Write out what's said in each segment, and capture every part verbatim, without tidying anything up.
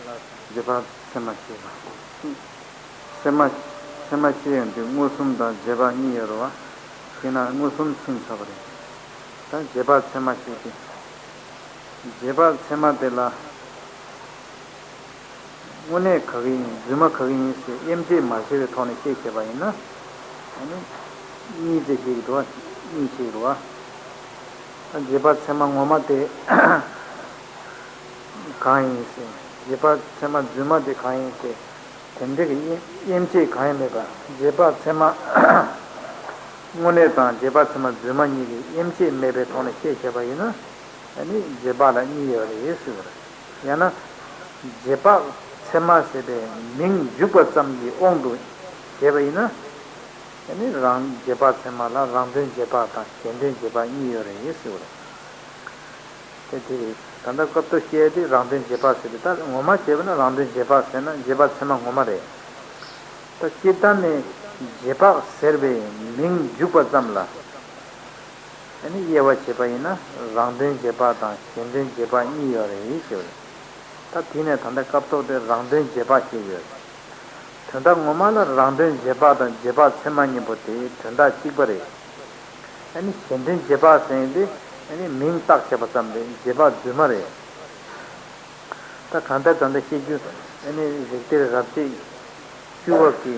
རྗེས་དཔག་ཚད་མ་བཤད་པ། ཚད་མ་ཚད་མ་བཤད་ཡོང་དུས་མངོན་སུམ་དང་རྗེས་དཔག་གཉིས་ཡོད་རེད་བ། དེས་ན་མངོན་སུམ་ཕྱིན་ཚར་བ་རེད། ད་རྗེས་དཔག་ཚད་མ་བཤད་དེ། རྗེས་དཔག་ཚད་མ་དེ་ལ། དངོས་གནས་ག་གི་ཡིན་རྫུན་མ་ག་གི་ཡིན་ཟེར་དབྱེ་འབྱེད་མ་བྱས་པའི་ཐོག་ནས་བཤད་བྱས་པ་ཡིན་ན། ཨ་ནི། གཉིས་ཙམ་ཞིག་འགྲོ་བ། གཉིས་ཤིག་འགྲོ་བ། རྗེས་དཔག་ཚད་མ་ངོ་མ་དེ་གང་ཡིན་ཟེར། རྗེས་དཔག་ཚད་མ་རྫུན་མ་དེ་གང་ཡིན་ཟེར། དེ་འདྲ་གི་དབྱེ་དབྱེ་འབྱེད་གང་ཡང་མེད་པ། རྗེས་དཔག་ཚད་མ་དངོས་གནས་དང་རྗེས་དཔག་ཚད་མ་རྫུན་མ་གཉིས་ཀྱི་དབྱེ་འབྱེད་མེད་པའི་ཐོག་ནས་བཤད་བྱས་པ་ཡིན་ན། ཨ་ནི་རྗེས་དཔག་ལ་གཉིས་ཡོད་རེད་ཟེར་བ་རེད། ཡང་ན། རྗེས་དཔག་ཚད་མ་ཟེར་བའི་མིང་འཇུག་པ་ཙམ་གྱི་དབང་དུ་བྱས་པ་ཡིན་ན། ཨ་ནི་རང་རྗེས་དཔག་ཚད་མ་ལ་རང་དོན་རྗེས་དཔག་དང་གཞན་དོན་རྗེས་དཔག་གཉིས་ཡོད་རེད་ཟེར་བ་རེད། དེ་དེ་རེད། ད་ལྟ་སྐབས་ཐོག་བཤད་དེ་རང་དོན་རྗེས་དཔག་ཟེར་དེ། ད་ངོ་མ་བྱས་པ་ན་རང་དོན་རྗེས་དཔག་ཟེར་ན་རྗེས་དཔག་ཚད་མ་ངོ་མ་རེད། ད་སྤྱིར་བཏང་ནས་རྗེས་དཔག་ཟེར་བའི་མིང་འཇུག་པ་ཙམ་ལ། ཨ་ནི་དབྱེ་བ་ཕྱེ་བ་ཡིན་ན་རང་དོན་རྗེས་དཔག་དང་གཞན་དོན་རྗེས་དཔག་གཉིས་ཡོད་རེད་ཞེས་པ་རེད། ད་དེ་ནས་ད་ལྟ་སྐབས་ཐོག་དེ་རང་དོན་རྗེས་དཔག་བཤད་ཡོད། དོན་དག་ངོ་མ་ལ་རང་དོན་རྗེས་དཔག་དང་རྗེས་དཔག་ཚད་མ་གཉིས་པོ་དེ་དོན་དག་གཅིག་པ་རེད། ཨ་ནི་གཞན་དོན་རྗེས་དཔག་ཟེར་ཡས་དེ་ཨ་ནི་མིང་བཏགས་བྱས་པ་ཙམ་རེད། རྗེས་དཔག་རྫུན་མ་རེད། ད་གང་ལྟར་ད་ལྟ་བཤད་རྒྱུ་ཨ་ནི་རིགས་གཏེར་རབ་བྱེད་བཅུ་པ་གི་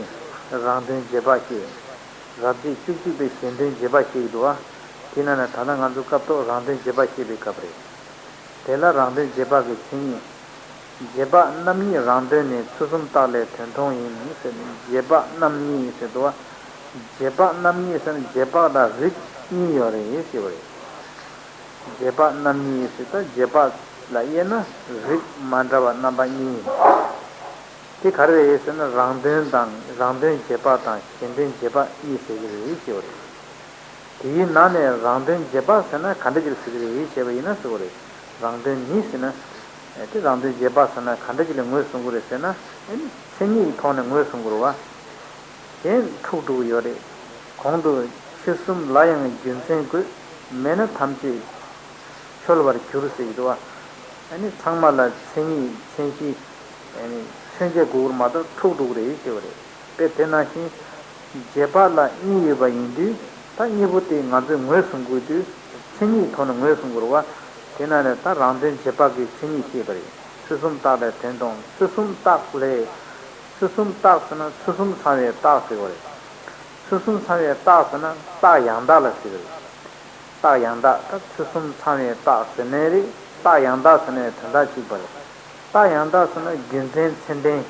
རང་དོན་རྗེས་དཔག་བཤད། རབ་བྱེད་བཅུ་གཅིག་པའི་གཞན་དོན་རྗེས་དཔག་བཤད་ཀྱི་འདུག་བ། དེ་ནང་ནས་ད་ལྟ་ང་ཚོ་སྐབས་ཐོག་རང་དོན་རྗེས་དཔག་བཤད་པའི་སྐབས་རེད། དེ་ལ་རང་དོན་རྗེས་དཔག་གི་མཚན་ཉིད། རྗེས་དཔག་རྣམ་གཉིས་རང་དོན་ནི་ཚུལ་གསུམ་རྟགས་ལས་དོན་མཐོང་ཡིན་ཟེར་ནས། རྗེས་དཔག་རྣམ་གཉིས་ཟེར་འདུག་བ། རྗེས་དཔག་རྣམ་གཉིས་ཟེར་ན་རྗེས་དཔག་ལ་རིགས་གཉིས་ཡོད་རེད་ཞེས་པ་རེད། རྗེས་དཔག་རྣམ་གཉིས་ཟེར་ད་རྗེས་དཔག་ལ་དབྱེ་ན་རིགས་མ་འདྲ་བ་རྣམ་པ་གཉིས། དེ་ག་རེ་རེད་ཟེར་ན་རང་དོན་དང་རང་དོན་རྗེས་དཔག་དང་གཞན་དོན་རྗེས་དཔག་གཉིས་ཟེར་གྱི་རེད་ཞེས་པ་རེད། དེའི་ནང་ནས་རང་དོན་རྗེས་དཔག་ཟེར་ན་ག་འདྲ་ཅིག་ཟེར་གྱི་རེད་ཞེས་པ་ཡིན་ན་ཟེར་བ་རེད། རང་དོན་ནི་ཟེར་ན། དེ་རང་དོན་རྗེས་དཔག་ཟེར་ན་ག་འདྲ་ཅིག་ལ་ངོས་བཟུང་གི་རེད་ཟེར་ན། ཨ་ནི་མཚན་ཉིད་ཀྱི་ཐོག་ནས་ངོས་བཟུང་གི་རེད་བ། གཞན་འཁྲུག་འགྲོ་གི་ཡོད་རེད། གོང་དུ་ཕྱི་གསུམ་ལ་ཡང་རྒྱུ་མཚན་དགོས། མེད་ན་ཐམས་ཅད་འཆོལ་བར་འགྱུར་ཟེར་གྱི་འདུག་བ། ཨ་ནི་ཚང་མ་ལ་མཚན་ཉིད་མཚན་གཞི། ཨ་ནི་མཚོན་བྱེད་དགོས་ཀྱི་མ་གཏོགས་འཁྲུག་འགྲོ་གི་རེད་ཞེས་པ་རེད། དཔེ་དེ་ནང་བཞིན། རྗེས་དཔག་ལ་གཉིས་ཡོད་པ་ཡིན་དུས། ད་གཉིས་པོ་དེ་ང་ཚོས་ངོས་བཟུང་དགོས་དུས། མཚན་ཉིད་ཐོག་ནས་ངོས་བཟུང་དགོས་རེད་བ། དེ་ན་ནས་ད་རང་དོན་རྗེས་དཔག་གི་མཚན་ཉིད་བཤད་པ་རེད། ཚུལ་གསུམ་རྟགས་ལས་དོན་མཐོང་། ཚུལ་གསུམ་རྟགས་ལས། ཚུལ་གསུམ་རྟགས་ཟེར་ན་ཚུལ་གསུམ་ཚང་བའི་རྟགས་ཟེར་བ་རེད། ཚུལ་གསུམ་ཚང་བའི་རྟགས་ཟེར་ན་རྟགས་ཡང་དག་ལ་ཟེར་བ་རེད། རྟགས་ཡང་དག་ད་ཚུལ་གསུམ་ཚང་བའི་རྟགས་ཟེར་ནའི་རེད། རྟགས་ཡང་དག་ཟེར་ནའི་དོན་དག་གཅིག་པ་རེད། རྟགས་ཡང་དག་ཟེར་ན་རྒྱུ་མཚན་ཚད་ལྡན།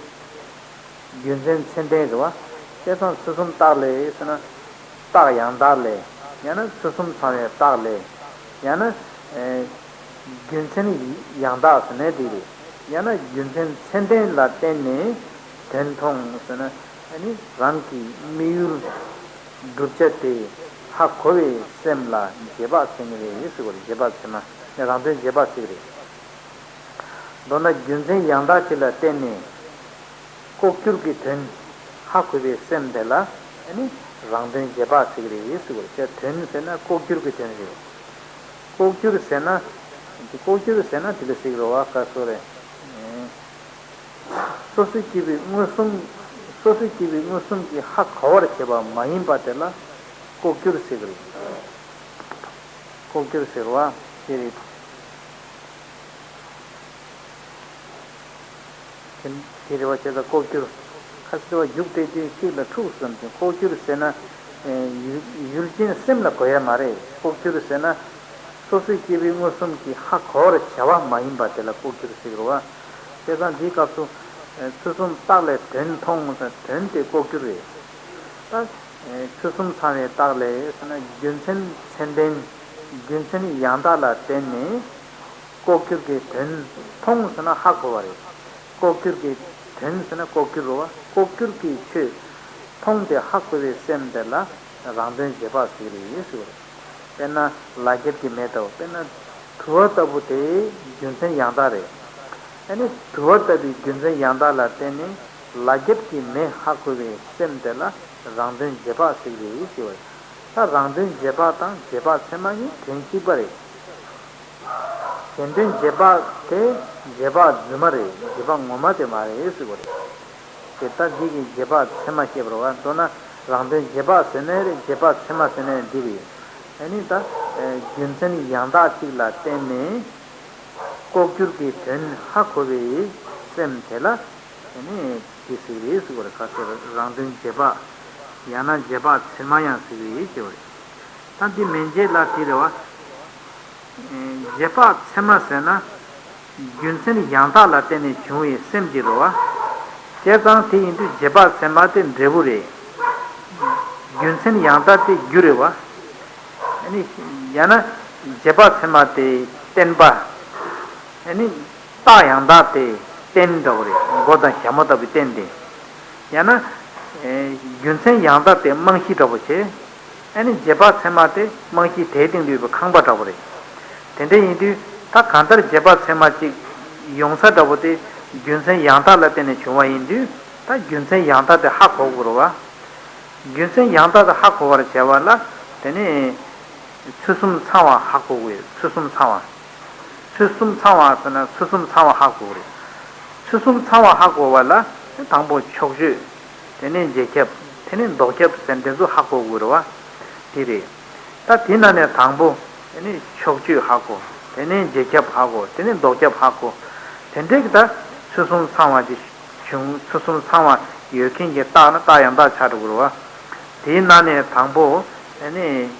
རྒྱུ་མཚན་ཚད་ལྡན་རེད་བ། བྱས་ཙང་ཚུལ་གསུམ་རྟགས་ལས་ཟེར་ན། རྟགས་ཡང་དག་ལས། ཡང་ན་ཚུལ་གསུམ་ཚང་བའི་རྟགས་ལས། ཡང་ན། ཨེ། རྒྱུ་མཚན་ཡང་དག་ཟེར་ནའི་འགྲིག་རེད། ཡང་ན་རྒྱུ་མཚན་ཚད་ལྡན་ལ་བརྟེན་ནས་དོན་མཐོང་ཟེར་ན། ཨ་ནི་རང་གི་དམིགས་ཡུལ་བསྒྲུབ་བྱ་དེ་ཧ་གོ་བའི་སེམས་ལ་རྗེས་དཔག་ཟེར་ནི་རེད་ཟེར་བ་རེད། རྗེས་དཔག་ཚད་མ་ནི་རང་དོན་རྗེས་དཔག་ཟེར་གི་རེད། མདོར་ན་རྒྱུ་མཚན་ཡང་དག་ཅིག་ལ་བརྟེན་ནས་ལྐོག་གྱུར་གྱི་དོན་ཧ་གོ་བའི་སེམས་དེ་ལ་ནི་རང་དོན་རྗེས་དཔག་ཟེར་གྱི་རེད་ཟེར་བ་རེད། དོན་ཟེར་ན་ལྐོག་གྱུར་གྱི་དོན་རེད། ལྐོག་གྱུར་ཟེར་ན། ལྐོག་གྱུར་ཟེར་ན་དེ་ལ་ཟེར་གྱི་རེད་བ། ག་སོ་རེད། སོ་སོའི་སྐྱེ་བོའི་མངོན་སུམ། སོ་སོའི་སྐྱེ་བོའི་མངོན་སུམ་གྱིས་ཧ་གོ་བར་བྱེད་པ་མ་ཡིན་པ་དེ་ལ་ལྐོག་གྱུར་ཟེར་གྱི་རེད། ལྐོག་གྱུར་ཟེར་བ་དེ་རེད། དེ་དེ་རེད་བ། བྱས་ཙང་ལྐོག་གྱུར། ཁ་སང་དེ་བ་རྒྱུགས་སྤྲད་དུས་གཅིག་ལ་འཁྲུག་བསམ་ཅིང་ལྐོག་གྱུར་ཟེར་ན། ཡུལ་ཡུལ་ཅན་སེམས་ལ་གོ་ཡ་མ་རེད། ལྐོག་གྱུར་ཟེར་ན། སོ་སོའི་སྐྱེ་བོའི་མངོན་སུམ་གྱིས་ཧ་གོ་བར་བྱ་བ་མ་ཡིན་པ་དེ་ལ་ལྐོག་གྱུར་ཟེར་གྱི་རེད་བ། བྱས་ཙང་འདིའི་སྐབས་སུ། ཚུལ་གསུམ་རྟགས་ལས་དོན་མཐོང་ཟེར་དོན་དེ་ལྐོག་གྱུར་རེད། ད། ཚུལ་གསུམ་ཚང་བའི་རྟགས་ལས་ཟེར་ན་རྒྱུ་མཚན་ཚད་ལྡན། རྒྱུ་མཚན་ཡང་དག་ལ་བརྟེན་ནས། ལྐོག་གྱུར་གྱི་དོན་མཐོང་ཟེར་ན་ཧ་གོ་བ་རེད། ལྐོག་གྱུར་གྱི་དོན་ཟེར་ན་ལྐོག་གྱུར་རོ། ལྐོག་གྱུར་གྱི་ཆོས་མཐོང་སྟེ་ཧ་གོ་བའི་སེམས་དེ་ལ་རང་དོན་རྗེས་དཔག་ཟེར་གྱི་རེད་ཟེར་བ་རེད། དཔེར་ན་ལ་རྒྱབ་ཀྱི་མེ་ལྟ་བུ། དཔེར་ན་དུ་བ་ལྟ་བུ་དེ་རྒྱུ་མཚན་ཡང་དག་རེད། ཨ་ནི་དུ་བ་ལྟ་བུའི་རྒྱུ་མཚན་ཡང་དག་ལ་བརྟེན་ནས་ལ་རྒྱབ་ཀྱི་མེ་ཧ་གོ་བའི་སེམས་དེ་ལ་རང་དོན་རྗེས་དཔག་ཟེར་གྱི་རེད་ཟེར་བ་རེད། ད་རང་དོན་རྗེས་དཔག་དང་རྗེས་དཔག་ཚད་མ་གཉིས་དོན་གཅིག་པ་རེད། གཞན་དོན་རྗེས་དཔག་དེ་རྗེས་དཔག་རྫུན་མ་རེད། རྗེས་དཔག་ངོ་མ་དེ་མ་རེད་ཟེར་བ་རེད། དེ་ལྟ་འདི་གི་རྗེས་དཔག་ཚད་མ་བཤད་པ་རེད་བ། མདོར་ན་རང་དོན་རྗེས་དཔག་ཟེར་ནའི་རེད། རྗེས་དཔག་ཚད་མ་ཟེར་ནའི་འདི་རེད། ཨ་ནི་ད་རྒྱུ་མཚན་ཡང་དག་གཅིག་ལ་བརྟེན་ནས་ལྐོག་གྱུར་གྱི་དོན་ཧ་གོ་བའི་སེམས་དེ་ལ་ཨ་ནི་དེ་ཟེར་རེད་ཟེར་བ་རེད། ག་ཚོད་རང་དོན་རྗེས་དཔག་ཡང་ན་རྗེས་དཔག་ཚད་མ་ཡང་ཟེར་རེད་ཅེས་པ་རེད། ད་འདི་མན་ཆད་ལ་དེ་རེད་བ། རྗེས་དཔག་ཚད་མ་ཟེར་ན། རྒྱུ་མཚན་ཡང་དག་ལ་བརྟེན་ནས་བྱུང་བའི་སེམས་ཀྱི་རེད་བ། བྱས་ཙང་དེ་ཡིན་དུས་རྗེས་དཔག་ཚད་མ་དེ་འབྲས་བུ་རེད། རྒྱུ་མཚན་ཡང་དག་དེ་རྒྱུ་རེད་བ། ཨ་ནི་ཡང་ན་རྗེས་དཔག་ཚད་མ་དེ་བརྟེན་པ། ཨ་ནི་རྟགས་ཡང་དག་དེ་རྟེན་འདྲ་བོ་རེད། མགོ་དང་ཞྭ་མོ་ལྟ་བུའི་རྟེན་དེ། ཡང་ན། ཨེ། རྒྱུ་མཚན་ཡང་དག་དེ་རྨང་གཞི་འདྲ་བོ་བྱས། ཨ་ནི་རྗེས་དཔག་ཚད་མ་དེ་རྨང་གཞི་དེའི་སྟེང་དུ་ཡོད་པའི་ཁང་པ་འདྲ་བོ་རེད། དེ་འདྲ་ཡིན་དུས་ད་གང་ལྟར་རྗེས་དཔག་ཚད་མ་གཅིག་ཡོང་ས་འདྲ་བོ་དེ་རྒྱུ་མཚན་ཡང་དག་ལ་བརྟེན་ནས་བྱུང་བ་ཡིན་དུས་ད་རྒྱུ་མཚན་ཡང་དག་དེ་ཧ་གོ་དགོས་རེད་བ། རྒྱུ་མཚན་ཡང་དག་དེ་ཧ་གོ་བར་བྱ་བ་ལ་དེ་ནི། ཚུལ་གསུམ་ཚང་བ་ཧ་གོ་དགོས། ཚུལ་གསུམ་ཚང་བ། ཚུལ་གསུམ་ཚང་བ་ཟེར་ན་ཚུལ་གསུམ་ཚང་བ་ཧ་གོ་དགོས་རེད། ཚུལ་གསུམ་ཚང་བ་ཧ་གོ་བ་ལ་དང་པོ་ཕྱོགས་ཆོས། དེ་ནས་རྗེས་ཁྱབ། དེ་ནས་ལྡོག་ཁྱབ་ཟེར་དེ་ཚོ་ཧ་གོ་དགོས་རེད་བ། དེ་རེད། ད་དེ་ནང་ནས་དང་པོ་དེ་ནས་ཕྱོགས་ཆོས་ཧ་གོ། དེ་ནས་རྗེས་ཁྱབ་ཧ་གོ། དེ་ནས་ལྡོག་ཁྱབ་ཧ་གོ། དེ་འདྲའི་གི་ད་ཚུལ་གསུམ་ཚང་བ་ཅིག་བྱུང་། ཚུལ་གསུམ་ཚང་བ་ཡོད་མཁན་གྱི་རྟགས་ནི་རྟགས་ཡང་དག་ཆགས་འགྲོ་དགོས་རེད་བ། དེའི་ནང་ནས་དང་པོ་དེ་ནས།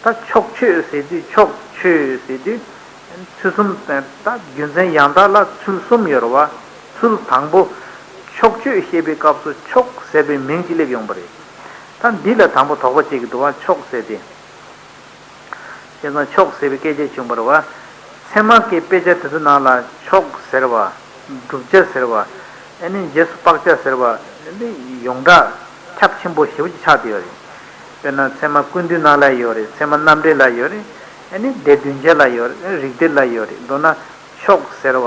ད་ཕྱོགས་ཆོས་ཟེར་དུས། ཕྱོགས་ཆོས་ཟེར་དུས་ཚུལ་གསུམ། ད་རྒྱུ་མཚན་ཡང་དག་ལ་ཚུལ་གསུམ་ཡོད་རེད་བ། ཚུལ་དང་པོ་ཕྱོགས་ཆོས་བཤད་པའི་སྐབས་སུ་ཕྱོགས་ཟེར་བའི་མིང་ཅིག་སླེབས་ཡོང་པ་རེད། ད་འདི་ལ་དང་པོ་དོགས་པ་བྱེད་ཀྱི་འདུག་བ། ཕྱོགས་ཟེར་ཏེ། བྱས་ཙང་ཕྱོགས་ཟེར་བའི་སྐད་ཆ་བྱུང་བ་རེད་བ། ཚད་མ་གི་དཔེ་ཆ་དེ་ཚོ་ནང་ལ་ཕྱོགས་ཟེར་བ། བསྒྲུབ་བྱ་ཟེར་བ། ཨ་ནི་རྗེས་སུ་དཔག་བྱ་ཟེར་བ། འདི་ཡོངས་གྲགས་ཁྱབ་ཆེན་པོ་ཞེ་པོ་ཅིག་ཆགས་བསྡད་ཡོད་རེད། དཔེར་ན་ཚད་མ་ཀུན་བཏུས་ནང་ལ་ཡོད་རེད། ཚད་མ་རྣམ་འགྲེལ་ལ་ཡོད་རེད། ཨ་ནི་སྡེ་བདུན་ཅན་ལ་ཡོད་རེད། རིགས་གཏེར་ལ་ཡོད་རེད། མདོར་ན་ཕྱོགས་ཟེར་བ།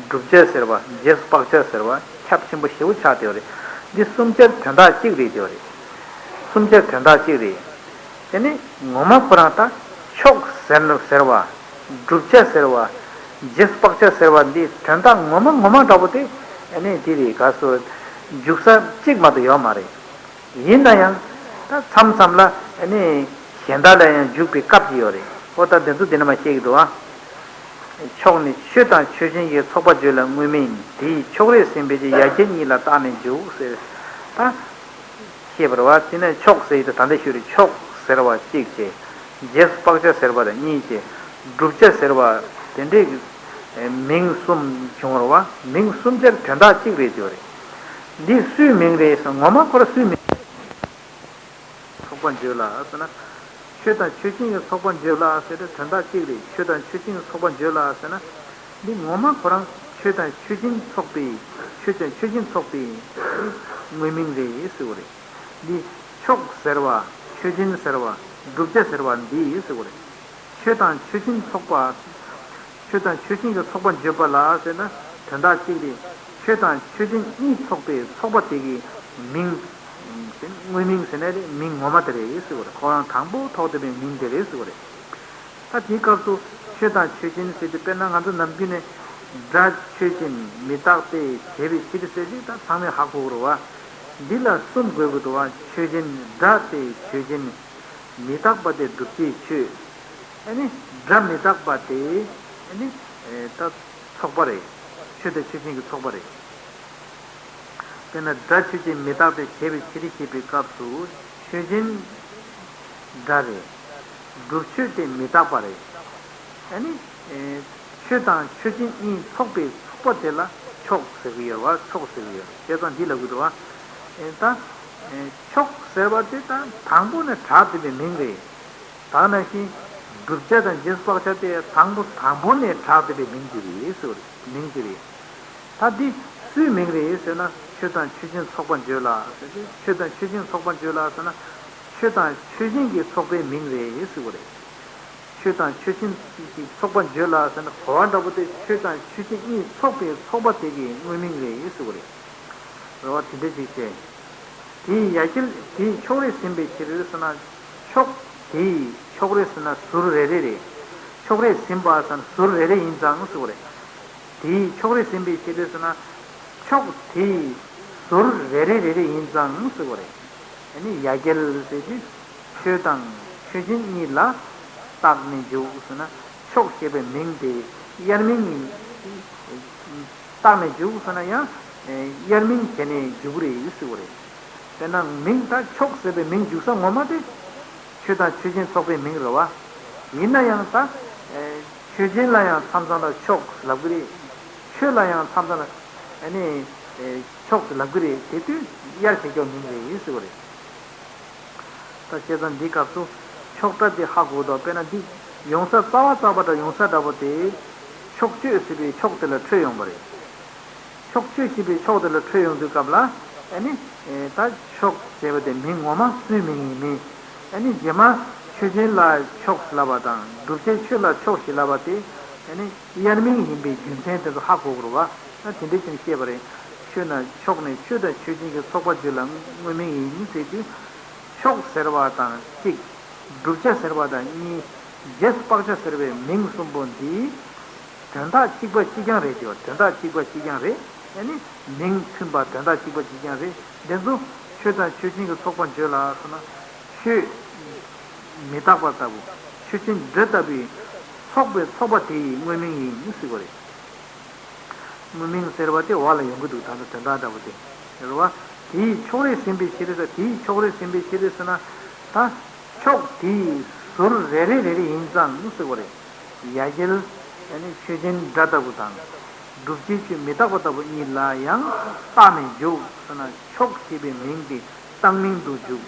བསྒྲུབ་བྱ་ཟེར་བ། རྗེས་སུ་དཔག་བྱ་ཟེར་བ་ཁྱབ་ཆེན་པོ་ཞེ་པོ་ཆགས་བསྡད་ཡོད་རེད། འདི་གསུམ་ཆར་དོན་དག་གཅིག་རེད་བསྡད་ཡོད་རེད། གསུམ་ཆར་དོན་དག་གཅིག་རེད། དེ་ནི་ངོ་མ་ཁོ་རང་ད་ཕྱོགས་ཟེར་ནོ་ཟེར་བ། བསྒྲུབ་བྱ་ཟེར་བ། རྗེས་སུ་དཔག་བྱ་ཟེར་བ་འདི་དོན་དག་ངོ་མ་ངོ་མ་འདྲ་པོ་དེ་ཨ་ནི་དེ་རེད། ག་སོ་འཇུག་ས་གཅིག་མ་གཏོགས་ཡོད་མ་རེད། ཡིན་ན་ཡང་ད་མཚམས་མཚམས་ལ་ཨ་ནི་གཞན་དག་ལ་ཡང་འཇུག་པའི་སྐབས་ཅིག་ཡོད་རེད། ཨོ་ད་འདི་ཚོ་འདི་ནས་མར་བཤད་ཀྱི་འདུག་ཨ། ཕྱོགས་ནི་ཆོས་དང་ཆོས་ཅན་གྱི་ཚོགས་པ་བརྗོད་ལ་དངོས་མིང་དེའི་ཕྱོགས་རེས་ཟིན་པའི་ཕྱིར་ཡ་གྱལ་གཉིས་ལ་བརྟགས་ནས་འཇུག་ཟེར། ད། ཤེས་པར་བ། དེ་ནས་ཕྱོགས་ཟེར་ཡི་དེ་ད་ལྟ་ཞུས་རེད། ཕྱོགས་ཟེར་བ་གཅིག་བྱས། རྗེས་སུ་དཔག་བྱ་ཟེར་བ་ལ་གཉིས་བྱས། བསྒྲུབ་བྱ་ཟེར་བ་དེ་འདྲའི་མིང་གསུམ་བྱུང་བར་བ། མིང་གསུམ་ཆར་དོན་དག་གཅིག་རེད་ཟེར་བ་རེད། འདི་སུའི་མིང་རེད་ཟེར། ངོ་མ་ཁོ་རང་སུའི་མིང་རེད། ཚོགས་པ་བརྗོད་ལ་ཟེར་ན། ཆོས་དང་ཆོས་ཅན་གྱི་ཚོགས་པ་བརྗོད་ལ་ཟེར་ཏེ་དོན་དག་གཅིག་རེད། ཆོས་དང་ཆོས་ཅན་གྱི་ཚོགས་པ་བརྗོད་ལ་ཟེར་ན། འདི་ངོ་མ་ཁོ་རང་ཆོས་དང་ཆོས་ཅན་ཚོགས་པའི། ཆོས་དང་ཆོས་ཅན་ཚོགས་པའི་དངོས་མིང་རེད་ཟེར་བ་རེད། འདི་ཕྱོགས་ཟེར་བ། ཆོས་ཅན་ཟེར་བ། བསྒྲུབ་བྱ་ཟེར་བ་འདི་ཟེར་བ་རེད། ཆོས་དང་ཆོས་ཅན་ཚོགས་པ། ཆོས་དང་ཆོས་ཅན་གྱི་ཚོགས་པ་བརྗོད་པ་ལ་ཟེར་ན་དོན་དག་གཅིག་རེད། ཆོས་དང་ཆོས་ཅན་གཉིས་ཚོགས་པའི་ཚོགས་པ་དེ་གི་མིང་། དངོས་མིང་ཟེར་ན་རེད། མིང་ངོ་མ་དེ་རེད་ཟེར་བ་རེད། ཁོ་རང་དང་པོ་ཐོགས་བསྡད་པའི་མིང་དེ་རེད་ཟེར་བ་རེད། ད་དེའི་སྐབས་སུ་ཆོས་དང་ཆོས་ཅན་ཟེར་དུས་དཔེར་ན་ང་ཚོ་ནམ་རྒྱུན་ནས་སྒྲ་ཆོས་ཅན། མི་རྟག་སྟེ། བྱས་པའི་ཕྱིར་ཟེར་དུས་ད་ཚང་མས་ཧ་གོ་གི་རེད་བ། འདི་ལ་གསུམ་དགོས་ཀྱི་འདུག་བ། ཆོས་ཅན། སྒྲ་སྟེ་ཆོས་ཅན། མི་རྟག་པ་སྟེ་བསྒྲུབ་བྱའི་ཆོས། ཨ་ནི་སྒྲ་མི་རྟག་པ་སྟེ། ཨ་ནི་ད་ཚོགས་པ་རེད། ཆོས་དང་ཆོས་ཅན་གྱི་ཚོགས་པ་རེད། དཔེར་ན་སྒྲ་ཆོས་ཅན། མི་རྟག་སྟེ། བྱས་པའི་ཕྱིར་ཞེས་པའི་སྐབས་སུ་ཆོས་ཅན་སྒྲ་རེད། བསྒྲུབ་ཆོས་དེ་མི་རྟག་པ་རེད། ཨ་ནི། ཨེ། ཆོས་དང་ཆོས་ཅན་གཉིས་ཚོགས་པའི་ཚོགས་པ་དེ་ལ་ཕྱོགས་ཟེར་གྱི་ཡོད་བ། ཕྱོགས་ཟེར་གྱི་ཡོད། བྱས་ཙང་འདི་ལབ་ཀྱི་འདུག་བ། ཨེ། ད། ཨེ། ཕྱོགས་ཟེར་བ་དེ་ད་དང་པོ་ནས་གྲགས་བསྡད་པའི་མིང་རེད། ད་ནང་བཞིན་བསྒྲུབ་བྱ་དང་རྗེས་སུ་དཔག་བྱ་དེ་དང་པོ་དང་པོ་ནས་གྲགས་བསྡད་པའི་མིང་ཅིག་རེད་ཟེར་བ་རེད། མིང་ཅིག་རེད། ད་འདི་སུའི་མིང་རེད་ཟེར་ན། ཆོས་དང་ཆོས་ཅན་ཚོགས་པ་བརྗོད་ལ་ཟེར་ཏེ། ཆོས་དང་ཆོས་ཅན་ཚོགས་པ་བརྗོད་ལ་ཟེར་ན། ཆོས་དང་ཆོས་ཅན་གྱི་ཚོགས་པའི་མིང་རེད་ཟེར་བ་རེད། ཆོས་དང་ཆོས་ཅན་གྱི་ཚོགས་པ་བརྗོད་ལ་ཟེར་ན་གོ་བ་འདྲ་པོ་དེ་ཆོས་དང་ཆོས་ཅན་གཉིས་ཚོགས་པའི་ཚོགས་པ་དེ་གི་དངོས་མིང་རེད་ཟེར་བ་རེད། རེད་བ། དེ་འདྲ་ཅིག་བྱས། དེའི་ཡ་གྱལ། དེའི་ཕྱོགས་རེས་ཟིན་པའི་ཕྱིར་ཟེར་ན། ཕྱོགས་དེའི་ཕྱོགས་རེས་ཟེར་ན་ཟུར་རེ་རེ་རེད། ཕྱོགས་རེས་ཟིན་པ་ཟེར་ན་ཟུར་རེ་རེ་ཡིན་ཙང་ཟེར་བ་རེད། དེའི་ཕྱོགས་རེས་ཟིན་པའི་ཕྱིར་ཟེར་ན། ཕྱོགས་དེའི་ཟུར་རེ་རེ་རེ་རེ་ཡིན་ཙང་ཟེར་བ་རེད། ཨ་ནི་ཡ་གྱལ་ཟེར་དུས་ཆོས་དང་ཆོས་ཅན་གཉིས་ལ་བཏགས་ནས་འཇུག་ཟེར་ན། ཕྱོགས་ཞེས་པའི་མིང་དེ་དབྱར་མིང་ཡིན། བཏགས་ནས་འཇུག་ཟེར་ན་ཡང་དབྱར་མིང་བྱས་ནས་འཇུག་གི་རེད་ཟེར་བ་རེད། དཔེར་ན་མིང་ད་ཕྱོགས་ཟེར་བའི་མིང་འཇུག་ས་ངོ་མ་དེ་ཆོས་དང་ཆོས་ཅན་ཚོགས་པའི་མིང་རེད་བ། ཡིན་ན་ཡང་ད་ཆོས་ཅན་ལ་ཡང་མཚམས་མཚམས་ལ་ཕྱོགས་ལབ་གི་རེད། ཆོས་ལ་ཡང་མཚམས་མཚམས་ལ་ཨ་ནི་ཕྱོགས་ལབ་གི་རེད། དེ་དུས་དབྱར་བྱེད་ཀྱོག་མིང་རེད་ཟེར་བ་རེད། ད་བྱས་ཙང་འདི་སྐབས་སུ་ཕྱོགས་སྒྲ་དེ་ཧ་གོ་དང་། དཔེར་ན་འདི་ཡོང་ས་རྩ་བ་རྩ་བ་འདྲ་ཡོང་ས་འདྲ་པོ་དེ་ཕྱོགས་ཆོས་ཟེར་བའི་ཕྱོགས་དེ་ལ་འཕྲོས་ཡོང་བ་རེད། ཕྱོགས་ཆོས་ཞེས་པའི་ཕྱོགས་དེ་ལ་འཕྲོས་ཡོང་དུས་སྐབས་ལ་ཨ་ནི་ད་ཕྱོགས་ཟེར་བ་དེ་མིང་ངོ་མ་སུའི་མིང་ཡིན་མིན། ཨ་ནི་རྗེས་མ་ཆོས་ཅན་ལ་ཕྱོགས་ལབ་པ་དང་བསྒྲུབ་བྱའི་ཆོས་ལ་ཕྱོགས་ཞེས་ལབ་པ་དེ་ཨ་ནི་དབྱར་མིང་ཡིན་པའི་རྒྱུ་མཚན་དེ་ཚོ་ཧ་གོ་དགོས་རེད་བ། ཨ་དེ་འདྲ་ཅིག་བཤད་པ་རེད། ཆོས་ན་ཕྱོགས་ནས་ཆོས་དང་ཆོས་ཅན་གྱི་ཚོགས་པ་བརྗོད་ལ་དངོས་མིང་ཡིན་ཟེར་དུས། ཕྱོགས་ཟེར་བ་དང་གཅིག་བསྒྲུབ་བྱ་ཟེར་བ་དང་གཉིས། རྗེས་སུ་དཔག་བྱ་ཟེར་བའི་མིང་གསུམ་པོ་འདི་དོན་དག་གཅིག་པ་གཅིག་རྐྱང་རེད་དེ། དོན་དག་གཅིག་པ་གཅིག་རྐྱང་རེད། ཨ་ནི་མིང་མཐུན་པ་དོན་དག་གཅིག་པ་གཅིག་རྐྱང་རེད། འདི་ཚོ་ཆོས་དང་ཆོས་ཅན་གྱི་ཚོགས་པ་བརྗོད་ལ་ཟེར་ན། ཆོས་མི་རྟག་པ་ལྟ་བུ། ཆོས་ཅན་འདྲ་ལྟ་བུའི་ཚོགས་པའི་ཚོགས་པ་དེ་ཡི་དངོས་མིང་ཡིན་ཟེར་བ་རེད། དངོས་མིང་ཟེར་བ་དེ་འོག་ལ་ཡོང་གི་འདུག་ད་ལྟ་དོན་དག་འདྲ་པོ་དེ། རེད་བ། དེའི་ཕྱོགས་རེས་ཟིན་པའི་ཕྱིར་ཟེར། དེའི་ཕྱོགས་རེས་ཟིན་པའི་ཕྱིར་ཟེར་ན། ད་ཕྱོགས་དེའི་ཟུར་རེ་རེ་རེ་རེ་ཡིན་ཙང་ཟེར་བ་རེད། ཡ་གྱལ་ཨ་ནི་ཆོས་ཅན་སྒྲ་ལྟ་བུ་དང་། བསྒྲུབ་བྱའི་ཆོས་མི་རྟག་པ་ལྟ་བུ་གཉིས་ལ་ཡང་བཏགས་ནས་འཇུག་ཟེར་ན། ཕྱོགས་ཞེས་པའི་མིང་དེ་བཏགས་མིང་དུ་འཇུག་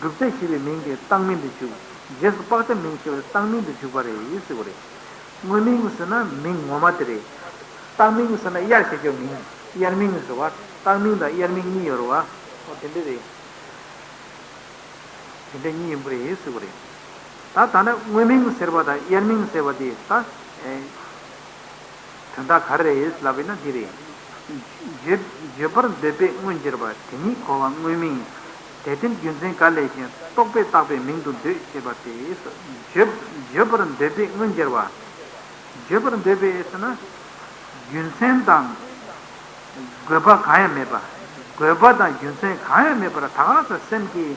བསྒྲུབ་བྱ་ཞེས་པའི་མིང་དེ་བཏགས་མིང་དུ་འཇུག་རྗེས་སུ་དཔག་བྱ་མིང་ཞེས་པ་བཏགས་མིང་དུ་འཇུག་པ་རེད་ཟེར་བ་རེད། དངོས་མིང་ཟེར་ན་མིང་ངོ་མ་དེ་རེད། བཏགས་མིང་ཟེར་ན་དབྱར་བྱེད་ཀྱོག་མིང་། དབྱར་མིང་ཟེར་བ། བཏགས་མིང་དང་དབྱར་མིང་གཉིས་ཡོད་རེད་བ། ཨོ་དེ་འདྲ་རེད། དེ་འདྲ་གཉིས་ཡིན་པ་རེད་ཟེར་བ་རེད། ད་ད་ནི་དངོས་མིང་ཟེར་བ་དང་དབྱར་མིང་ཟེར་བ་དེ་ད། དོན་དག་ག་རེ་རེད་ལབ་ཡིན་ན་འདི་རེད། བརྗོད་བརྗོད་པར་འདོད་པས་མངོན་གྱུར་པ་དེ་ཉིད་གོ་བ་དངོས་མིང་། དེ་ལྟར་རྒྱུ་མཚན་ག་ལས་གཞན་རྟོག་པས་བཏགས་པའི་མིང་དུ་འདོད་ཅེས་པ་སྟེ། བརྗོད་བརྗོད་པར་འདོད་པས་མངོན་གྱུར་པ། བརྗོད་པར་འདོད་པས་ཟེར་ན། རྒྱུ་མཚན་དང་དགོས་པ་གང་ཡང་མེད་པ། དགོས་པ་དང་རྒྱུ་མཚན་གང་ཡང་མེད་པར་ད་ག་ས་སེམས་ཀྱིས་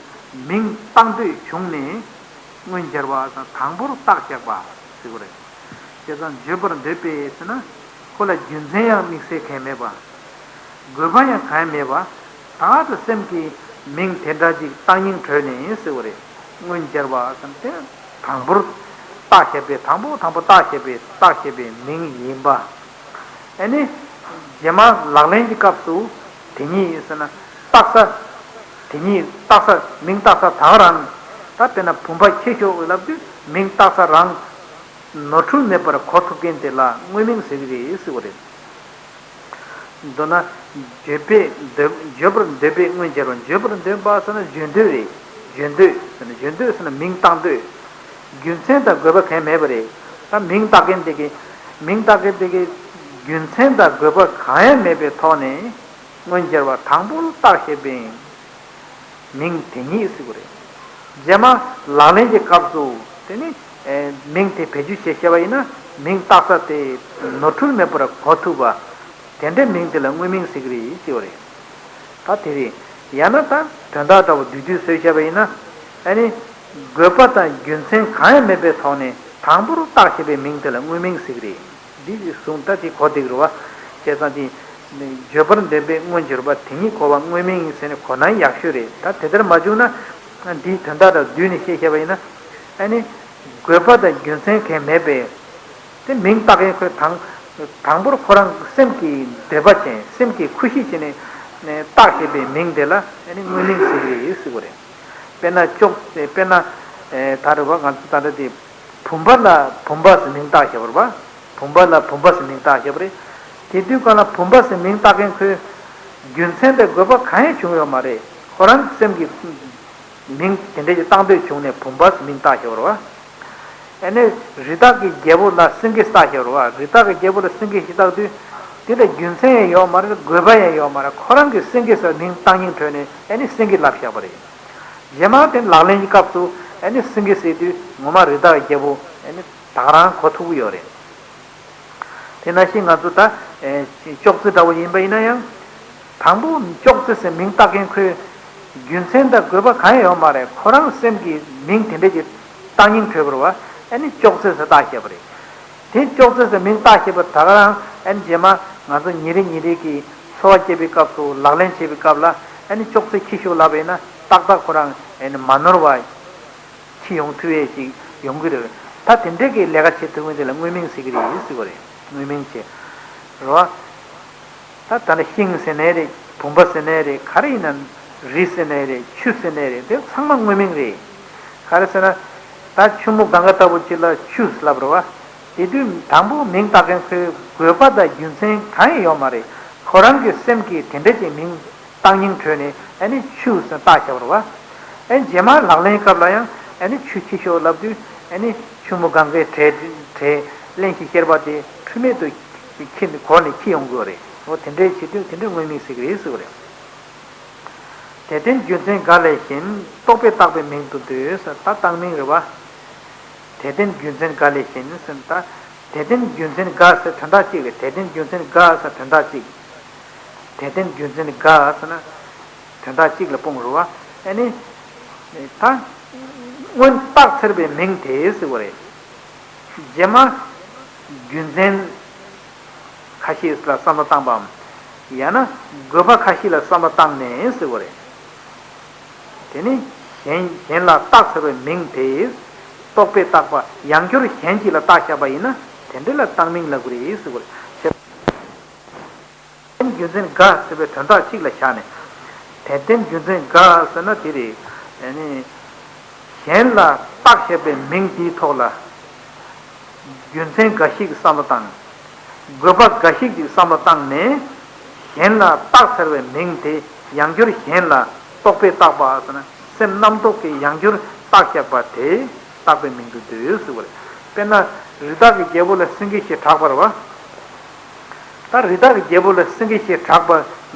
མིང་བཏགས་འདོད་བྱུང་ནས་མངོན་གྱུར་པ་དང་དང་པོར་བཏགས་བཞག་པ་ཟེར་བ་རེད། བྱས་ཙང་བརྗོད་པར་འདོད་པས་ཟེར་ན། ཁོ་ལ་རྒྱུ་མཚན་ཡང་དམིགས་བསལ་གང་མེད་པ། དགོས་པ་ཡང་གང་མེད་པ། ད་དུ་སེམས་ཀྱིས་མིང་དེ་འདྲ་ཅིག་བཏགས་སྙིང་བྲོས་ནས་ཟེར་བ་རེད། མངོན་གྱུར་པ་ཟེར་ཏེ། དང་པོར་བཏགས་བཞག་པའི་དང་པོ་དང་པོ་བཏགས་བཞག་པའི་བཏགས་བཞག་པའི་མིང་ཡིན་པ། ཨ་ནི། རྗེས་མ་ལག་ལེན་གྱི་སྐབས་སུ་དེ་ཉིད་ཟེར་ན་བཏགས་ས། དེ་ཉིད་བཏགས་ས་མིང་བཏགས་ས་དང་རང་། ད་དཔེར་ན་བུམ་པ་ཁྱེར་ཤོག་ལབ་དུས་མིང་བཏགས་ས་རང་། ནོར་འཁྲུལ་མེད་པར་གོ་ཐུབ་མཁན་དེ་ལ་དངོས་མིང་ཟེར་གྱི་རེད་ཟེར་བ་རེད། མདོར་ན། བརྗོད་པས་འདོད་བརྗོད་པར་འདོད་པས་མངོན་གྱུར་པ། བརྗོད་པར་འདོད་པ་ཟེར་ན་བརྗོད་འདོད་རེད། བརྗོད་འདོད་ཟེར་ན་བརྗོད་འདོད་ཟེར་ན་མིང་བཏགས་འདོད། རྒྱུ་མཚན་དང་དགོས་པ་གང་མེད་པ་རེད། ད་མིང་བཏགས་མཁན་དེ་གིས་མིང་བཏགས་མཁན་དེ་གིས་རྒྱུ་མཚན་དང་དགོས་པ་གང་ཡང་མེད་པའི་ཐོག་ནས་མངོན་གྱུར་པ་དང་པོར་བཏགས་བཞག་པའི་མིང་དེ་ཉིད་ཟེར་དགོས་རེད། རྗེས་མ་ལག་ལེན་གྱི་སྐབས་སུ་དེ་ནི་མིང་དེ་བེད་སྤྱོད་བྱེད་ཤེས་པ་ཡིན་ན་མིང་བཏགས་ས་དེ་ནོར་འཁྲུལ་མེད་པར་གོ་ཐུབ་པ། དེ་འདྲའི་མིང་དེ་ལ་དངོས་མིང་ཟེར་གྱི་རེད་ཅེས་པ་རེད། ད་དེ་རེད། ཡང་ན་ད་དོན་དག་འདྲ་བོ་བསྡུས་བསྡུས་བཟོས་བྱས་པ་ཡིན་ན། ཨ་ནི། དགོས་པ་དང་རྒྱུ་མཚན་གང་ཡང་མེད་པའི་ཐོག་ནས་དང་པོར་བཏགས་བྱས་པའི་མིང་དེ་ལ་དངོས་མིང་ཟེར་གྱི་རེད། འདི་གཟུང་ད་དེ་གོ་བདེ་གི་རེད་བ། བྱས་ཙང་དེ། བརྗོད་པར་འདོད་པས་མངོན་གྱུར་པ་དེ་ཉིད་གོ་བ་དངོས་མིང་ཡིན་ཟེར་ནས་གོ་ན་ཡག་ཤོས་རེད། ད་དེ་ལྟར་མ་བྱུང་ན། འདིའི་དོན་དག་དང་བསྡུས་ནས་བཤད་བཤད་པ་ཡིན་ན། ཨ་ནི། དགོས་པ་དང་རྒྱུ་མཚན་གང་མེད་པའི། དེ་མིང་བཏགས་མཁན་ཁོས་དང་། དང་པོར་ཁོ་རང་སེམས་ཀྱི་འདོད་པ་ཅན་སེམས་ཀྱི་ཁུ་ཤི་བྱས་ནས་བཏགས་བྱས་པའི་མིང་དེ་ལ་ཨ་ནི་དངོས་མིང་ཟེར་གྱི་རེད་ཟེར་བ་རེད། དཔེར་ན་ཅོག་དཔེར་ན། ད་རེད་བ་ང་ཚོ་ད་ལྟ་དེ་བུམ་པ་ལ་བུམ་པ་ཟེར་མིང་བཏགས་བྱས་པ་རེད་བ། བུམ་པ་ལ་བུམ་པ་ཟེར་མིང་བཏགས་བྱས་པ་རེད། དེ་དུས་གང་ལ་བུམ་པ་ཟེར་མིང་བཏགས་མཁན་ཁོས་རྒྱུ་མཚན་དང་དགོས་པ་གང་ཡང་བྱུང་ཡོད་མ་རེད། ཁོ་རང་སེམས་ཀྱི་མིང་དེ་འདྲ་ཞིག་བཏགས་འདོད་བྱུང་ནས་བུམ་པ་ཟེར་མིང་བཏགས་བྱས་པ་རེད་བ། ཨ་ནི་རི་དྭགས་ཀྱི་རྒྱལ་པོ་ལ་སེང་གེ་བཏགས་བྱས་པ་རེད་བ། རི་དྭགས་ཀྱི་རྒྱལ་པོ་ལ་སེང་གེ་ཞེས་བཏགས་དུས་དེ་ལ་རྒྱུ་མཚན་ཡང་ཡོད་མ་རེད། དགོས་པ་ཡང་ཡོད་མ་རེད། ཁོ་རང་གིས་སེང་གེ་ཟེར་མིང་བཏགས་སྙིང་བྲོས་ནས་ཨ་ནི་སེང་གེ་ལབ་བཞག་པ་རེད། རྗེས་མ་དེ་ལག་ལེན་གྱི་སྐབས་སུ་ཨ་ནི་སེང་གེ་ཟེར་དུས་ངོ་མ་རི་དྭགས་རྒྱལ་པོ་ཨ་ནི་ ད་ག་རང་གོ་ཐུབ་ཀྱི་ཡོད་རེད། དེ་ནང་བཞིན་ང་ཚོ་ད་ཨེ་ཅོག་ཙེ་འདྲ་བོ་ཡིན་པ་ཡིན་ན་ཡང་། དང་པོ་ཅོག་ཙེ་ཟེར་མིང་བཏགས་མཁན་ཁོའི་རྒྱུ་མཚན་དང་དགོས་པ་གང་ཡང་ཡོད་མ་རེད། ཁོ་རང་སེམས་ཀྱི་མིང་དེ་འདྲས་ཀྱི་བཏགས་སྙིང་བྲོས་པ་རེད་བ། ཨ་ནི་ཅོག་ཙེ་ཟེར་བཏགས་བཞག་པ་རེད། དེ་ཅོག་ཙེ་ཟེར་མིང་བཏགས་བཞག་པ་ད་ག་རང་ཨ་ནི་རྗེས་མ་ང་ཚོ་ཉིན་རེ་ཉིན་རེ་གི་འཚོ་བ་སྐྱེལ་བའི་སྐབས་སུ་ལག་ལེན་བྱེད་པའི་སྐབས་ལ་ཨ་ནི་ཅོག་ཙེ་འཁྱེར་ཤོག་ལབ་པ་ཡིན་ན་ཏག་ཏག་ཁོ་རང་ཨ་ནི་མ་ནོར་བ། ཕྱི་ཡོང་ཐུབ་ཡས་ཤིག་ཡོང་གི་རེད། ད་དེ་འདྲས་ཀྱི་ལས་ཀ་བྱེད་ཐུབ་མཁན་དེ་ལ་དངོས་མིང་ཟེར་གི་རེད་ཟེར་བ་རེད། དངོས་མིང་བྱེད། རེད་བ། ད་ད་ནི་ཤིང་ཟེར་ནའི་རེད། བུམ་པ་ཟེར་ནའི་རེད། ག་རེ་ཡིན་ན། རི་ཟེར་ནའི་རེད། ཆུ་ཟེར་ནའི་རེད། དེ་ཚང་མ་དངོས་མིང་རེད། ག་རེ་ཟེར་ན། ད་ཆུ་མོ་གངྒཱ་ལྟ་བུ་ཅིག་ལ་ཆུ་ལབ་རེད་བ། དེ་དུས་དང་པོ་མིང་བཏགས་མཁན་ཁོའི་དགོས་པ་དང་རྒྱུ་མཚན་གང་ཡང་ཡོད་མ་རེད། ཁོ་རང་གི་སེམས་ཀྱིས་དེ་འདྲས་ཀྱི་མིང་བཏགས་སྙིང་བྲོས་ནས་ཨ་ནི་ཆུ་ཟེར་བཏགས་བཞག་པ་རེད་བ། ཨ་ནི་རྗེས་མ་ལག་ལེན་སྐབས་ལ་ཡང་ཨ་ནི་ཆུ་འཁྱེར་ཤོག་ལབ་དུས་ཨ་ནི་ཆུ་མོ་གངྒཱའི་གྲས་གྲས་གླེན་གཤེར་པ་དེ་འཁྲུལ་མེད་དུ་འཁྱེར་གོ་ནས་འཁྱེར་ཡོང་དགོས་རེད། འོ་དེ་འདྲས་བྱེད་དུས་དེ་འདྲས་དངོས་མིང་ཟེར་གི་རེད་ཟེར་བ་རེད། དེ་རྟེན་རྒྱུ་མཚན་འགའ་ལས་གཞན་རྟོག་པས་བཏགས་པའི་མིང་དུ་འདོད་ཟེར་ད་བཏགས་མིང་རེད་བ། དེ་རྟེན་རྒྱུ་མཚན་འགའ་ལས་གཞན་ཟེར་ད། དེ་རྟེན་རྒྱུ་མཚན་འགའ་ཟེར་དོན་དག་གཅིག་རེད། དེ་རྟེན་རྒྱུ་མཚན་འགའ་ཟེར་དོན་དག་གཅིག་དེ་རྟེན་རྒྱུ་མཚན་འགའ་ཟེར་ན། དོན་དག་གཅིག་ལ་སྤུངས་རེད་བ། ཨ་ནི། ད། སྔོན་བཏགས་ཚར་བའི་མིང་དེ་ཟེར་བ་རེད། རྗེས་མ། རྒྱུ་མཚན། ཁ་ཤས་ལ་བསམ་བློ་བཏང་པའམ། ཡང་ན། དགོས་པ་ཁ་ཤས་ལ་བསམ་བློ་བཏང་ནས་ཟེར་བ་རེད། དེ་ནི་གཞན་གཞན་ལ་བཏགས་ཚར་བའི་མིང་དེ། རྟོག་པས་བཏགས་པ་ཡང་བསྐྱར་གཞན་གཅིག་ལ་བཏགས་བཞག་པ་ཡིན་ན་དེ་འདྲ་ལ་བཏགས་མིང་ལབ་ཀྱི་རེད་ཟེར་བ་རེད། རྒྱུ་མཚན་འགའ་ཟེར་བའི་དོན་དག་གཅིག་ལ་བཞག་ནས། དེ་རྟེན་རྒྱུ་མཚན་འགའ་ཟེར་ན་དེ་རེད། ཨ་ནི། གཞན་ལ་བཏགས་བཞག་པའི་མིང་དེའི་ཐོག་ལ། རྒྱུ་མཚན་འགའ་ཞིག་བསམ་བློ་བཏང་། དགོས་པ་འགའ་ཞིག་ཅིག་བསམ་བློ་བཏང་ནས། གཞན་ལ་བཏགས་ཚར་བའི་མིང་དེ་ཡང་བསྐྱར་གཞན་ལ་རྟོག་པས་བཏགས་པ་ཟེར་ན་སེམས་རྣམ་རྟོག་གིས་ཡང་བསྐྱར་བཏགས་བཞག་པ་དེ་བཏགས་པའི་མིང་དུ་འདོད་ཟེར་བ་རེད། དཔེར་ན། རི་དྭགས་ཀྱི་རྒྱལ་པོ་ལ་སེང་གེ་ཞེས་གྲགས་པ་རེད་བ། ད་རི་དྭགས་ཀྱི་རྒྱལ་པོ་ལ་སེང་གེ་ཞེས་གྲགས་པ་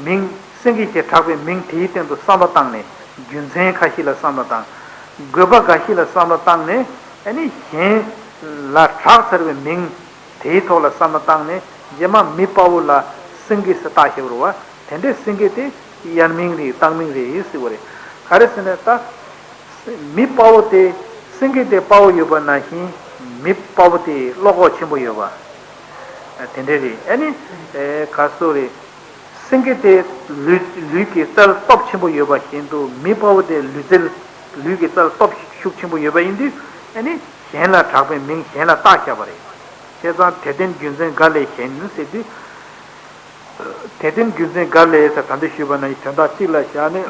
མིང་སེང་གེ་ཞེས་གྲགས་པའི་མིང་དེའི་སྟེང་དུ་བསམ་བློ་བཏང་ནས་རྒྱུ་མཚན་ཁ་ཤས་ལ་བསམ་བློ་བཏང་། དགོས་པ་འགའ་ཞིག་ལ་བསམ་བློ་བཏང་ནས་ཨ་ནི་གཞན་ལ་གྲགས་ཚར་བའི་མིང་དེའི་ཐོག་ལ་བསམ་བློ་བཏང་ནས་རྗེས་མ་མི་དཔའ་བོ་ལ་སེང་གེ་ཟེར་བཏགས་བཞག་པ་རེད་བ། དེ་འདྲའི་སེང་གེ་དེ་དབྱར་མིང་རེད། བཏགས་མིང་རེད་ཟེར་བ་རེད། ག་རེ་ཟེར་ན་ད། མི་དཔའ་བོ་དེ། སེང་གེ་དེ་དཔའ་བོ་ཡོད་པ་ནང་བཞིན། མི་དཔའ་བོ་དེ་བློ་ཁོག་ཆེན་པོ་ཡོད་པ། དེ་འདྲ་རེད། ཨ་ནི། ག་སོ་རེད། སེང་གེ་དེ་ལུས་ལུས་ཀྱི་རྩལ་སྟོབས་ཆེན་པོ་ཡོད་པ་བཞིན་དུ་མི་དཔའ་བོ་དེ་ལུས་རྩལ་ལུས་ཀྱི་རྩལ་སྟོབས་ཤུགས་ཆེན་པོ་ཡོད་པ་ཡིན་དུས། ཨ་ནི། གཞན་ལ་གྲགས་པའི་མིང་གཞན་ལ་བཏགས་བཞག་པ་རེད། བྱས་ཙང་དེ་རྟེན་རྒྱུ་མཚན་འགའ་ལས་གཞན་ཟེར་དུས། དེ་རྟེན་རྒྱུ་མཚན་འགའ་ལས་ཟེར་ད་འདི་ཞུས་པ་ནང་བཞིན་དོན་དག་གཅིག་ལ་བཞག་ནས།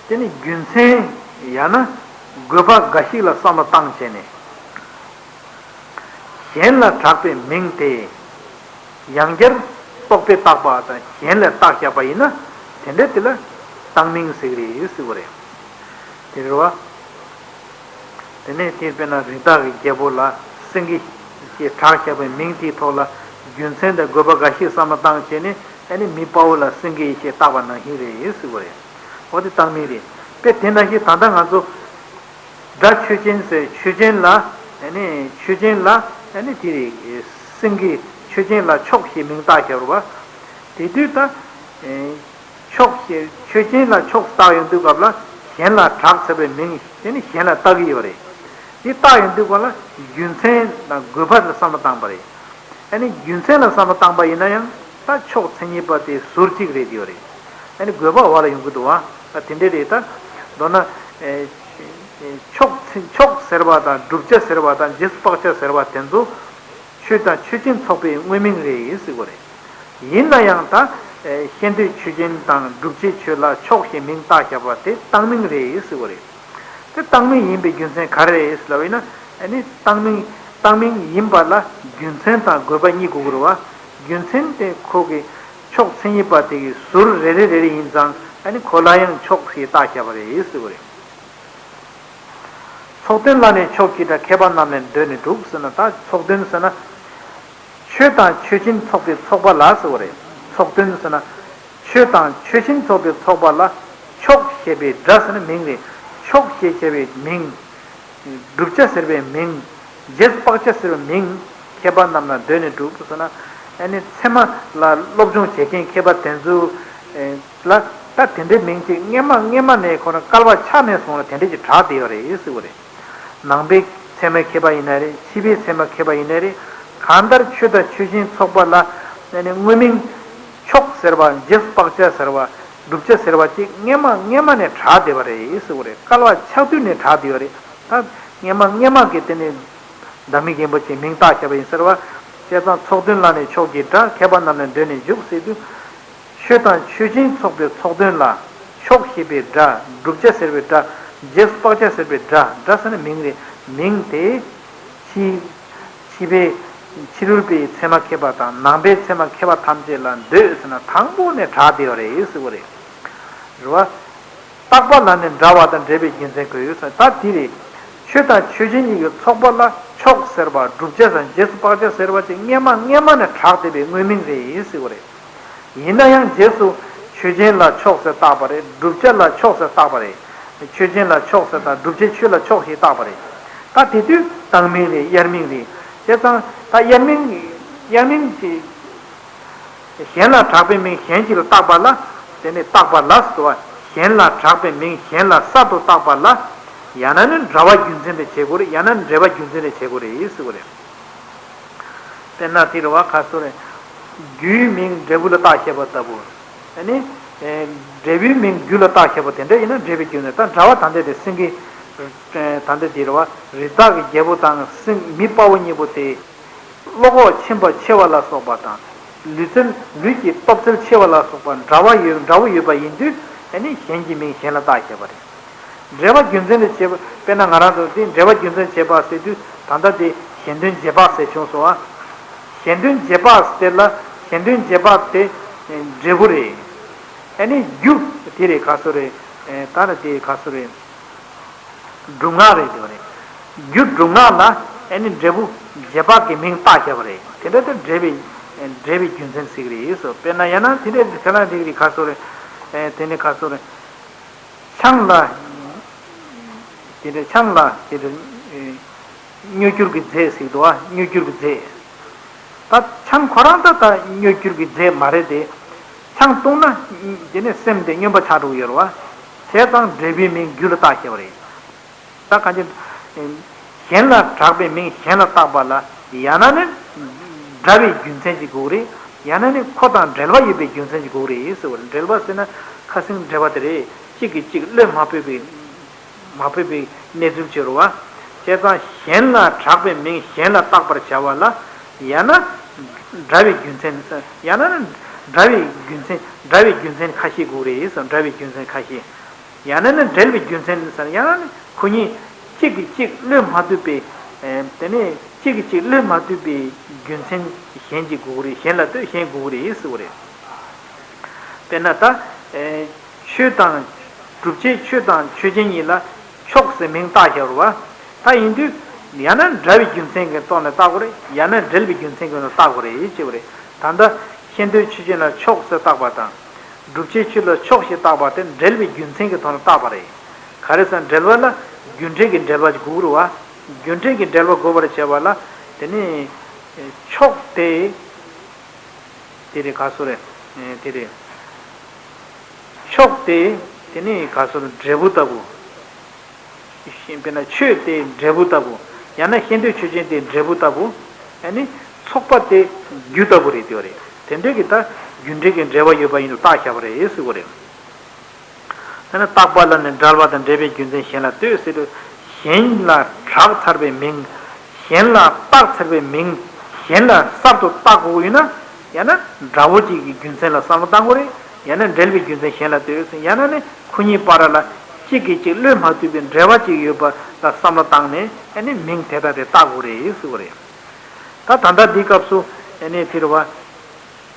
དེ་ནི་རྒྱུ་མཚན་ཡང་ན་དགོས་པ་འགའ་ཞིག་ལ་བསམ་བློ་བཏང་བྱས་ནས། གཞན་ལ་གྲགས་པའི་མིང་དེ་ཡང་བསྐྱར་རྟོག་པས་བཏགས་པ་དང་གཞན་ལ་བཏགས་བཞག་པ་ཡིན་ན་དེ་འདྲ་དེ་ལ་བཏགས་མིང་ཟེར་གི་རེད་ཟེར་བ་རེད། དེ་རེད་བ། དེ་ནས་དེ་དཔེར་ན་རི་དྭགས་ཀྱི་རྒྱལ་པོ་ལ་སེང་གེ་ཞེས་གྲགས་བཞག་པའི་མིང་དེའི་ཐོག་ལ་རྒྱུ་མཚན་དང་དགོས་པ་འགའ་ཞིག་བསམ་བློ་བཏང་བྱས་ནས་ཨ་ནི་མི་དཔའ་བོ་ལ་སེང་གེ་ཞེས་བཏགས་པ་ནང་བཞིན་རེད་ཟེར་བ་རེད། འོ་དེ་བཏགས་མིང་རེད། དཔེ་དེ་ནང་བཞིན་ད་ལྟ་ང་ཚོ་སྒྲ་ཆོས་ཅན་ཟེར་ཆོས་ཅན་ལ་ཨ་ནི་ཆོས་ཅན་ལ་ཨ་ནི་དེ་རེད། སེང་གེ་ཆོས་ཅན་ལ་ཕྱོགས་ཞེས་མིང་བཏགས་བཞག་རེད་བ། དེ་དུས་ད། ཕྱོགས་ཞེས་ཆོས་ཅན་ལ་ཕྱོགས་བཏགས་ཡོང་དུས་སྐབས་ལ་གཞན་ལ་གྲགས་ཚར་བའི་མིང་དེ་ནི་གཞན་ལ་བཏགས་ཀྱི་ཡོད་རེད། དེ་བཏགས་ཡོང་དུས་སྐབས་ལ་རྒྱུ་མཚན་དང་དགོས་པ་ལ་བསམ་བློ་བཏང་པ་རེད། ཨ་ནི་རྒྱུ་མཚན་ལ་བསམ་བློ་བཏང་པ་ཡིན་ན་ཡང་ད་ཕྱོགས་མཚན་ཉིད་པ་དེ་ཟུར་གཅིག་རེད་ཡོད་རེད། ཨ་ནི་དགོས་པ་བར་ལ་ཡོང་གི་འདུག་བ། ད་དེ་འདྲ་རེད་ད། མདོར་ན། ཕྱོགས་མཚན་ཕྱོགས་ཟེར་བ་དང་བསྒྲུབ་བྱ་ཟེར་བ་དང་རྗེས་སུ་དཔག་བྱ་ཟེར་བ་དེ་ཚོ། ཆོས་དང་ཆོས་ཅན་ཚོགས་པའི་དངོས་མིང་རེད་ཟེར་བ་རེད། ཡིན་ན་ཡང་ད། ཤེས་འདོད་ཆོས་ཅན་དང་བསྒྲུབ་བྱའི་ཆོས་ལ་ཕྱོགས་ཞེས་མིང་བཏགས་བཞག་པ་དེ་བཏགས་མིང་རེད་ཟེར་བ་རེད། དེ་བཏགས་མིང་ཡིན་པའི་རྒྱུ་མཚན་ག་རེ་རེད་ལབ་ཡིན་ན། ཨ་ནི་བཏགས་མིང་བཏགས་མིང་ཡིན་པ་ལ་རྒྱུ་མཚན་དང་དགོས་པ་གཉིས་དགོས་ཀྱི་རེད་བ། རྒྱུ་མཚན་དེ་ཁོ་གི་ཕྱོགས་མཚན་ཉིད་པ་དེ་གི་ཟུར་རེ་རེ་རེ་རེ་ཡིན་ཙང་ཨ་ནི་ཁོ་ལ་ཡང་ཕྱོགས་ཞེས་བཏགས་བཞག་པ་རེད་ཟེར་བ་རེད། ཚོགས་དོན་ལ་ནི་ཕྱོགས་ཀྱི་སྒྲ་མཁས་པ་རྣམས་ལས་འདོད་ནས་གྲུབ་ཟེར་ན་ད་ཚོགས་དོན་ཟེར་ན། ཆོས་དང་ཆོས་ཅན་ཚོགས་པའི་ཚོགས་པ་ལ་ཟེར་བ་རེད། ཚོགས་དོན་ཟེར་ན། ཆོས་དང་ཆོས་ཅན་ཚོགས་པའི་ཚོགས་པ་ལ་ཕྱོགས་ཞེས་པའི་སྒྲ་ཟེར་ན་མིང་རེད། ཕྱོགས་ཞེས་བྱ་བའི་མིང་། བསྒྲུབ་བྱ་ཟེར་བའི་མིང་། རྗེས་སུ་དཔག་བྱ་ཟེར་བའི་མིང་མཁས་པ་རྣམས་ལ་འདོད་ནས་བསྒྲུབས་ཟེར་ན། ཨ་ནི་ཚད་མ་ལ་སློབ་སྦྱོང་བྱེད་མཁན་མཁས་པ་དེ་ཚོ་ལ་ད་དེ་འདྲའི་མིང་ཅིག་སྔས་མ་སྔས་མ་ནས་ཁོ་རང་བསྐལ་པ་ཆགས་ནས་བཟུང་ལ་དེ་འདྲས་ཀྱི་གྲགས་བསྡད་ཡོད་རེད་ཟེར་བ་རེད། ནང་པའི་ཚད་མ་མཁས་པ་ཡིན་ན་རེད། ཕྱི་པའི་ཚད་མ་མཁས་པ་ཡིན་ན་རེད། གང་ལྟར་ཆོས་དང་ཆོས་ཅན་ཚོགས་པ་ལ་ཨ་ནི་དངོས་མིང་མཆོག་ཟེར་བ། རྗེས་སུ་དཔག་བྱ་ཟེར་བ། བསྒྲུབ་བྱ་ཟེར་བ་ཅིག་སྔས་མ་སྔས་མ་ནས་གྲགས་བསྡད་པ་རེད་ཟེར་བ་རེད། བསྐལ་པ་ཆགས་དུས་ནས་གྲགས་བསྡད་ཡོད་རེད། ད་སྔས་མ་སྔས་མ་གི་དེ་ནས་བདག་མེད་རྒན་པོ་ཆེའི་མིང་བཏགས་བཞག་པ་ཡིན་ཟེར་བ། བྱས་ཙང་ཚོགས་དོན་ལ་ནི་མཆོག་གི་སྒྲ། མཁས་པ་རྣམས་ལ་འདོད་ནས་འཇུག་ཟེར་དུས། ཆོས་དང་ཆོས་ཅན་ཚོགས་པའི་ཚོགས་དོན་ལ་མཆོག་ཞེས་པའི་སྒྲ། བསྒྲུབ་བྱ་ཟེར་བའི་སྒྲ། རྗེས་སུ་དཔག་བྱ་ཟེར་བའི་སྒྲ། སྒྲ་ཟེར་ན་མིང་རེད། མིང་དེ་ཕྱི་ཕྱི་པའི་ཕྱི་རོལ་པའི་ཚད་མ་མཁས་པ་དང་ནང་པའི་ཚད་མ་མཁས་པ་ཐམས་ཅད་ལ་འདོད་ཟེར་ན་དང་པོ་ནས་གྲགས་བསྡད་ཡོད་རེད་ཟེར་བ་རེད། རེད་བ། བཏགས་པ་ལ་ནི་འདྲ་བ་དང་འབྲེལ་བའི་རྒྱུ་མཚན་གོ་ཡོད་ཟེར། ད་དེ་རེད། ཆོས་དང་ཆོས་ཅན་གཉིས་ཀྱི་ཚོགས་པ་ལ་མཆོག་ཟེར་བ། བསྒྲུབ་བྱ་དང་རྗེས་སུ་དཔག་བྱ་ཟེར་བ་དེ་སྔས་མ་སྔས་མ་ནས་གྲགས་བསྡད་པའི་དངོས་མིང་རེད་ཟེར་བ་རེད། ཡིན་ན་ཡང་རྗེས་སུ་ཆོས་ཅན་ལ་མཆོག་ཟེར་བཏགས་པ་རེད། བསྒྲུབ་བྱ་ལ་མཆོག་ཟེར་བཏགས་པ་རེད། ཆོས་ཅན་ལ་མཆོག་ཟེར་དང་བསྒྲུབ་བྱའི་ཆོས་ལ་མཆོག་ཞེས་བཏགས་པ་རེད། ད་དེ་དུས་བཏགས་མིང་རེད། དབྱེར་མིང་རེད། བྱས་ཙང་ད་དབྱེར་མིང་། དབྱེར་མིང་དེ། གཞན་ལ་གྲགས་པའི་མིང་གཞན་གཅིག་ལ་བཏགས་པ་ལ། དེ་ནི་བཏགས་པ་ལ་ཟེར་བ། གཞན་ལ་གྲགས་པའི་མིང་གཞན་ལ་གསར་དུ་བཏགས་པ་ལ། ཡང་ན་ནི་འདྲ་བ་རྒྱུ་མཚན་དུ་བྱེད་དགོས་རེད། ཡང་ན་ནི་འབྲེལ་བ་རྒྱུ་མཚན་དུ་བྱེད་དགོས་རེད་ཟེར་བ་རེད། དཔེར་ན་དེ་རེད་བ། ཁ་སོ་རེད། རྒྱུའི་མིང་འབྲས་བུ་ལ་བཏགས་བཞག་པ་ལྟ་བུ། ཨ་ནི། ཨེ། འབྲས་བུའི་མིང་རྒྱུ་ལ་བཏགས་བཞག་པ་དེ་འདྲ་ཡིན་ན་འབྲེལ་བའི་རྒྱུ་མཚན། ད་འདྲ་བ་ད་ལྟ་དེ་སེང་གེ། ཨེ། ད་ལྟ་དེ་རེད་བ། རི་དྭགས་ཀྱི་རྒྱལ་པོ་དང་སེང་མི་དཔའ་བོ་གཉིས་པོ་དེ། བློ་ཁོག་ཆེན་པོ་ཆེ་བ་ལ་སོགས་པ་དང་། ལུས་རྩལ་ལུས་ཀྱི་སྟོབས་རྩལ་ཆེ་བ་ལ་སོགས་པ་འདྲ་བ་ཡོད། འདྲ་བོ་ཡོད་པ་ཡིན་དུས་ཨ་ནི་གཞན་གྱི་མིང་གཞན་ལ་བཏགས་བཞག་པ་རེད། འབྲེལ་བ་རྒྱུ་མཚན་དུ་བྱེད་པ། དཔེར་ན་ང་རང་ཚོ་དེ་འབྲེལ་བ་རྒྱུ་མཚན་བྱེད་པ་ཟེར་དུས་ད་ལྟ་དེ་གཞན་དོན་རྗེས་དཔག་ཟེར་བྱུང་སོང་ཨ། གཞན་དོན་རྗེས་དཔག་ཟེར་ལ་གཞན་དོན་རྗེས་དཔག་དེ་འབྲས་བུ་རེད། ཨ་ནི་རྒྱུ་དེ་རེད། ཁ་སོ་རེད། ད་ནི་དེ་ཁ་སོ་རེད། སྒྲུབ་ངག་རེད་དེ་བ་རེད། རྒྱུ་སྒྲུབ་ངག་ལ་ཨ་ནི་འབྲས་བུ་རྗེས་དཔག་གི་མིང་བཏགས་བཞག་པ་རེད། དེ་འདྲ་དེ་འབྲེལ་བའི་འབྲེལ་བའི་རྒྱུ་མཚན་ཟེར་གི་རེད་ཟེར། དཔེར་ན་ཡང་ན་དེ་འདྲ་དེ་ཁ་ན་འགྲིག་རེད། ཁ་སོ་རེད། དེ་ནི་ཁ་སོ་རེད། ཆང་ལ། དེ་འདྲ་ཆང་ལ་དེ་འདྲ་གཉོས་གྱུར་གྱི་རྫས་ཟེར་གི་འདུག་ཨ། གཉོས་གྱུར་གྱི་རྫས། ད་ཆང་ཁོ་རང་ད་ད་གཉོས་གྱུར་གྱི་རྫས་མ་རེད་དེ། ཆང་བཏུང་ན་དེ་ནས་སེམས་དེ་སྨྱོན་པ་ཆགས་འགྲོ་གི་ཡོད་རེད་བ། བྱས་ཙང་འབྲས་བུའི་མིང་རྒྱུ་ལ་བཏགས་བཞག་པ་རེད། ད་གང་ཅི། གཞན་ལ་གྲགས་པའི་མིང་གཞན་ལ་བཏགས་པ་ལ་ཡང་ན་ནི་འདྲ་བའི་རྒྱུ་མཚན་ཅིག་དགོས་རེད། ཡང་ན་ནི་ཁོ་དང་འབྲེལ་བ་ཡོད་པའི་རྒྱུ་མཚན་ཅིག་དགོས་རེད་ཟེར་བ་རེད། འབྲེལ་བ་ཟེར་ན་ཁ་སང་འབྲེལ་བ་དེ་རེད། གཅིག་གིས་གཅིག་བློས་མ་ཕོད་པའི། མ་ཕོད་པའི་གནས་ཚུལ་བྱེད་རུང་བ། བྱས་ཙང་གཞན་ལ་གྲགས་པའི་མིང་གཞན་ལ་བཏགས་པར་བྱ་བ་ལ་ཡང་ན་འདྲ་བའི་རྒྱུ་མཚན། ཡང་ན་ནི་འདྲ་བའི་རྒྱུ་མཚན། འདྲ་བའི་རྒྱུ་མཚན་ཁ་ཤས་དགོས་རེད་ཟེར། འདྲ་བའི་རྒྱུ་མཚན་ཁ་ཤས། ཡང་ན་ནི་འབྲེལ་བའི་རྒྱུ་མཚན་ཟེར། ཡང་ན་ནི་ཁོ་གཉིས་གཅིག་གིས་གཅིག་བློས་མ་ཐུབ་པའི། ཨེ། དེ་ནས་གཅིག་གིས་གཅིག་བློས་མ་ཐུབ་པའི་རྒྱུ་མཚན་གཞན་གྱི་དགོས་རེད། གཞན་ལ་ལྟོས། གཞན་དགོས་རེད་ཟེར་བ་རེད། དཔེར་ན་ད། ཨེ། ཆོས་དང་། བསྒྲུབ་བྱའི་ཆོས་དང་ཆོས་ཅན་གཉིས་ལ་མཆོག་ཟེར་མིང་བཏགས་བཞག་རུང་བ། ད་ཡིན་དུས་ཡང་ན་འདྲ་བའི་རྒྱུ་མཚན་གྱི་ཐོག་ནས་བཏགས་དགོས་རེད། ཡང་ན་འབྲེལ་བའི་རྒྱུ་མཚན་གྱི་ཐོག་ནས་བཏགས་དགོས་རེད་ཅེས་པ་རེད། ད་ལྟ་ཤེས་འདོད་ཆོས་ཅན་ལ་མཆོག་ཟེར་བཏགས་པ་དང་། བསྒྲུབ་བྱའི་ཆོས་ལ་མཆོག་ཞེས་བཏགས་པ་དེ་འབྲེལ་བའི་རྒྱུ་མཚན་གྱི་ཐོག་ནས་བཏགས་པ་རེད། ག་རེ་ཟེར་ན་འབྲེལ་བ་ལ་རྒྱུ་འབྲས་ཀྱི་འབྲེལ་བ་དགོས་རུང་བ། རྒྱུ་འབྲས་ཀྱི་འབྲེལ་བ་དགོས་པར་བྱ་བ་ལ་དེ་ནི་མཆོག་དེ། དེ་རེད། ག་སོ་རེད། དེ་རེད། མཆོག་དེ་དེ་ནི་ག་སོ་རེད། འབྲས་བུ་ལྟ་བུ། དཔེར་ན་ཆོས་དེ་འབྲས་བུ་ལྟ་བུ། ཡང་ན་ཤེས་འདོད་ཆོས་ཅན་དེ་འབྲས་བུ་ལྟ་བུ། ཡང་ནི་ཚོགས་པ་དེ་རྒྱུ་ལྟ་བུ་རེད་དེ་རེད། དེ་འདྲའི་གི་ད་རྒྱུ་འབྲས་ཀྱི་འབྲེལ་བ་ཡོད་པ་ཡིན་དུ་བཏགས་བཞག་པ་རེད་ཟེར་བ་རེད། ད་ནི་བཏགས་པ་ལ་ནི་འདྲ་བ་དང་འབྲེལ་བའི་རྒྱུ་མཚན་གཞན་ལ་ལྟོས་ཟེར་དུས། གཞན་ལ་གྲགས་ཚར་བའི་མིང་། གཞན་ལ་བཏགས་ཚར་བའི་མིང་། གཞན་ལ་གསར་དུ་བཏགས་དགོས་ཡོད་ན། ཡང་ན་འདྲ་བོ་གཅིག་གི་རྒྱུ་མཚན་ལ་བསམ་བློ་བཏང་དགོས་རེད། ཡང་ན་འབྲེལ་བའི་རྒྱུ་མཚན་གཞན་ལ་ལྟོས། ཡང་ན་ནི་ཁོ་གཉིས་བར་ལ་གཅིག་གིས་གཅིག་བློས་མ་ཐུབ་པའི་འབྲེལ་བ་གཅིག་ཡོད་པ་ལ་བསམ་བློ་བཏང་ནས་ཨ་ནི་མིང་དེ་དག་དེ་བཏགས་དགོས་རེད་ཟེར་བ་རེད། ད་ད་ལྟ་འདིའི་སྐབས་སུ་ཨ་ནི་དེ་རེད་བ།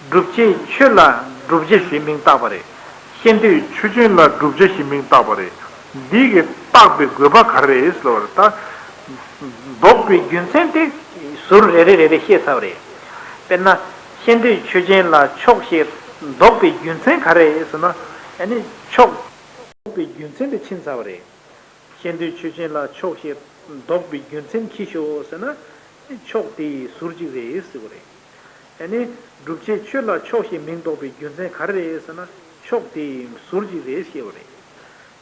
བསྒྲུབ་བྱའི་ཆོས་ལ་བསྒྲུབ་བྱ་ཞེས་མིང་བཏགས་པ་རེད། ཤེས་འདོད་ཆོས་ཅན་ལ་བསྒྲུབ་བྱ་ཞེས་མིང་བཏགས་པ་རེད། འདི་གི་བཏགས་པའི་དགོས་པ་ག་རེ་རེད་ཟེར་བ་རེད། ད་འདོགས་པའི་རྒྱུ་མཚན་དེ་ཟུར་རེ་རེ་རེ་རེ་བཤད་ཚར་བ་རེད། དཔེར་ན་ཤེས་འདོད་ཆོས་ཅན་ལ་མཆོག་ཞེས་འདོགས་པའི་རྒྱུ་མཚན་ག་རེ་རེད་ཟེར་ན། ཨ་ནི་མཆོག་འདོགས་པའི་རྒྱུ་མཚན་དེ་ཕྱིན་ཚར་བ་རེད། ཤེས་འདོད་ཆོས་ཅན་ལ་མཆོག་ཞེས་ འདོགས་པའི་རྒྱུ་མཚན་ཅི་ཞིག་ཟེར་ན། ཕྱོགས་དེའི་ཟུར་གཅིག་རེད་ཟེར་བ་རེད། ཨ་ནི། བསྒྲུབ་བྱའི་ཆོས་ལ་ཕྱོགས་ཞེས་མིང་འདོགས་པའི་རྒྱུ་མཚན་ག་རེ་རེད་ཟེར་ན། ཕྱོགས་དེའི་ཟུར་གཅིག་རེད་ཞེས་པ་རེད།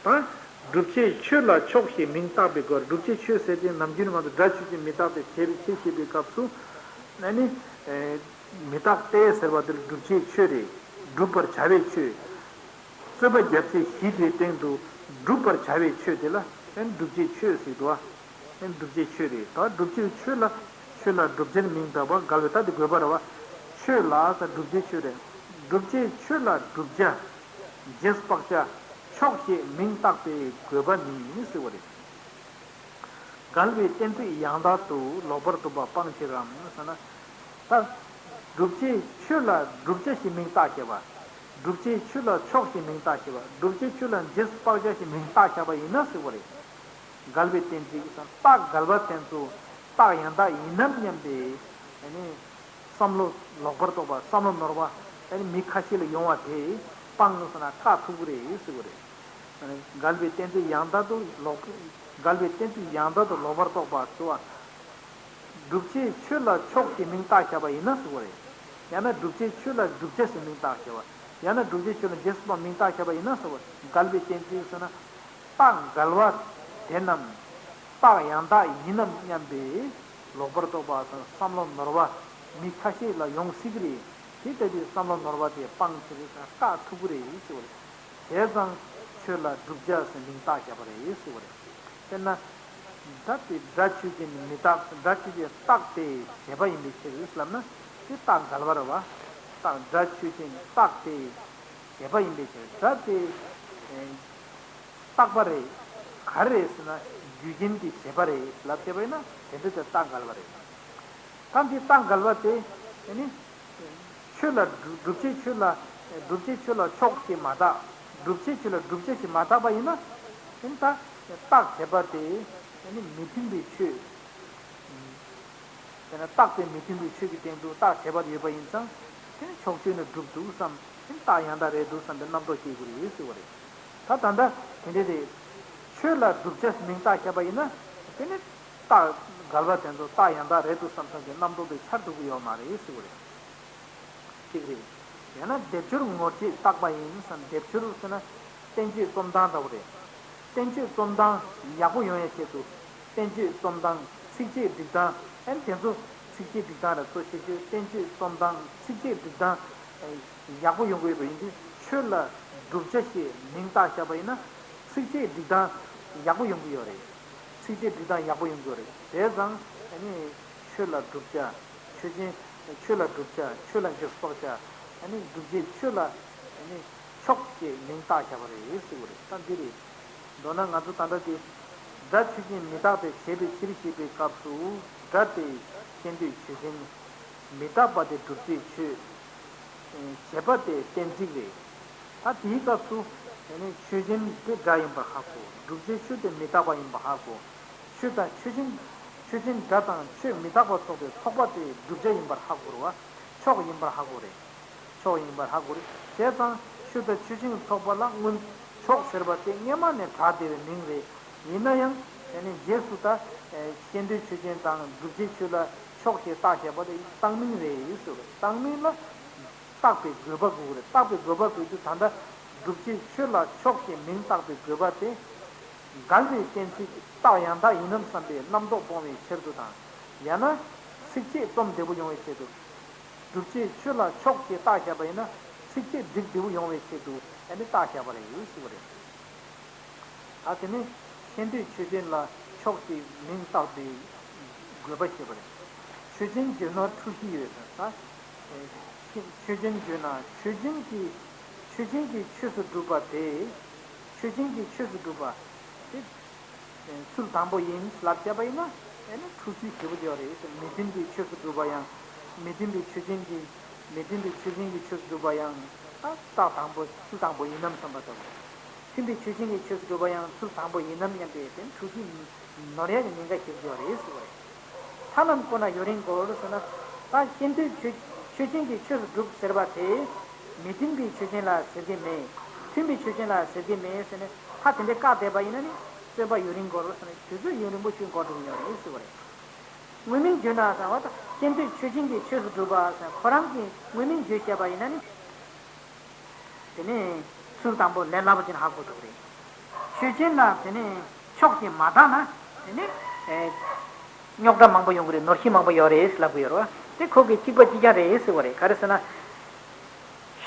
ད། བསྒྲུབ་བྱའི་ཆོས་ལ་ཕྱོགས་ཞེས་མིང་བཏགས་པའི་སྐོར། བསྒྲུབ་བྱའི་ཆོས་ཟེར་དེ་ནམ་རྒྱུན་ང་ཚོ་སྒྲ་ཆོས་ཅན་མི་རྟག་སྟེ་བྱས་པའི་ཕྱིར་ཞེས་པའི་སྐབས་སུ། ཨ་ནི། མི་རྟག་སྟེ་ཟེར་བ་དེ་ལ་བསྒྲུབ་བྱའི་ཆོས་རེད། བསྒྲུབ་པར་བྱ་བའི་ཆོས། རྩོད་པ་རྒྱབ་བྱེད་བཞི་དེའི་སྟེང་དུ་བསྒྲུབ་པར་བྱ་བའི་ཆོས་དེ་ལ་ཨ་ནི་བསྒྲུབ་བྱའི་ཆོས་ཟེར་འདུག་བ། ཨ་ནི་བསྒྲུབ་བྱའི་ཆོས་རེད། ད་བསྒྲུབ་བྱའི་ཆོས་ལ། ཆོས་ལ་བསྒྲུབ་བྱར་མིང་བཏགས་པ་འགལ་བའི་རྟགས་དེ་དགོས་པ་རེད་བ། ཆོས་ལ་ཟེར་བསྒྲུབ་བྱའི་ཆོས་རེད། བསྒྲུབ་བྱའི་ཆོས་ལ་བསྒྲུབ་བྱ། རྗེས་དཔག་བྱ། ཕྱོགས་ཞེས་མིང་བཏགས་པའི་དགོས་པ་ནི་ཟེར་བ་རེད། འགལ་བའི་གཏན་ཚིགས་ཡང་དག་ཏུ་ལོག་པར་རྟོག་པ་སྤང་ཕྱིར་རམ་ཟེར་ན། ད། བསྒྲུབ་བྱའི་ཆོས་ལ་བསྒྲུབ་བྱ་ཞེས་མིང་བཏགས་བྱས་པ། བསྒྲུབ་བྱའི་ཆོས་ལ་ཕྱོགས་ཞེས་མིང་བཏགས་བྱས་པ། བསྒྲུབ་བྱའི་ཆོས་ལ་རྗེས་དཔག་བྱ་ཞེས་མིང་བཏགས་བྱས་པ་ཡིན་ན་ཟེར་བ་རེད། འགལ་བའི་གཏན་ཚིགས་སམ་རྟགས་འགལ་བ་དེ་ཚོ་རྟགས་ཡང་དག་ཡིན་ནམ་སྙམ་པའི། ཨ་ནི། བསམ་བློ་ལོག་པར་རྟོག་པ། བསམ་བློ་ནོར་བ། ཨ་ནི་མི་ཁ་ཤས་ལ་ཡོང་བ་དེ་སྤང་ཟེར་ན་བཀག་ཐུབ་ཀྱི་རེད་ཟེར་བ་རེད། ཨ་ནི་འགལ་བའི་གཏན་ཚིགས་ཡང་དག་ཏུ་ལོག་འགལ་བའི་གཏན་ཚིགས་ཡང་དག་ཏུ་ལོག་པར་རྟོག་པ་ཟེར་བ། བསྒྲུབ་བྱའི་ཆོས་ལ་ཕྱོགས་ཀྱི་མིང་བཏགས་བཞག་པ་ཡིན་ན་ཟེར་བ་རེད། ཡང་ན་བསྒྲུབ་བྱའི་ཆོས་ལ་བསྒྲུབ་བྱ་ཞེས་མིང་བཏགས་བཞག་པ། ཡང་ན་བསྒྲུབ་བྱའི་ཆོས་ལ་རྗེས་སུ་དཔག་མིང་བཏགས་བཞག་པ་ཡིན་ན་ཟེར་བ། འགལ་བའི་གཏན་ཚིགས་ཟེར་ན། རྟགས་འགལ་བ་དེ་རྣམས་རྟགས་ཡང་དག་ཡིན་ནམ་སྙམ་པའི་ལོག་པར་རྟོག་པ་དང་བསམ་བློ་ནོར་བ་མི་ཁ་ཤས་ལ་ཡོང་སྲིད་ཀྱི་རེད། དེ་ལྟ་བུའི་བསམ་བློ་ནོར་བ་དེ་སྤང་ཕྱིར་བཀག་ཐུབ་ཀྱི་རེད་ཟེར་བ་རེད། བྱས་ཙང་ཆོས་ལ་བསྒྲུབ་བྱ་ཟེར་མིང་བཏགས་བཞག་པ་རེད་ཟེར་བ་རེད། དཔེར་ན། སྒྲ་དེ་སྒྲ་ཆོས་ཅན་མི་རྟག་སྒྲ་ཆོས་ཅན་རྟག་སྟེ་བྱས་པ་ཡིན་པའི་ཕྱིར་ལབ་ན་དེ་རྟགས་འགལ་བ་རེད་བ། རྟགས་སྒྲ་ཆོས་ཅན་རྟག་སྟེ་བྱས་པ་ཡིན་པའི་ཕྱིར་སྒྲ་དེ་རྟག་པ་རེད། ག་རེ་རེད་ཟེར་ན་རྒྱུ་རྐྱེན་གྱིས་བྱས་པ་རེད་ལབ་བྱས་པ་ཡིན་ན་དེ་འདྲ་དེ་རྟགས་འགལ་བ་རེད། ད་འདི་རྟགས་འགལ་བ་དེ་ནི། ཆོས་ལ་བསྒྲུབ་བྱའི་ཆོས་ལ་བསྒྲུབ་བྱའི་ཆོས་ལ་ཕྱོགས་ཀྱིས་མ་བཏགས། བསྒྲུབ་བྱའི་ཆོས་ལ་བསྒྲུབ་བྱ་ཞིག་མ་བཏགས་པ་ཡིན་ན། དེ་ནི་ད་རྟགས་བྱས་པ་དེ་ནི་མི་མཐུན་པའི་ཆོས། དེ་ན་རྟགས་དེ་མི་མཐུན་པའི་ཆོས་ཀྱི་སྟེང་དུ་རྟགས་བྱས་པ་ཡོད་པ་ཡིན་ཙང་། དེ་ནི་ཕྱོགས་ཆོས་ནི་གྲུབ་འདུག་བསམ། དེ་ནི་རྟགས་ཡང་དག་རེད་འདུག་བསམ་པའི་རྣམ་རྟོག་སྐྱེ་དགོས་རེད་ཟེར་བ་རེད། ད་ད་ལྟ་དེ་འདྲ་རེད། ཆོས་ལ་བསྒྲུབ་བྱ་མིང་བཏགས་བཞག་པ་ཡིན་ན། དེ་ནི་རྟགས་འགལ་བ་དེ་ཚོ་རྟགས་ཡང་དག་རེད་འདུག་བསམ་བསམ་གྱི་རྣམ་རྟོག་དེ་འཆར་ཐུབ་ཀྱི་ཡོད་མ་རེད་ཟེར་བ་རེད། གཅིག་རེད། ཡང་ན་སྡེབ་སྦྱོར་ངོ་བྱེད་རྟག་པ་ཡིན་བསམ། སྡེབ་སྦྱོར་ཟེར་ན་བསྟན་བཅོས་རྩོམ་སྟངས་འདྲ་བོ་རེད། བསྟན་བཅོས་རྩོམ་སྟངས་ཡག་པོ་ཡོང་ཡའི་ཆེད་དུ། བསྟན་བཅོས་རྩོམ་སྟངས་ཚིགས་བཅད་སྒྲིག་སྟངས་ཨན་དེ་ཚོ། ཚིགས་བཅད་སྒྲིག་སྟངས་ར་གཙོ་ཆེ་ཤོས་བསྟན་བཅོས་རྩོམ་སྟངས་ཚིགས་བཅད་སྒྲིག་སྟངས། ཡག་པོ་ཡོང་གི་ཡོད་པ་ཡིན་དུས་ཆོས་ལ་བསྒྲུབ་བྱ་ཞེས་མིང་བཏགས་བཞག་པ་ཡིན་ན། ཚིགས་བཅད་སྒྲིག་སྟངས་ཡག་པོ་ཡོང་གི་ཡོད་རེད། ཚིགས་བཅད་སྒྲིག་སྟངས་ཡག་པོ་ཡོང་གི་ཡོད་རེད། བྱས་ཙང་ཨ་ནི་ཆོས་ལ་བསྒྲུབ་བྱ། ཆོས་ཅན། ཆོས་ལ་བསྒྲུབ་བྱ། ཆོས་ལ་རྗེས་དཔག་བྱ། ཨ་ནི་བསྒྲུབ་བྱའི་ཆོས་ལ་ཨ་ནི་ཕྱོགས་ཀྱི་མིང་བཏགས་བཞག་པ་རེད་ཟེར་བ་རེད། ད་འདི་རེད། མདོར་ན་ང་ཚོ་ད་ལྟ་དེ། སྒྲ་ཆོས་ཅན་མི་རྟག་སྟེ་བྱས་པའི་ཕྱིར་ཞེས་པའི་སྐབས་སུ། སྒྲ་དེ་ཤེས་འདོད་ཆོས་ཅན། མི་རྟག་པ་དེ་བསྒྲུབ་བྱའི་ཆོས། བྱས་པ་དེ་གཏན་ཚིགས་རེད། ད་དེའི་སྐབས་སུ། དེ་ནི་ཆོས་ཅན་དེ་སྒྲ་ཡིན་པར་ཧ་གོ། བསྒྲུབ་བྱའི་ཆོས་དེ་མི་རྟག་པ་ཡིན་པར་ཧ་གོ། ཆོས་དང་ཆོས་ཅན། ཆོས་ཅན་སྒྲ་དང་ཆོས་མི་རྟག་པ་ཚོགས་པའི་ཚོགས་པ་དེ་བསྒྲུབ་བྱ་ཡིན་པར་ཧ་གོ་རེད་བ། ཕྱོགས་ཡིན་པར་ཧ་གོ་རེད། ཕྱོགས་ཡིན་པར་ཧ་གོ་རེད། བྱས་ཙང་ཆོས་དང་ཆོས་ཅན་གྱི་ཚོགས་པ་ལ་སྔོན་ཕྱོགས་ཟེར་བ་དེ་སྔོན་མ་ནས་གྲགས་བསྡད་པའི་མིང་རེད། ཡིན་ན་ཡང་དེ་ནི་རྗེས་སུ་ད་ཤེས་འདོད་ཆོས་ཅན་དང་བསྒྲུབ་བྱའི་ཆོས་ལ་ཕྱོགས་ཞེས་བཏགས་བཞག་པ་དེ་བཏགས་མིང་རེད་ཟེར་བ་རེད། བཏགས་མིང་ལ་བཏགས་པའི་དགོས་པ་དགོས་ཀྱི་རེད། བཏགས་པའི་དགོས་པ་དགོས་དུས་ད་ལྟ་བསྒྲུབ་བྱའི་ཆོས་ལ་ཕྱོགས་ཞེས་མིང་བཏགས་པའི་དགོས་པ་དེ། འགལ་བའི་གཏན་ཚིགས་རྟགས་ཡང་དག་ཡིན་ནམ་བསམ་པའི་རྣམ་རྟོག་སྤོང་བའི་ཕྱིར་དུ་དང་། ཡང་ན། ཚིགས་བཅད་རྩོམ་བདེ་པོ་ཡོང་བའི་ཆེད་དུ། བསྒྲུབ་བྱའི་ཆོས་ལ་ཕྱོགས་ཀྱིས་བཏགས་བཞག་པ་ཡིན་ན་ཚིགས་བཅད་སྒྲིག་བདེ་པོ་ཡོང་བའི་ཆེད་དུ་ཨ་ནི་བཏགས་བཞག་པ་རེད་ཟེར་བ་རེད། ད་དེ་ནས་ཤེས་འདོད་ཆོས་ཅན་ལ་ཕྱོགས་ཀྱི་མིང་བཏགས་པའི་དགོས་པ་ཞེས་པ་རེད། ཆོས་ཅན་བརྗོད་ན་འཁྲུལ་གཞི་ཡོད་ཟེར་ད། ཆོས་ཅན་བརྗོད་ན་ཆོས་ཅན་གྱི་ཆོས་ཅན་གྱི་ཆོས་སུ་གྲུབ་པ་དེ། ཆོས་ཅན་གྱི་ཆོས་སུ་གྲུབ་པ་དེ། ཚུལ་དང་པོ་ཡིན་ལབ་བྱས་པ་ཡིན་ན། ཨེ་ནི་འཁྲུལ་གཞི་ཞེ་པོ་ཅིག་ཡོད་རེད། མི་མཐུན་པའི་ཆོས་སུ་གྲུབ་པ་ཡང་། མི་མཐུན་པའི་ཆོས་ཅན་གྱི། མི་མཐུན་པའི་ཆོས་ཅན་གྱི་ཆོས་སུ་གྲུབ་པ་ཡང་། ད་རྟགས་དང་པོ་ཚུལ་དང་པོ་ཡིན་ནམ་བསམ་པ་ལྟ་བུ། མཐུན་པའི་ཆོས་ཅན་གྱི་ཆོས་སུ་གྲུབ་པ་ཡང་ཚུལ་དང་པོ་ཡིན་ནམ་སྙམ་པའི་དེ་འཁྲུལ་གཞི་ནོར་ཡག་གི་ཉེན་ཁ་ཞེ་པོ་ཅིག་ཡོད་རེད་ཟེར་བ་རེད། ཐ་ན་ཁོ་ན་ཡོད་རིང་གོ་ལ་ཟེར་ན། ད་ཤེས་འདོད་ཆོས་ཆོས་ཅན་གྱི་ཆོས་སུ་གྲུབ་ཟེར་བ་དེ། མི་མཐུན་པའི་ཆོས་ཅན་ལ་ཟེར་གྱི་མེད། མཐུན་པའི་ཆོས་ཅན་ལ་ཟེར་གྱི་མེད་ཟེར་ནས་ཐ་དེ་འདྲའི་བཀག་བསྡད་པ་ཡིན་ན་ནི། སྟོན་པ་ཡུན་རིང་འགོར་ཟེར་ནས་དུས་ཚོད་ཡུན་རིང་པོ་ཞིག་འགོར་འགྲོ་གི་ཡོད་རེད་ཟེར་བ་རེད། དངོས་མིང་བརྗོད་ན་ཟེར་བ་དང་ཤེས་འདོད་ཆོས་ཅན་གྱི་ཆོས་སུ་གྲུབ་པ་ཟེར་ཁོ་རང་གི་དངོས་མིང་བརྗོད་བྱས་པ་ཡིན་ན་ནི། དེ་ནས་ཚུལ་དང་པོ་ལས་སླ་པོ་ཅན་ཧ་གོ་ཐུབ་རེད། ཆོས་ཅན་ལ་དེ་ནས་ཕྱོགས་ཀྱིས་མ་བདག་ན་དེ་ནས་ཨེ། རྙོག་དྲ་མང་པོ་ཡོང་གི་རེད། ནོར་ཤི་མང་པོ་ཡོད་རེད་ལབ་གི་ཡོད་རེད་བ། དེ་ཁོ་གི་གཅིག་པ་གཅིག་རྐྱང་རེད་ཟེར་བ་རེད། ག་རེ་ཟེར་ན།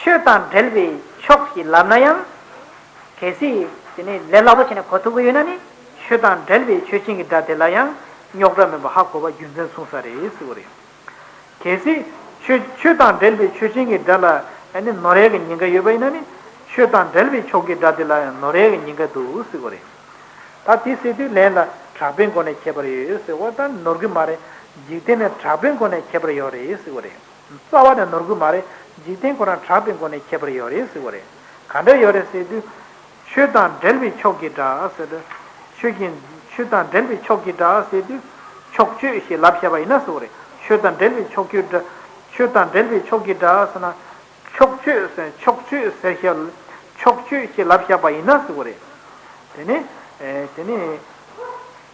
ཆོས་དང་འབྲེལ་བའི་ཕྱོགས་ཤིག་ལབ་ན་ཡང་། གལ་སྲིད་དེ་ནས་ལས་སླ་པོ་བྱས་ནས་གོ་ཐུབ་ཀྱི་ཡོད་ན་ནི། ཆོས་དང་འབྲེལ་བའི་ཆོས་ཅན་གྱི་སྒྲ་དེ་ལ་ཡང་རྙོག་དྲ་མེད་པ་ཧ་གོ་བ་རྒྱུ་མཚན་གསུངས་ས་རེད་ཟེར་བ་རེད། གལ་སྲིད་ཆོས་ཆོས་དང་འབྲེལ་བའི་ཆོས་ཅན་གྱི་སྒྲ་ལ་ཨ་ནི་ནོར་ཡས་ཀྱི་ཉེན་ཁ་ཡོད་པ་ཡིན་ན་ནི། ཆོས་དང་འབྲེལ་བའི་ཕྱོགས་ཀྱི་སྒྲ་དེ་ལ་ཡང་ནོར་ཡས་ཀྱི་ཉེན་ཁ་འདུག་ཟེར་བ་རེད། ད་དེ་ཟེར་དུས་ལན་ལ་གྲགས་པའི་སྒོ་ནས་ཁྱད་པར་ཡོད་ཟེར་བ་ད་ནོར་གི་མ་རེད། འཇིག་རྟེན་ནི་གྲགས་པའི་སྒོ་ནས་ཁྱད་པར་ཡོད་རེད་ཟེར་བ་རེད། རྩ་བ་ནས་ནོར་གི་མ་རེད། འཇིག་རྟེན་ཁོ་རང་གྲགས་པའི་སྒོ་ནས་ཁྱད་པར་ཡོད་རེད་ཟེར་བ་རེད། ག་འདྲ་ཡོད་རེད་ཟེར་དུས། ཆོས་དང་འབྲེལ་བའི་ཕྱོགས་ཀྱི་སྒྲ་ཟེར་དུས། ཆོས་ཀྱི་ཆོས་དང་འབྲེལ་བའི་ཕྱོགས་ཀྱི་སྒྲ་ཟེར་དུས། ཕྱོགས་ཆོས་ཞེས་ལབ་བཞག་པ་ཡིན་ན་ཟེར་བ་རེད། ཆོས་དང་འབྲེལ་བའི་ཕྱོགས་ཀྱི་སྒྲ། ཆོས་དང་འབྲེལ་བའི་ཕྱོགས་ཀྱི་སྒྲ་ཟེར་ན། ཕྱོགས་ཆོས་ཟེར་ཕྱོགས་ཆོས་ཟེར་བཞག་ཕྱོགས་ཆོས་ཞེས་ལབ་བཞག་པ་ཡིན་ན་ཟེར་བ་རེད། དེ་ནི། ཨེ། དེ་ནི།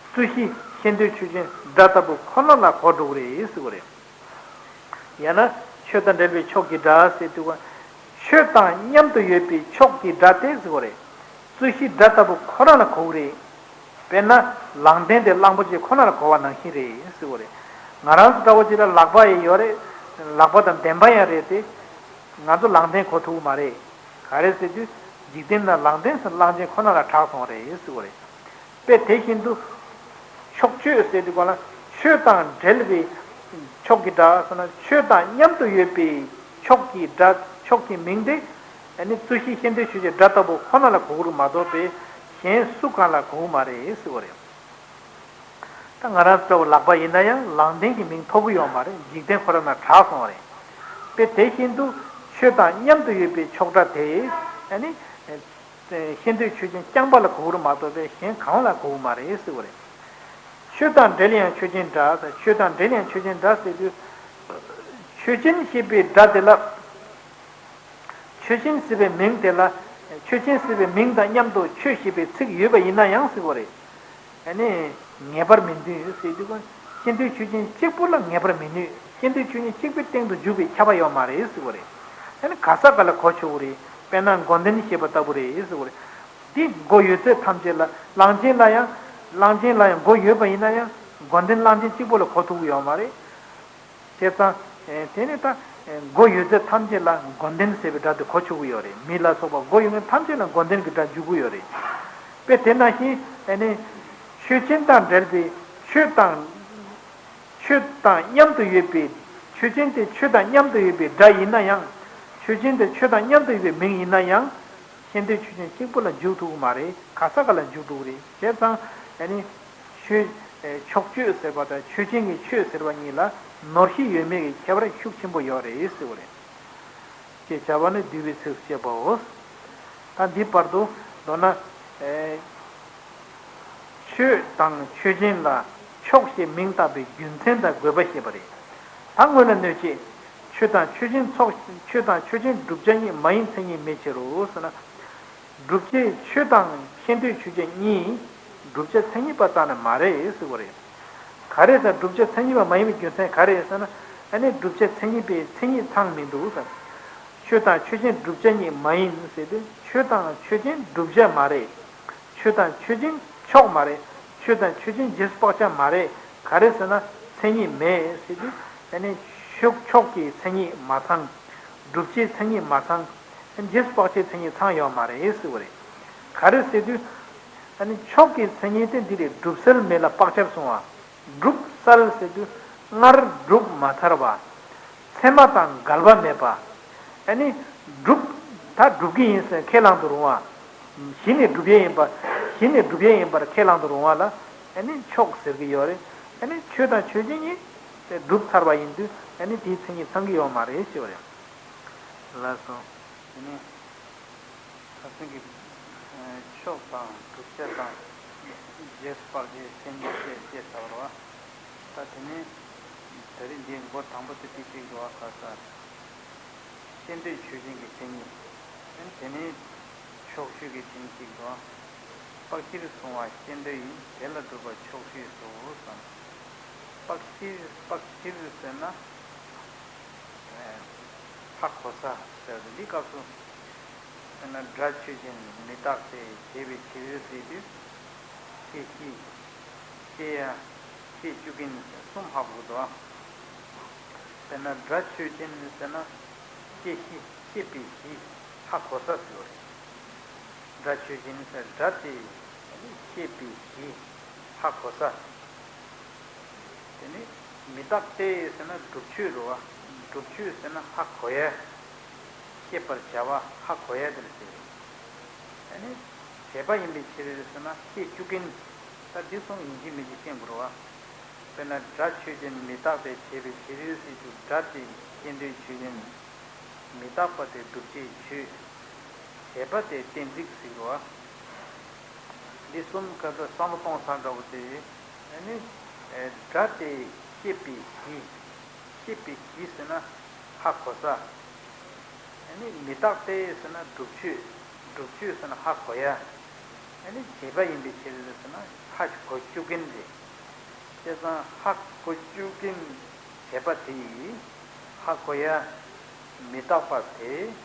རྩོད་གཞི་ཤེས་འདོད་ཆོས་ཅན་སྒྲ་ལྟ་བུ་ཁོ་ན་ལ་གོ་འགྲོ་གི་རེད་ཟེར་བ་རེད། ཡང་ན་ཆོས་དང་འབྲེལ་བའི་ཕྱོགས་ཀྱི་སྒྲ་ཟེར་དུས། ཆོས་དང་མཉམ་དུ་ཡོད་པའི་ཕྱོགས་ཀྱི་སྒྲ་དེ་ཟེར་བ་རེད། རྩོད་གཞི་སྒྲ་ལྟ་བུ་ཁོ་རང་ལ་གོ་གི་རེད། དཔེར་ན་ལག་ལྡན་དེ་གླང་པོ་ཆེ་ཁོ་ན་ལ་གོ་བ་ནང་བཞིན་རེད་ཟེར་བ་རེད། ང་རང་ཚོ་འདྲ་བོ་ཅིག་ལ་ལག་པ་ཡང་ཡོད་རེད། ལག་པ་དང་ལྡན་པ་ཡང་རེད་དེ། ང་ཚོ་ལག་ལྡན་གོ་ཐུབ་ཀྱི་མ་རེད། ག་རེ་ཟེར་དུས། འཇིག་རྟེན་ན་ལག་ལྡན་ཟེར་གླང་ཆེན་ཁོ་ན་ལ་གྲགས་སོང་བ་རེད་ཟེར་བ་རེད། དཔེ་དེ་བཞིན་དུ། ཕྱོགས་ཆོས་ཟེར་དུས་ག་ལ་ཆོས་དང་འབྲེལ་བའི་ཕྱོགས་ཀྱི་སྒྲ་ཟེར་ན་ཆོས་དང་མཉམ་དུ་ཡོད་པའི་ཕྱོགས་ཀྱི་སྒྲ་ཕྱོགས་ཀྱི་མིང་དེ། ཨ་ནི་རྩོད་གཞི་ཤེས་འདོད་ཆོས་ཅན་སྒྲ་ལྟ་བུ་ཁོ་ན་ལ་གོ་གི་རེད་མ་གཏོགས་པའི་གཞན་སུ་གང་ལ་གོ་གི་མ་རེད་ཟེར་བ་རེད། ད་ང་རང་ཚོ་ལག་པ་ཡིན་ན་ཡང་ལག་ལྡན་གྱི་མིང་ཐོགས་ཀྱི་ཡོད་མ་རེད། འཇིག་རྟེན་ཁོ་རང་ན་གྲགས་སོང་བ་རེད། དཔེ་དེ་བཞིན་དུ་ཆོས་དང་མཉམ་དུ་ཡོད་པའི་ཕྱོགས་སྒྲ་དེ་ཨ་ནི་ཤེས་འདོད་ཆོས་ཅན་རྐྱང་པ་ལ་གོ་གི་རེད་མ་གཏོགས་པའི་གཞན་གང་ལ་གོ་གི་མ་རེད་ཟེར་བ་རེད། ཆོས་དང་འབྲེལ་ཡང་ཆོས་ཅན་སྒྲ། ཆོས་དང་འབྲེལ་ཡང་ཆོས་ཅན་སྒྲ་ཟེར་དུས། ཆོས་ཅན་ཞེས་པའི་སྒྲ་དེ་ལ། ཆོས་ཅན་ཟེར་བའི་མིང་དེ་ལ། ཆོས་ཅན་ཟེར་བའི་མིང་དང་མཉམ་དུ་ཆོས་ཞེས་པའི་ཚིག་ཡོད་པ་ཡིན་ན་ཡང་ཟེར་བ་རེད། ཨ་ནི། ངེས་པར་མི་འདུག་ཟེར་དུས། ཤེས་འདོད་ཆོས་ཅན་གཅིག་པུ་ལ་ངེས་པར་མི་འདུག་ཤེས་འདོད་ཆོས་ཅན་གཅིག་པུའི་སྟེང་དུ་འཇུག་པའི་ཁྱབ་པ་ཡོད་མ་རེད་ཟེར་བ་རེད། ཨ་ནི་ག་ས་ག་ལ་གོ་ཆོག་གི་རེད། དཔེར་ན་མགོ་ལྡན་ཞེས་པ་ལྟ་བུ་རེད་ཟེར་བ་རེད། འདི་མགོ་ཡོད་ཚད་ཐམས་ཅད་ལ་གླང་ཆེན་ལ་ཡང་། གླང་ཆེན་ལ་ཡང་མགོ་ཡོད་པ་ཡིན་ན་ཡང་མགོ་ལྡན་གླང་ཆེན་གཅིག་པུ་ལ་གོ་ཐུབ་ཀྱི་ཡོད་མ་རེད། བྱས་ཙང་། ཨེ། དེ་ནི་ད། ཨེ། མགོ་ཡོད་ཚད་ཐམས་ཅད་ལ་མགོ་ལྡན་ཟེར་བའི་སྒྲ་དེ་གོ་ཆོག་གི་ཡོད་རེད། མི་ལ་སོགས་པ་མགོ་ཡོད་མཁན་ཐམས་ཅད་ལ་མགོ་ལྡན་གྱི་སྒྲ་འཇུག་གི་ཡོད་རེད། དཔེ་དེ་ནང་བཞིན། ཨ་ནི། ཆོས་ཅན་དང་འབྲེལ་བའི་ཆོས་དང་། ཆོས་དང་མཉམ་དུ་ཡོད་པའི། ཆོས་ཅན་དེ་ཆོས་དང་མཉམ་དུ་ཡོད་པའི་སྒྲ་ཡིན་ན་ཡང་། ཆོས་ཅན་དེ་ཆོས་དང་མཉམ་དུ་ཡོད་པའི་མིང་ཡིན་ན་ཡང་། ཤེས་འདོད་ཆོས་ཅན་གཅིག་པུ་ལ་འཇུག་ཐུབ་ཀྱི་མ་རེད། ག་ས་ག་ལ་འཇུག་ཐུབ་ཀྱི་རེད། བྱས་ཙང་། ཨ་ནི། ཆོས། ཨེ། ཕྱོགས་ཆོས་ཟེར་བ་དང་ཆོས་ཅན་གྱི་ཆོས་ཟེར་བ་གཉིས་ལ་ནོར་གཞི་ཡོད་མེད་ཀྱི་ཁྱད་པར་ཤུགས་ཆེན་པོ་ཡོད་རེད་ཟེར་བ་རེད། ཅེས་བྱ་བ་ནི་བསྡུས་པའི་ཚིགས་སུ་བཅད་པའོ། ད་འདི་བར་དུ་མདོར་ན། ཨེ། ཆོས་དང་ཆོས་ཅན་ལ་ཕྱོགས་ཞེས་མིང་བཏགས་པའི་རྒྱུ་མཚན་དང་དགོས་པ་བཤད་པ་རེད། ད་སྔོན་ལ་གནོད་བྱེད། ཆོས་དང་ཆོས་ཅན་ཚོགས། ཆོས་དང་ཆོས་ཅན་བསྒྲུབ་བྱ་ཉིད་མ་ཡིན་མཚན་ཉིད་མེད་ཕྱིར་རོ་ཟེར་ན། བསྒྲུབ་བྱའི་ཆོས་དང་ཤེས་འདོད་ཆོས་ཅན་གཉིས་བསྒྲུབ་བྱ་མཚན་ཉིད་པ་རྩ་ནས་མ་རེད་ཟེར་བ་རེད། ག་རེ་ཟེར་བསྒྲུབ་བྱ་མཚན་ཉིད་པ་མ་ཡིན་པའི་རྒྱུ་མཚན་ག་རེ་ཟེར་ན། ཨ་ནི་བསྒྲུབ་བྱ་མཚན་ཉིད་པའི་མཚན་ཉིད་ཚང་མི་འདུག་ཟེར། ཆོས་དང་ཆོས་ཅན་བསྒྲུབ་བྱ་ཉིད་མ་ཡིན་ཟེར་དུས་ཆོས་དང་ཆོས་ཅན་བསྒྲུབ་བྱ་མ་རེད། ཆོས་དང་ཆོས་ཅན་ཕྱོགས་མ་རེད། ཆོས་དང་ཆོས་ཅན་རྗེས་སུ་དཔག་བྱ་མ་རེད། ག་རེ་ཟེར་ན་མཚན་ཉིད་མེད་ཟེར་དུས་ཨ་ནི་ཕྱོགས་ཕྱོགས་ཀྱི་མཚན་ཉིད་མ་ཚང་། བསྒྲུབ་བྱའི་མཚན་ཉིད་མ་ཚང་། རྗེས་སུ་དཔག་བྱའི་མཚན་ཉིད་ཚང་ཡོད་མ་རེད་ཟེར་བ་རེད། ག་རེ་ཟེར་དུས། ཨ་ནི་ཕྱོགས་ཀྱི་མཚན་ཉིད་དེ་འདི་རེད། སྒྲུབ་སེལ་མེད་ལ་བག་ཆགས་སོང་བ། སྒྲུབ་སེལ་ཟེར་དུས་སྔར་སྒྲུབ་མ་ཚར་བ། མཚན་མ་དང་འགལ་བ་མེད་པ། ཨ་ནི་སྒྲུབ། ད་སྒྲུབ་ཀྱི་ཡིན་ཟེར་ཁས་བླང་དུ་རུང་བ། གཞི་ནས་སྒྲུབ་ཡས་ཡིན་པ། གཞི་ནས་སྒྲུབ་ཡས་ཡིན་པར་ཁས་བླང་དུ་རུང་བ་ལ་ཨ་ནི་ཕྱོགས་ཟེར་གྱི་ཡོད་རེད། ཨ་ནི་ཆོས་དང་ཆོས་ཅན་གཉིས་སྒྲུབ་ཚར་བ་ཡིན་དུས་ཨ་ནི་དེའི་མཚན་ཉིད་ཚང་གི་ཡོད་མ་རེད་ཞེས་པ་རེད། ལགས་སོ། དེ་ནས་ཁ་སང་གི་ཕྱོགས་དང་བསྒྲུབ་བྱ་དང་རྗེས་སུ་དཔག་བྱའི་མཚན་ཉིད་བཤད་བཤད་ཚར་བ་རེད་བ། ད་དེ་ནས་ད་རེས་འདིའི་མགོ་དང་པོ་དེ་དེ་གཅིག་འགྲོ་བ་ཁ་ས། ཤེས་འདོད་ཆོས་ཅན་གྱི་མཚན་ཉིད། དེ་ནས་ཕྱོགས་ཆོས་ཀྱི་མཚན་ཉིད་གཅིག་འགྲོ་བ། དཔག་གཞིར་བཟུང་བ་སྐྱེ་འདོད་ཡིན། དེ་ལ་སྒྲུབ་པ་ཕྱོགས་བཞི་སོ་བསམ། དཔག་གཞིར་དཔག་གཞིར་ཟེར་ན། ཨེ། ཧ་གོ་ས་ཟེར་ཏེ་འདི་སྐབས་སུ། དཔེར་ན་སྒྲ་ཆོས་ཅན་མི་རྟག་སྟེ་བྱས་པའི་ཕྱིར་ཟེར་དུས། ཤེས་བཞི། ཤེས་ཡ། ཤེས་བཅུག་མཁན་གསུམ་ཧ་གོ་འདུག་ཨ། དཔེར་ན་སྒྲ་ཆོས་ཅན་ཟེར་ན། ཤེས་བཞི་ཤེས་པའི་གཞི་ཧ་གོ་ས་ཟེར་བ་རེད། སྒྲ་ཆོས་ཅན་ཟེར་སྒྲ་དེ་ཤེས་པའི་གཞི་ཧ་གོ་ས། དེ་ནི་མི་རྟག་སྟེ་ཟེར་ན་སྒྲུབ་ཆོས་རེད་བ། སྒྲུབ་ཆོས་ཟེར་ན་ཧ་གོ་ཡ། ཤེས་པར་བྱ་བ་ཧ་གོ་ཡ་དེ་ལ་ཟེར། ཨ་ནི། བྱས་པ་ཡིན་པའི་ཕྱིར་ཟེར་ན་ཤེས་བཅུག་མཁན། ད་འདི་གསུམ་ཡིན་གཅིག་མིན་གཅིག་ཤེས་དགོས་རེད་བ། དཔེར་ན་སྒྲ་ཆོས་ཅན་མི་རྟག་སྟེ་བྱས་པའི་ཕྱིར་ཟེར་དུས་སྒྲ་དེ་སྐྱེ་འདོད་ཆོས་ཅན། མི་རྟག་པ་དེ་སྒྲུབ་བྱའི་ཆོས། བྱས་པ་དེ་གཏན་ཚིགས་ཟེར་བ། འདི་གསུམ་ཀ་ད་བསམ་བློ་གཏོང་ས་འདྲ་བོ་དེ། ཨ་ནི། སྒྲ་དེ་ཤེས་པའི་གཞི། ཤེས་པའི་གཞི་ཟེར་ན་ཧ་གོ་ས། ཨ་ནི་མི་རྟག་སྟེ་ཟེར་ན་སྒྲུབ་ཆོས། སྒྲུབ་ཆོས་ཟེར་ན་ཧ་གོ་ཡ། ཨ་ནི་བྱས་པ་ཡིན་པའི་ཕྱིར་ཟེར་ན་ཧ་གོ་བཅུག་མཁན་རེད། བྱས་ཙང་ཧ་གོ་བཅུག་མཁན་བྱས་པ་དེ་ཡིས་ཧ་གོ་ཡ། མི་རྟག་པ་དེ།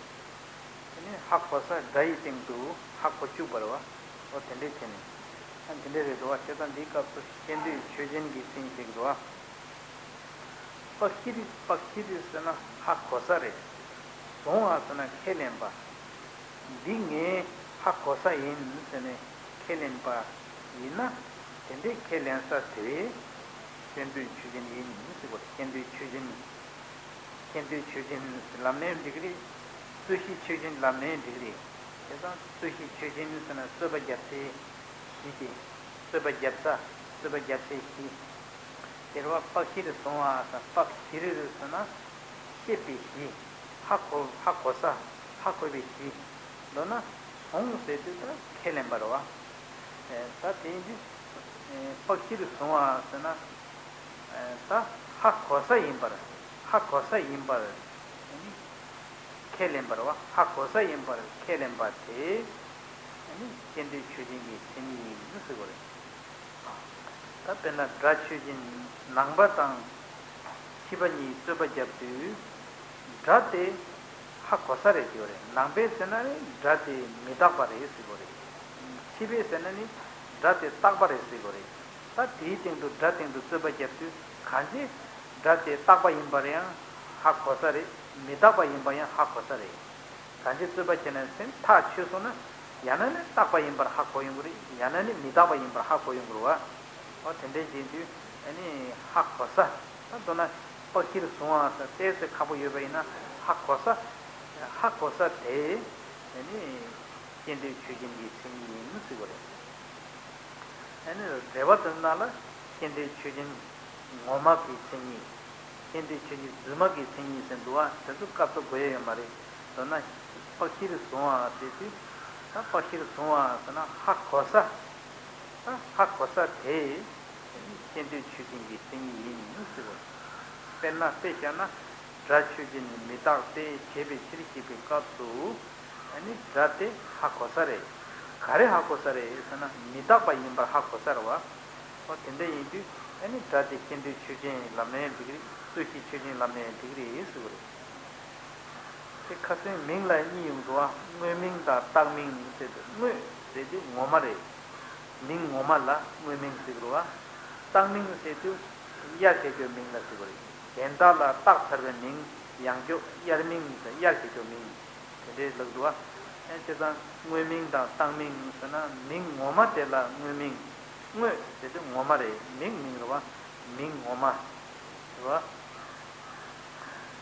དེ་ནི་ཧ་གོ་ས་སྒྲ་ཡི་སྟེང་དུ་ཧ་གོ་བཅུག་པ་རེད་བ། འོ་དེ་འདྲའི་ཆ་ནས། ཨ་དེ་འདྲ་རེད་འདུག་བ། བྱས་ཙང་འདིའི་སྐབས་སུ་སྐྱེ་འདོད་ཆོས་ཅན་གྱི་མཚན་ཉིད་ཅིག་འདུག་བ། དཔག་གཞིར་དཔག་གཞིར་ཟེར་ན་ཧ་གོ་ས་རེད། བཟུང་བ་ཟེར་ན་ཁས་ལེན་པ། འདི་ངས་ཧ་གོ་ས་ཡིན་ཟེར་ནས་ཁས་ལེན་པ་ཡིན་ན། དེ་འདྲའི་ཁས་ལེན་ས་དེ་སྐྱེ་འདོད་ཆོས་ཅན་ཡིན་ཟེར་བ་རེད། སྐྱེ་འདོད་ཆོས་ཅན། སྐྱེ་འདོད་ཆོས་ཅན་ལབ་ནའི་འགྲིག་གི་རེད། རྩོད་གཞི་ཆོས་ཅན་ལབ་ནའི་འགྲིག་གི་རེད། བྱས་ཙང་རྩོད་གཞི་ཆོས་ཅན་ཟེར་ན་རྩོད་པ་རྒྱབ་སའི་གཞི་དེ། རྩོད་པ་རྒྱབ་ས། རྩོད་པ་རྒྱབ་སའི་གཞི། དེ་རེད་བ། དཔག་གཞིར་བཟུང་བ་ཟེར། དཔག་གཞིར་ཟེར་ན་ཤེས་པའི་གཞི། ཧ་གོ་ཧ་གོ་ས། ཧ་གོ་བའི་གཞི། མདོར་ན་བཟུང་ཟེར་དུས་ད་ཁས་ལེན་པ་རེད་བ། ད་དེ་ཡིན་དུས། དཔག་གཞིར་བཟུང་བ་ཟེར་ན། ད་ཧ་གོ་ས་ཡིན་པར། ཧ་གོ་ས་ཡིན་པར་ཁས་ལེན་པ་རེད་བ། ཧ་གོ་ས་ཡིན་པར་ཁས་ལེན་པ་དེ་སྐྱེ་འདོད་ཆོས་ཅན་གྱི་མཚན་ཉིད་ཡིན་ཟེར་བ་རེད། ད་དཔེར་ན་སྒྲ་ཆོས་ཅན་ནང་པ་དང་ཕྱི་པ་གཉིས་རྩོད་པ་བརྒྱབ་དུས། སྒྲ་དེ་ཧ་གོ་ས་རེད་ཟེར་བ་རེད། ནང་པས་ཟེར་ན་ནི་སྒྲ་དེ་མི་རྟག་པ་རེད་ཟེར་བ་རེད། ཕྱི་པས་ཟེར་ན་ནི་སྒྲ་དེ་རྟག་པ་རེད་ཟེར་བ་རེད། ད་དེའི་སྟེང་དུ་སྒྲ་སྟེང་དུ་རྩོད་པ་བརྒྱབ་དུས་གང་ཅི། སྒྲ་དེ་རྟག་པ་ཡིན་པར་ཡང་ཧ་གོ་ས་རེད། མི་རྟག་པ་ཡིན་པར་ཡང་ཧ་གོ་ས་རེད། གང་ཅི་རྩོད་པ་བྱས་ནས་སེམས་ཐག་ཆོད་སོང་ན། ཡང་ན་ནི་རྟག་པ་ཡིན་པར་ཧ་གོ་ཡོང་གི་རེད། ཡང་ན་ནི་མི་རྟག་པ་ཡིན་པར་ཧ་གོ་ཡོང་གི་རེད་བ། འོ་དེ་འདྲའི་རྗེས་དུས་ཨ་ནི་ཧ་གོ་ས། ད་མདོར་ན་དཔག་གཞིར་བཟུང་བ་ཟེར་ཏོག་ཙམ་ཁག་པོ་ཡོད་པ་ཡིན་ན་ཧ་གོ་ས། ཧ་གོ་ས་དེ་ཨ་ནི་སྐྱེ་འདོད་ཆོས་ཅན་གྱི་མཚན་ཉིད་ཡིན་ཟེར་བ་རེད། ཨ་ནི་རེ་བ་དོན་དག་ལ་སྐྱེ་འདོད་ཆོས་ཅན་ངོ་མ་གི་མཚན་ཉིད། སྐྱེ་འདོད་ཆོས་ཅན་རྫུན་མ་གི་མཚན་ཉིད་ཟེར་འདུག་བ། དེ་ཚོ་སྐབས་སུ་དགོས་ཡ་ཡོད་མ་རེད། མདོར་ན་དཔག་གཞིར་བཟུང་བ་ཟེར་དུས། ད་དཔག་གཞིར་བཟུང་བ་ཟེར་ན་ཧ་གོ་ས། ད་ཧ་གོ་ས་དེ་སྐྱེ་འདོད་ཆོས་ཅན་གྱི་མཚན་ཉིད་ཡིན་ཟེར་བ། དཔེར་ན་དཔེ་བཞག་ན། སྒྲ་ཆོས་ཅན་མི་རྟག་སྟེ་བྱས་པའི་ཕྱིར་ཞེས་པའི་སྐབས་སུ། ཨ་ནི་སྒྲ་དེ་ཧ་གོ་ས་རེད། ག་རེ་ཧ་གོ་ས་རེད་ཟེར་ན་མི་རྟག་པ་ཡིན་པར་ཧ་གོ་ས་རེད་བ། འོ་དེ་འདྲ་ཡིན་དུས་ཨ་ནི་སྒྲ་དེ་སྐྱེ་འདོད་ཆོས་ཅན་ལབ་ནའི་འགྲིག་གི་རེད། རྩོད་གཞི་ཆོས་ཅན་ལབ་ནའི་འགྲིག་གི་རེད་ཟེར་བ་རེད། དེ་ཁ་སང་མིང་ལ་གཉིས་ཡོང་འདུག་བ། དངོས་མིང་དང་བཏགས་མིང་ཟེར་ཏེ། དངོས་ཟེར་དུས་ངོ་མ་རེད། མིང་ངོ་མ་ལ་དངོས་མིང་ཟེར་གི་རེད་བ། བཏགས་མིང་ཟེར་དུས་དབྱར་ཁྱད་ཆོས་མིང་ལ་ཟེར་གི་རེད། དོན་དག་ལ་བཏགས་ཚར་བའི་མིང་། ཡང་སྐྱོ་དབྱར་མིང་ཟེར། དབྱར་ཁྱད་ཆོས་མིང་། དེ་འདྲའི་ལབ་འདུག་བ། ཨེ་བྱས་ཙང་དངོས་མིང་དང་བཏགས་མིང་ཟེར་ན་མིང་ངོ་མ་དེ་ལ་དངོས་མིང་། དངོས་ཟེར་དུས་ངོ་མ་རེད། མིང་མིང་རེད་བ། མིང་ངོ་མ་རེད་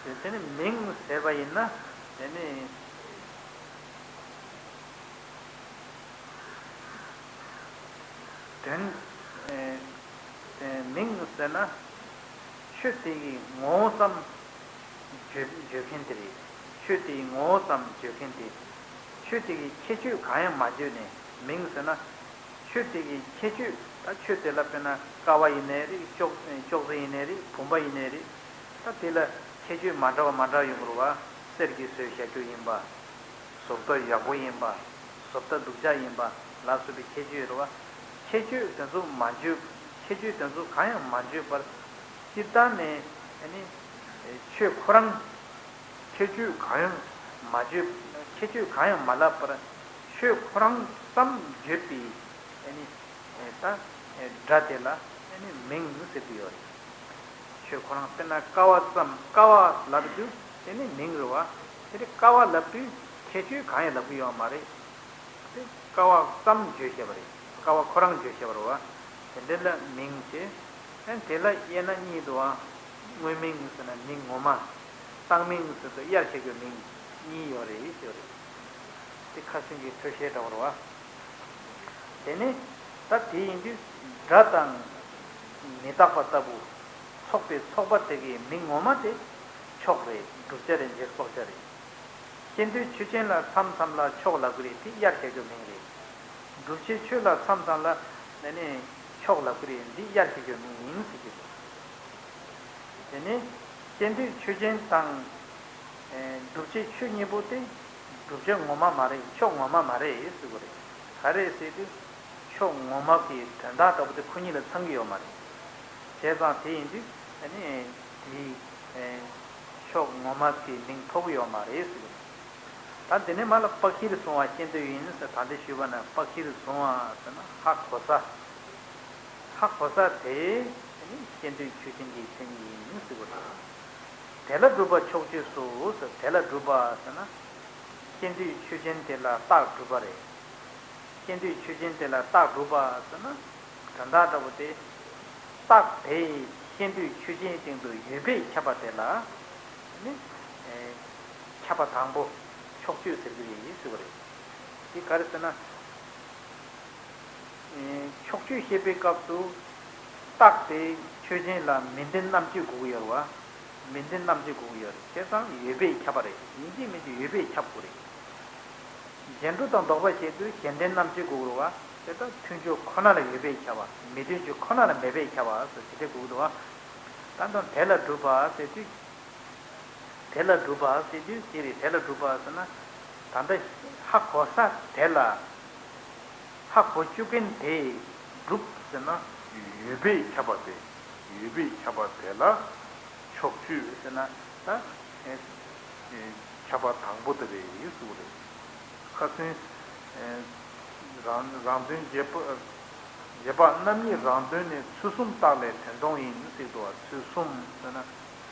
བ། དེ་དེ་ནི་མིང་ཟེར་བ་ཡིན་ན་དེ་ནི། དོན། ཨེ། ཨེ། མིང་ཟེར་ན། ཆོས་དེ་ཡི་ངོ་བོ་ཙམ་བརྗོད་བརྗོད་མཁན་དེ་རེད། ཆོས་དེ་ཡི་ངོ་བོ་ཙམ་བརྗོད་མཁན་དེ། ཆོས་དེ་ཡི་ཁྱད་ཆོས་གང་ཡང་མ་བརྗོད་ནས་མིང་ཟེར་ན། ཆོས་དེ་ཡི་ཁྱད་ཆོས། ད་ཆོས་དེ་ལ་དཔེར་ན་ཀ་བ་ཡིན་ནའི་རེད། ཅོག་ཅོག་ཙེ་ཡིན་ནའི་རེད། བུམ་པ་ཡིན་ནའི་རེད། ད་དེ་ལ་ཁྱད་ཆོས་མ་འདྲ་བ་མ་འདྲ་བ་ཡོང་གི་རེད་བ། གསེར་གྱིས་བཟོས་བཞག་རྒྱུ་ཡིན་པ། གཟུགས་མཐོ་ཡག་པོ་ཡིན་པ། བཟོ་ལྟ་སྡུག་ཅག་ཡིན་པ་ལ་སོགས་པའི་ཁྱད་ཆོས་ཡོད་རེད་བ། ཁྱད་ཆོས་དེ་ཚོ་མ་བརྗོད། ཁྱད་ཆོས་དེ་ཚོ་གང་ཡང་མ་བརྗོད་པར་སྤྱིར་བཏང་ནས་ཨ་ནི་ཆོས་ཁོ་རང་། ཁྱད་ཆོས་གང་ཡང་མ་བརྗོད། ཁྱད་ཆོས་གང་ཡང་མ་ལབ་པར་ཆོས་ཁོ་རང་ཙམ་བརྗོད་པའི་ཨ་ནི་ད་སྒྲ་དེ་ལ་ཨ་ནི་མིང་ཟེར་གྱི་ཡོད་རེད། ཆོས་ཁོ་རང་དཔེར་ན་ཀ་བ་ཙམ། ཀ་བ་ལབ་དུས་དེ་ནི་མིང་རེད་བ། དེ་ནི་ཀ་བ་ལབ་དུས་ཁྱད་ཆོས་གང་ཡང་ལབ་ཀྱི་ཡོད་མ་རེད། དེ་ཀ་བ་ཙམ་བརྗོད་བྱས་པ་རེད། ཀ་བ་ཁོ་རང་བརྗོད་བྱས་པ་རེད་བ། དེ་འདྲ་ལ་མིང་ཞེས། ཨ་དེ་ལ་དབྱེ་ན་གཉིས་འདུག་ཨ། དངོས་མིང་ཟེར་ན་མིང་ངོ་མ། བཏགས་མིང་ཟེར་དུས་དབྱར་བྱེད་ཀྱི་མིང་གཉིས་ཡོད་རེད་ཟེར་བ་རེད། དེ་ཁ་སང་གི་ཐོས་བཤད་འདྲ་བོ་རེད་བ། དེ་ནས་ད་དེ་ཡིན་དུས་སྒྲ་དང་མི་རྟག་པ་ལྟ་བུ་ཚོགས་པའི་ཚོགས་པ་དེ་གའི་མིང་ངོ་མ་དེ་ཕྱོགས་རེད། བསྒྲུབ་བྱ་རེད། འབྱེད་སོགས་བྱ་རེད། སྐྱེ་འདོད་ཆོས་ཅན་ལ་མཚམས་མཚམས་ལ་ཕྱོགས་ལབ་ཀྱི་རེད། དེ་དབྱར་བྱེད་ཀྱི་མིང་རེད། བསྒྲུབ་བྱའི་ཆོས་ལ་མཚམས་མཚམས་ལ་ནི་ཕྱོགས་ལབ་ཀྱི་རེད། འདི་དབྱར་བྱེད་ཀྱི་མིང་ཡིན་ཟེར་གྱི་རེད། དེ་ནས་སྐྱེ་འདོད་ཆོས་ཅན་དང་། ཨེ། བསྒྲུབ་བྱའི་ཆོས་གཉིས་པོ་དེ་བསྒྲུབ་བྱ་ངོ་མ་མ་རེད། ཕྱོགས་ངོ་མ་མ་རེད་ཟེར་གྱི་རེད། ག་རེ་ཟེར་དུས་ཕྱོགས་ངོ་མ་གི་དོན་དག་ལྟ་བུ་དེ་ཁོ་གཉིས་ལ་ཚང་གི་ཡོད་མ་རེད། བྱས་ཙང་དེ་ཡིན་དུས་ཨ་ནི་དེའི་ཕྱོགས་ངོ་མ་གི་མིང་ཐོགས་ཡོད་མ་རེད་ཟེར་གྱི་རེད། ད་དེ་ནས་མ་ལ་དཔག་གིར་བཟུང་བ་སྐྱེ་འདོད་ཡིན་ཟེར། ད་འདི་ཞུས་པ་ན་དཔག་གིར་བཟུང་བ་ཟེར་ན་ཧ་གོ་ས། ཧ་གོ་ས་དེ་ནི་སྐྱེ་འདོད་ཆོས་ཅན་གྱི་མཚན་ཉིད་ཡིན་ཟེར་གྱི་རེད། དེ་ལ་སྒྲུབ་པ་ཕྱོགས་ཆོས་སུ་ཟེར། དེ་ལ་སྒྲུབ་པ་ཟེར་ན་སྐྱེ་འདོད་ཆོས་ཅན་དེ་ལ་རྟགས་སྒྲུབ་པ་རེད། སྐྱེ་འདོད་ཆོས་ཅན་དེ་ལ་རྟགས་སྒྲུབ་པ་ཟེར་ན། དོན་དག་འདྲ་བོ་དེ། རྟགས་དེ་སྐྱེ་འདོད་ཆོས་ཅན་སྟེང་དུ་ཡོད་པས་ཁྱབ་པ་དེ་ལ་ནི། ཨེ། ཁྱབ་པ་དང་པོ་ཕྱོགས་ཆོས་ཟེར་གྱི་ཡིན་ཟེར་བ་རེད། འདི་ག་རེ་ཟེར་ན། ཨེ། ཕྱོགས་ཆོས་བཤད་པའི་སྐབས་སུ་རྟགས་དེ་ཆོས་ཅན་ལ་མི་ལྡན་རྣམ་གཅོད་དགོས་ཀྱི་ཡོད་རེད་བ། མི་ལྡན་རྣམ་གཅོད་དགོས་ཀྱི་ཡོད་རེད། བྱས་ཙང་ཡོད་པས་ཁྱབ་པ་རེད། ཡིན་གཅིག་མིན་གཅིག་ཡོད་པས་ཁྱབ་དགོས་རེད། རྗེས་འགྲོ་དང་ལྡོག་པ་བཤད་དུས་གཞན་ལྡན་རྣམ་གཅོད་དགོས་རེད་བ། དེ་ལྟར་མཐུན་ཕྱོགས་ཁོ་ན་ལ་ཡོད་པས་ཁྱབ་པ། མི་མཐུན་ཕྱོགས་ཁོ་ན་ལ་མེད་པས་ཁྱབ་པ་ཟེར་དེ་འདྲ་དགོས་འདུག་བ། ད་ལྟ་དེ་ལ་སྒྲུབ་པ་ཟེར་དུས། དེ་ལ་སྒྲུབ་པ་ཟེར་དུས་ཅི་རེད། དེ་ལ་སྒྲུབ་པ་ཟེར་ན། ད་ལྟ་ཧ་གོ་ས་དེ་ལ། ཧ་གོ་བཅུག་མཁན་དེ་སྒྲུབ་ཟེར་ན། ཡོད་པས་ཁྱབ་པ་དེ། ཡོད་པས་ཁྱབ་པ་དེ་ལ་ཕྱོགས་ཆོས་ཟེར་ན་ད། ཨེ། ཨེ། ཁྱབ་པ་དང་པོ་དེ་རེད་ཟེར་བ་རེད། ཁ་སང་། ཨེ། རང་རང་དོན་རྗེས་དཔག་རྗེས་དཔག་རྣམ་གཉིས་རང་དོན་ནི་ཚུལ་གསུམ་རྟགས་ལས་དོན་སྟོང་ཡིན་ཟེར་འདུག་བ། ཚུལ་གསུམ་ཟེར་ན་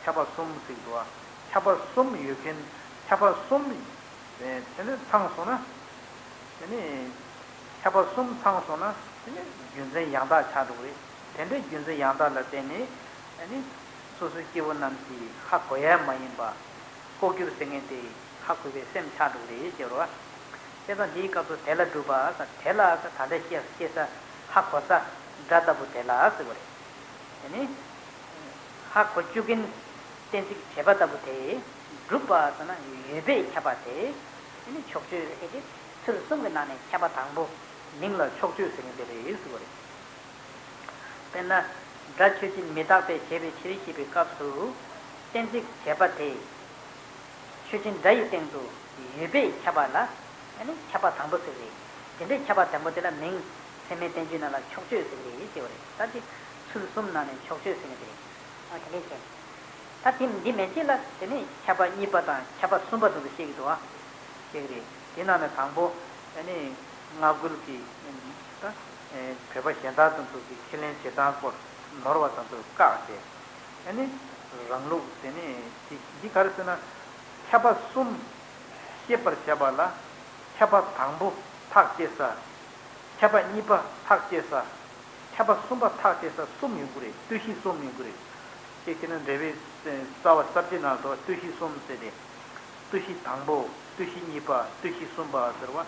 ཁྱབ་པ་གསུམ་ཟེར་འདུག་བ། ཁྱབ་པ་གསུམ་ཡོད་མཁན་ཁྱབ་པ་གསུམ། ཨེ། དེ་ནི་ཚང་སོང་ན། དེ་ནི་ཁྱབ་པ་གསུམ་ཚང་སོང་ན་དེ་ནི་རྒྱུ་མཚན་ཡང་དག་ཆགས་འགྲོ་གི་རེད། དེ་འདྲའི་རྒྱུ་མཚན་ཡང་དག་ལ་བརྟེན་ནས་དེ་ནི་སོ་སོའི་སྐྱེ་བོ་རྣམས་ཀྱིས་ཧ་གོ་ཡ་མ་ཡིན་པ། ལྐོག་གྱུར་ཟེར་མཁན་དེ་ཧ་གོ་བའི་སེམས་ཆགས་འགྲོ་གི་རེད་ཟེར་བ། བྱས་ཙང་འདིའི་སྐབས་སུ་དེ་ལ་སྒྲུབ་པ་ཟེར། དེ་ལ་ཟེར་ད་ལྟ་སྐྱེ་སྐྱེ་ས་ཧ་གོ་ས་སྒྲ་ལྟ་བུ་དེ་ལ་ཟེར་བ་རེད། དེ་ནི་ཧ་གོ་བཅུག་མཁན་གཏན་ཚིགས་བྱས་པ་ལྟ་བུ་དེ། སྒྲུབ་པ་ཟེར་ན་ཡོད་པས་ཁྱབ་པ་དེ། དེ་ནི་ཕྱོགས་ཆོས་ཟེར་ཏེ་ཚུལ་གསུམ་གྱི་ནང་ནས་ཁྱབ་པ་དང་པོ་མིང་ལ་ཕྱོགས་ཆོས་ཟེར་མཁན་དེ་རེད་ཟེར་བ་རེད། དཔེར་ན། སྒྲ་ཆོས་ཅན་མི་རྟག་པས་བྱས་པའི་ཕྱིར་ཞེས་པའི་སྐབས་སུ། གཏན་ཚིགས་བྱས་པ་དེ། ཆོས་ཅན་སྒྲ་ཡི་སྟེང་དུ་ཡོད་པས་ཁྱབ་པ་ལ་ཨ་ནི་ཁྱབ་པ་དང་པོ་ཟེར་རེད། དེ་འདྲའི་ཁྱབ་པ་དང་པོ་དེ་ལ་མིང་ཚད་མའི་བསྟན་བཅོས་ནང་ལ་ཕྱོགས་ཆོས་ཟེར་རེད་ཅེས་པ་རེད། ད་དེ་ཚུལ་གསུམ་ནང་ནས་ཕྱོགས་ཆོས་ཟེར་ནི་དེ་རེད། ཨ་དེ་འདྲའི་བྱས། ད་དེ་འདི་མན་ཆད་ལ་དེ་ནས་ཁྱབ་པ་གཉིས་པ་དང་ཁྱབ་པ་གསུམ་པ་དེ་ཚོ་བཤད་ཀྱི་འདུག་ཨ། བཤད་ཀྱི་རེད། དེ་ནང་ནས་དང་པོ་ཨ་ནི་སྔ་རྒོལ་གྱི་ད་བོད་པ་གཞན་དག་དེ་ཚོ་གི་ཁས་ལེན་བྱེད་སྟངས་སྐོར་ནོར་བ་དེ་ཚོ་བཀག་སྟེ། ཨ་ནི་རང་ལུགས་དེ་ནི་དེ་འདི་ག་རེ་ཟེར་ན། ཁྱབ་པ་གསུམ་ཤེས་པར་བྱ་བ་ལ་ཁྱབ་པ་དང་པོ་ཐག་བཅད་ས། ཁྱབ་པ་གཉིས་པ་ཐག་བཅད་ས། ཁྱབ་པ་གསུམ་པ་ཐག་བཅད་ས་གསུམ་ཡོང་གི་རེད། ལྟོས་གཞི་གསུམ་ཡོང་གི་རེད། ཅེས་བྱས་ན་འགྲེལ་པའི་རྩ་བ་གསར་བརྗེ་ནང་དུ་ལྟོས་གཞི་གསུམ་ཟེར་ཏེ། ལྟོས་གཞི་དང་པོ། ལྟོས་གཞི་གཉིས་པ། ལྟོས་གཞི་གསུམ་པ་ཟེར་བ།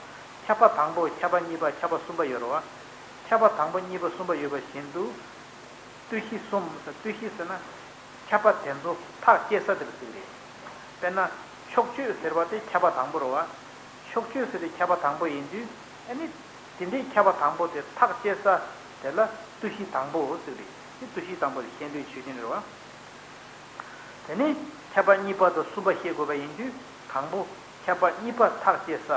ཁྱབ་པ་དང་པོ། ཁྱབ་པ་གཉིས་པ། ཁྱབ་པ་གསུམ་པ་ཡོད་རེད་བ། ཁྱབ་པ་དང་པོ་གཉིས་པ་གསུམ་པ་ཡོད་པ་བཞིན་དུ། ལྟོས་གཞི་གསུམ་ཟེར། ལྟོས་གཞི་ཟེར་ན། ཁྱབ་པ་དེ་ཚོ་ཐག་བཅད་ས་དེར་ཟེར་གི་རེད། དཔེར་ན་ཕྱོགས་ཆོས་ཟེར་བ་དེ་ཁྱབ་པ་དང་པོ་རེད་བ། ཕྱོགས་ཆོས་ཟེར་དེ་ཁྱབ་པ་དང་པོ་ཡིན་དུས་ཨ་ནི། དེ་འདྲའི་ཁྱབ་པ་དང་པོ་དེ་ཐག་བཅད་ས་དེ་ལ་ལྟོས་གཞི་དང་པོ་ཟེར་གི་རེད། དེ་ལྟོས་གཞི་དང་པོ་དེ་ཤེས་འདོད་ཆོས་ཅན་རེད་བ། དེ་ནས་ཁྱབ་པ་གཉིས་པ་དང་གསུམ་པ་བཤད་དགོས་པ་ཡིན་དུས་དང་པོ་ཁྱབ་པ་གཉིས་པ་ཐག་བཅད་ས།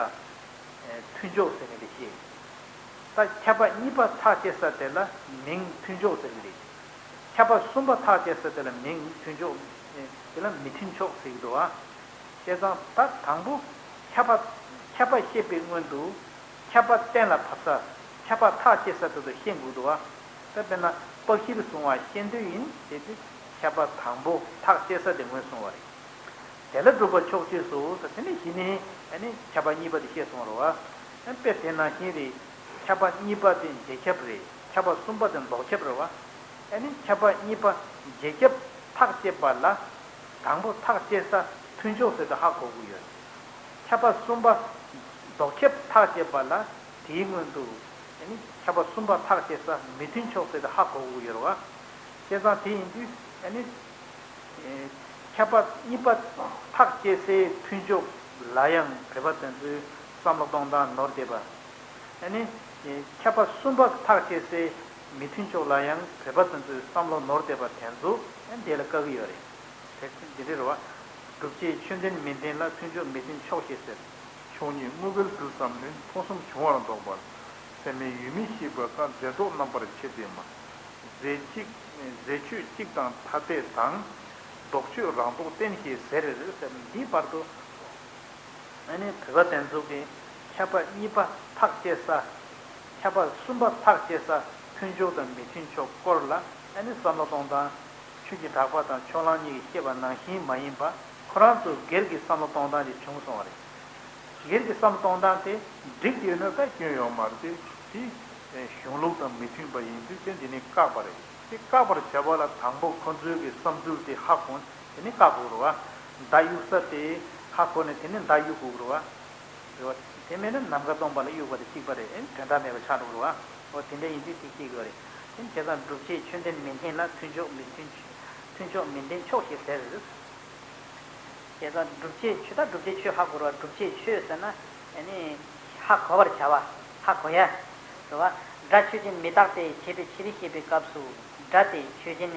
མཐུན་ཕྱོགས་ཟེར་མཁན་དེ་བཤད། ད་ཁྱབ་པ་གཉིས་པ་ཐག་བཅད་ས་དེ་ལ་མིང་མཐུན་ཕྱོགས་ཟེར་གི་རེད། ཁྱབ་པ་གསུམ་པ་ཐག་བཅད་ས་དེ་ལ་མིང་མཐུན་ཕྱོགས། དེ་ལ་མི་མཐུན་ཕྱོགས་ཟེར་གི་འདུག་བ། བྱས་ཙང་ད་དང་པོ་ཁྱབ་པ། ཁྱབ་པ་བཤད་པའི་སྔོན་དུ་ཁྱབ་པ་གཏན་ལ་ཕབ་ས། ཁྱབ་པ་ཐག་བཅད་ས་དེ་ཚོ་ཤེས་དགོས་འདུག་བ། ད་དཔེར་ན་དཔག་གཞིར་བཟུང་བ་ཤེས་འདོད་ཡིན་ཟེར་དུས་ཁྱབ་པ་དང་པོ་ཐག་བཅད་ས་དེ་ངོས་བཟུང་བ་རེད། དེ་ལ་སྒྲུབ་པ་ཕྱོགས་ཆོས་སོ་ཟེར་དེ་ནས་གཞི་ནས་ཨ་ནི་ཁྱབ་པ་གཉིས་པ་དེ་བཤད་སོང་བ་རེད་བ། དཔེ་དེ་ནང་བཞིན་རེད། ཁྱབ་པ་གཉིས་པ་དེ་རྗེས་ཁྱབ་རེད། ཁྱབ་པ་གསུམ་པ་དེ་ལྡོག་ཁྱབ་རེད་བ། ཨ་ནི་ཁྱབ་པ་གཉིས་པ་རྗེས་ཁྱབ་ཐག་བཅད་པ་ལ། དང་པོ་ཐག་བཅད་ས་མཐུན་ཕྱོགས་ཟེར་དུ་ཧ་གོ་གི་ཡོད། ཁྱབ་པ་གསུམ་པ་ལྡོག་ཁྱབ་ཐག་བཅད་པ་ལ། དེའི་སྔོན་དུ་ཨ་ནི་ཁྱབ་པ་གསུམ་པ་ཐག་བཅད་ས་མི་མཐུན་ཕྱོགས་ཟེར་དུ་ཧ་གོ་གི་ཡོད་རེད་བ། བྱས་ཙང་དེ་ཡིན་དུས་ཨ་ནི། ཁྱབ་པ་གཉིས་པ་ཐག་བཅད་སའི་མཐུན་ཕྱོགས་ལ་ཡང་བོད་པ་དེ་ཚོའི་བསམ་བློ་གཏོང་སྟངས་ནོར་བསྡད་པ། ཨ་ནི། ཁྱབ་པ་གསུམ་པ་ཐག་བཅད་སའི་མི་མཐུན་ཕྱོགས་ལ་ཡང་བོད་པ་དེ་ཚོའི་བསམ་བློ་ནོར་བསྡད་པ་དེ་ཚོ་ཨ་འདི་ལ་བཀག་གི་ཡོད་རེད། དེ་འདི་འདྲ་རེད་བ། སྒྲུབ་བྱེད་ཆོས་ལྡན་མི་ལྡན་ལ་མཐུན་ཕྱོགས་མི་མཐུན་ཕྱོགས་ཞེས་ཟེར། ཆོས་ཉིད་དངོས་འགལ་དུ་བསམས་ནས་མཐོང་གསུམ་བྱུང་བར་འདོགས་པར། སེམས་མེད་ཡུལ་མེད་ཤེས་པ་དང་རྫས་ལྡོག་རྣམ་པར་ཕྱེ་སྟེ་མ། རྫས་གཅིག་རྫས་ཆོས་གཅིག་དང་ཐ་དད་དང་། ལྡོག་ཆོས་རང་ལྡོག་བསྟན་ཞེས་ཟེར་ཟེར་འདིའི་བར་དུ། ཨ་ནི་བོད་པ་དེ་ཚོ་གིས་ཁྱབ་པ་གཉིས་པ་ཐག་བཅད་ས། ཁྱབ་པ་གསུམ་པ་ཐག་བཅད་ས་མཐུན་ཕྱོགས་དང་མི་མཐུན་ཕྱོགས་སྐོར་ལ་ཨ་ནི་བསམ་བློ་གཏོང་སྟངས། ཆོས་ཀྱི་གྲགས་པ་དང་ཕྱོགས་གླང་གཉིས་ཀྱིས་བཤད་པ་ནང་བཞིན་མ་ཡིན་པ་ཁོ་རང་ཚོ་སྒེར་གྱི་བསམ་བློ་གཏོང་སྟངས་ཅིག་བྱུང་སོང་བ་རེད། སྒེར་གྱི་བསམ་བློ་གཏོང་སྟངས་དེ་འགྲིག་ཡོད་ན་ད་སྐྱོན་ཡོད་མ་རེད་དེ། དེ་གཞུང་ལུགས་དང་མི་མཐུན་པ་ཡིན་དུས་དེ་འདི་ནི་བཀག་པ་རེད། དེ་བཀག་པར་བྱ་བ་ལ་དང་པོ་ཁོ་ཚོའི་གི་བསམ་ཚུལ་དེ་ཧ་གོ་ནས་དེ་ནི་བཀག་དགོས་རེད་བ། མདའ་གཡུག་ས་དེ་ཧ་གོ་ནས་དེ་ནི་མདའ་གཡུག་དགོས་རེད་བ། རེད་བ། དེ་མེད་ན་ནམ་མཁའ་སྟོང་པ་ལ་གཡུག་པ་དང་གཅིག་པ་རེད། དོན་དག་མེད་པ་ཆགས་འགྲོ་གི་རེད་བ། འོ་དེ་འདྲ་ཡིན་དུས་དེ་གཅིག་ཡོད་རེད། དེ་བྱས་ཙང་སྒྲུབ་བྱེད་ཆོས་ལྡན་མི་ལྡན་ལ་མཐུན་ཕྱོགས་མི་མཐུན་ཕྱོགས། མཐུན་ཕྱོགས་མི་ལྡན་ཕྱོགས་ཞེས་ཟེར། བྱས་ཙང་སྒྲུབ་བྱེད་ཆོས་དང་སྒྲུབ་བྱེད་ཆོས་ཧ་གོ་རེད་བ། སྒྲུབ་བྱེད་ཆོས་ཟེར་ན་ཨ་ནི་ཧ་གོ་བར་བྱ་བ། ཧ་གོ་ཡ། རེད་བ། སྒྲ་ཆོས་ཅན་མི་རྟག་སྟེ་བྱས་པའི་ཕྱིར་ཞེས་པའི་སྐབས་སུ་སྒྲ་དེ་ཆོས་ཅན་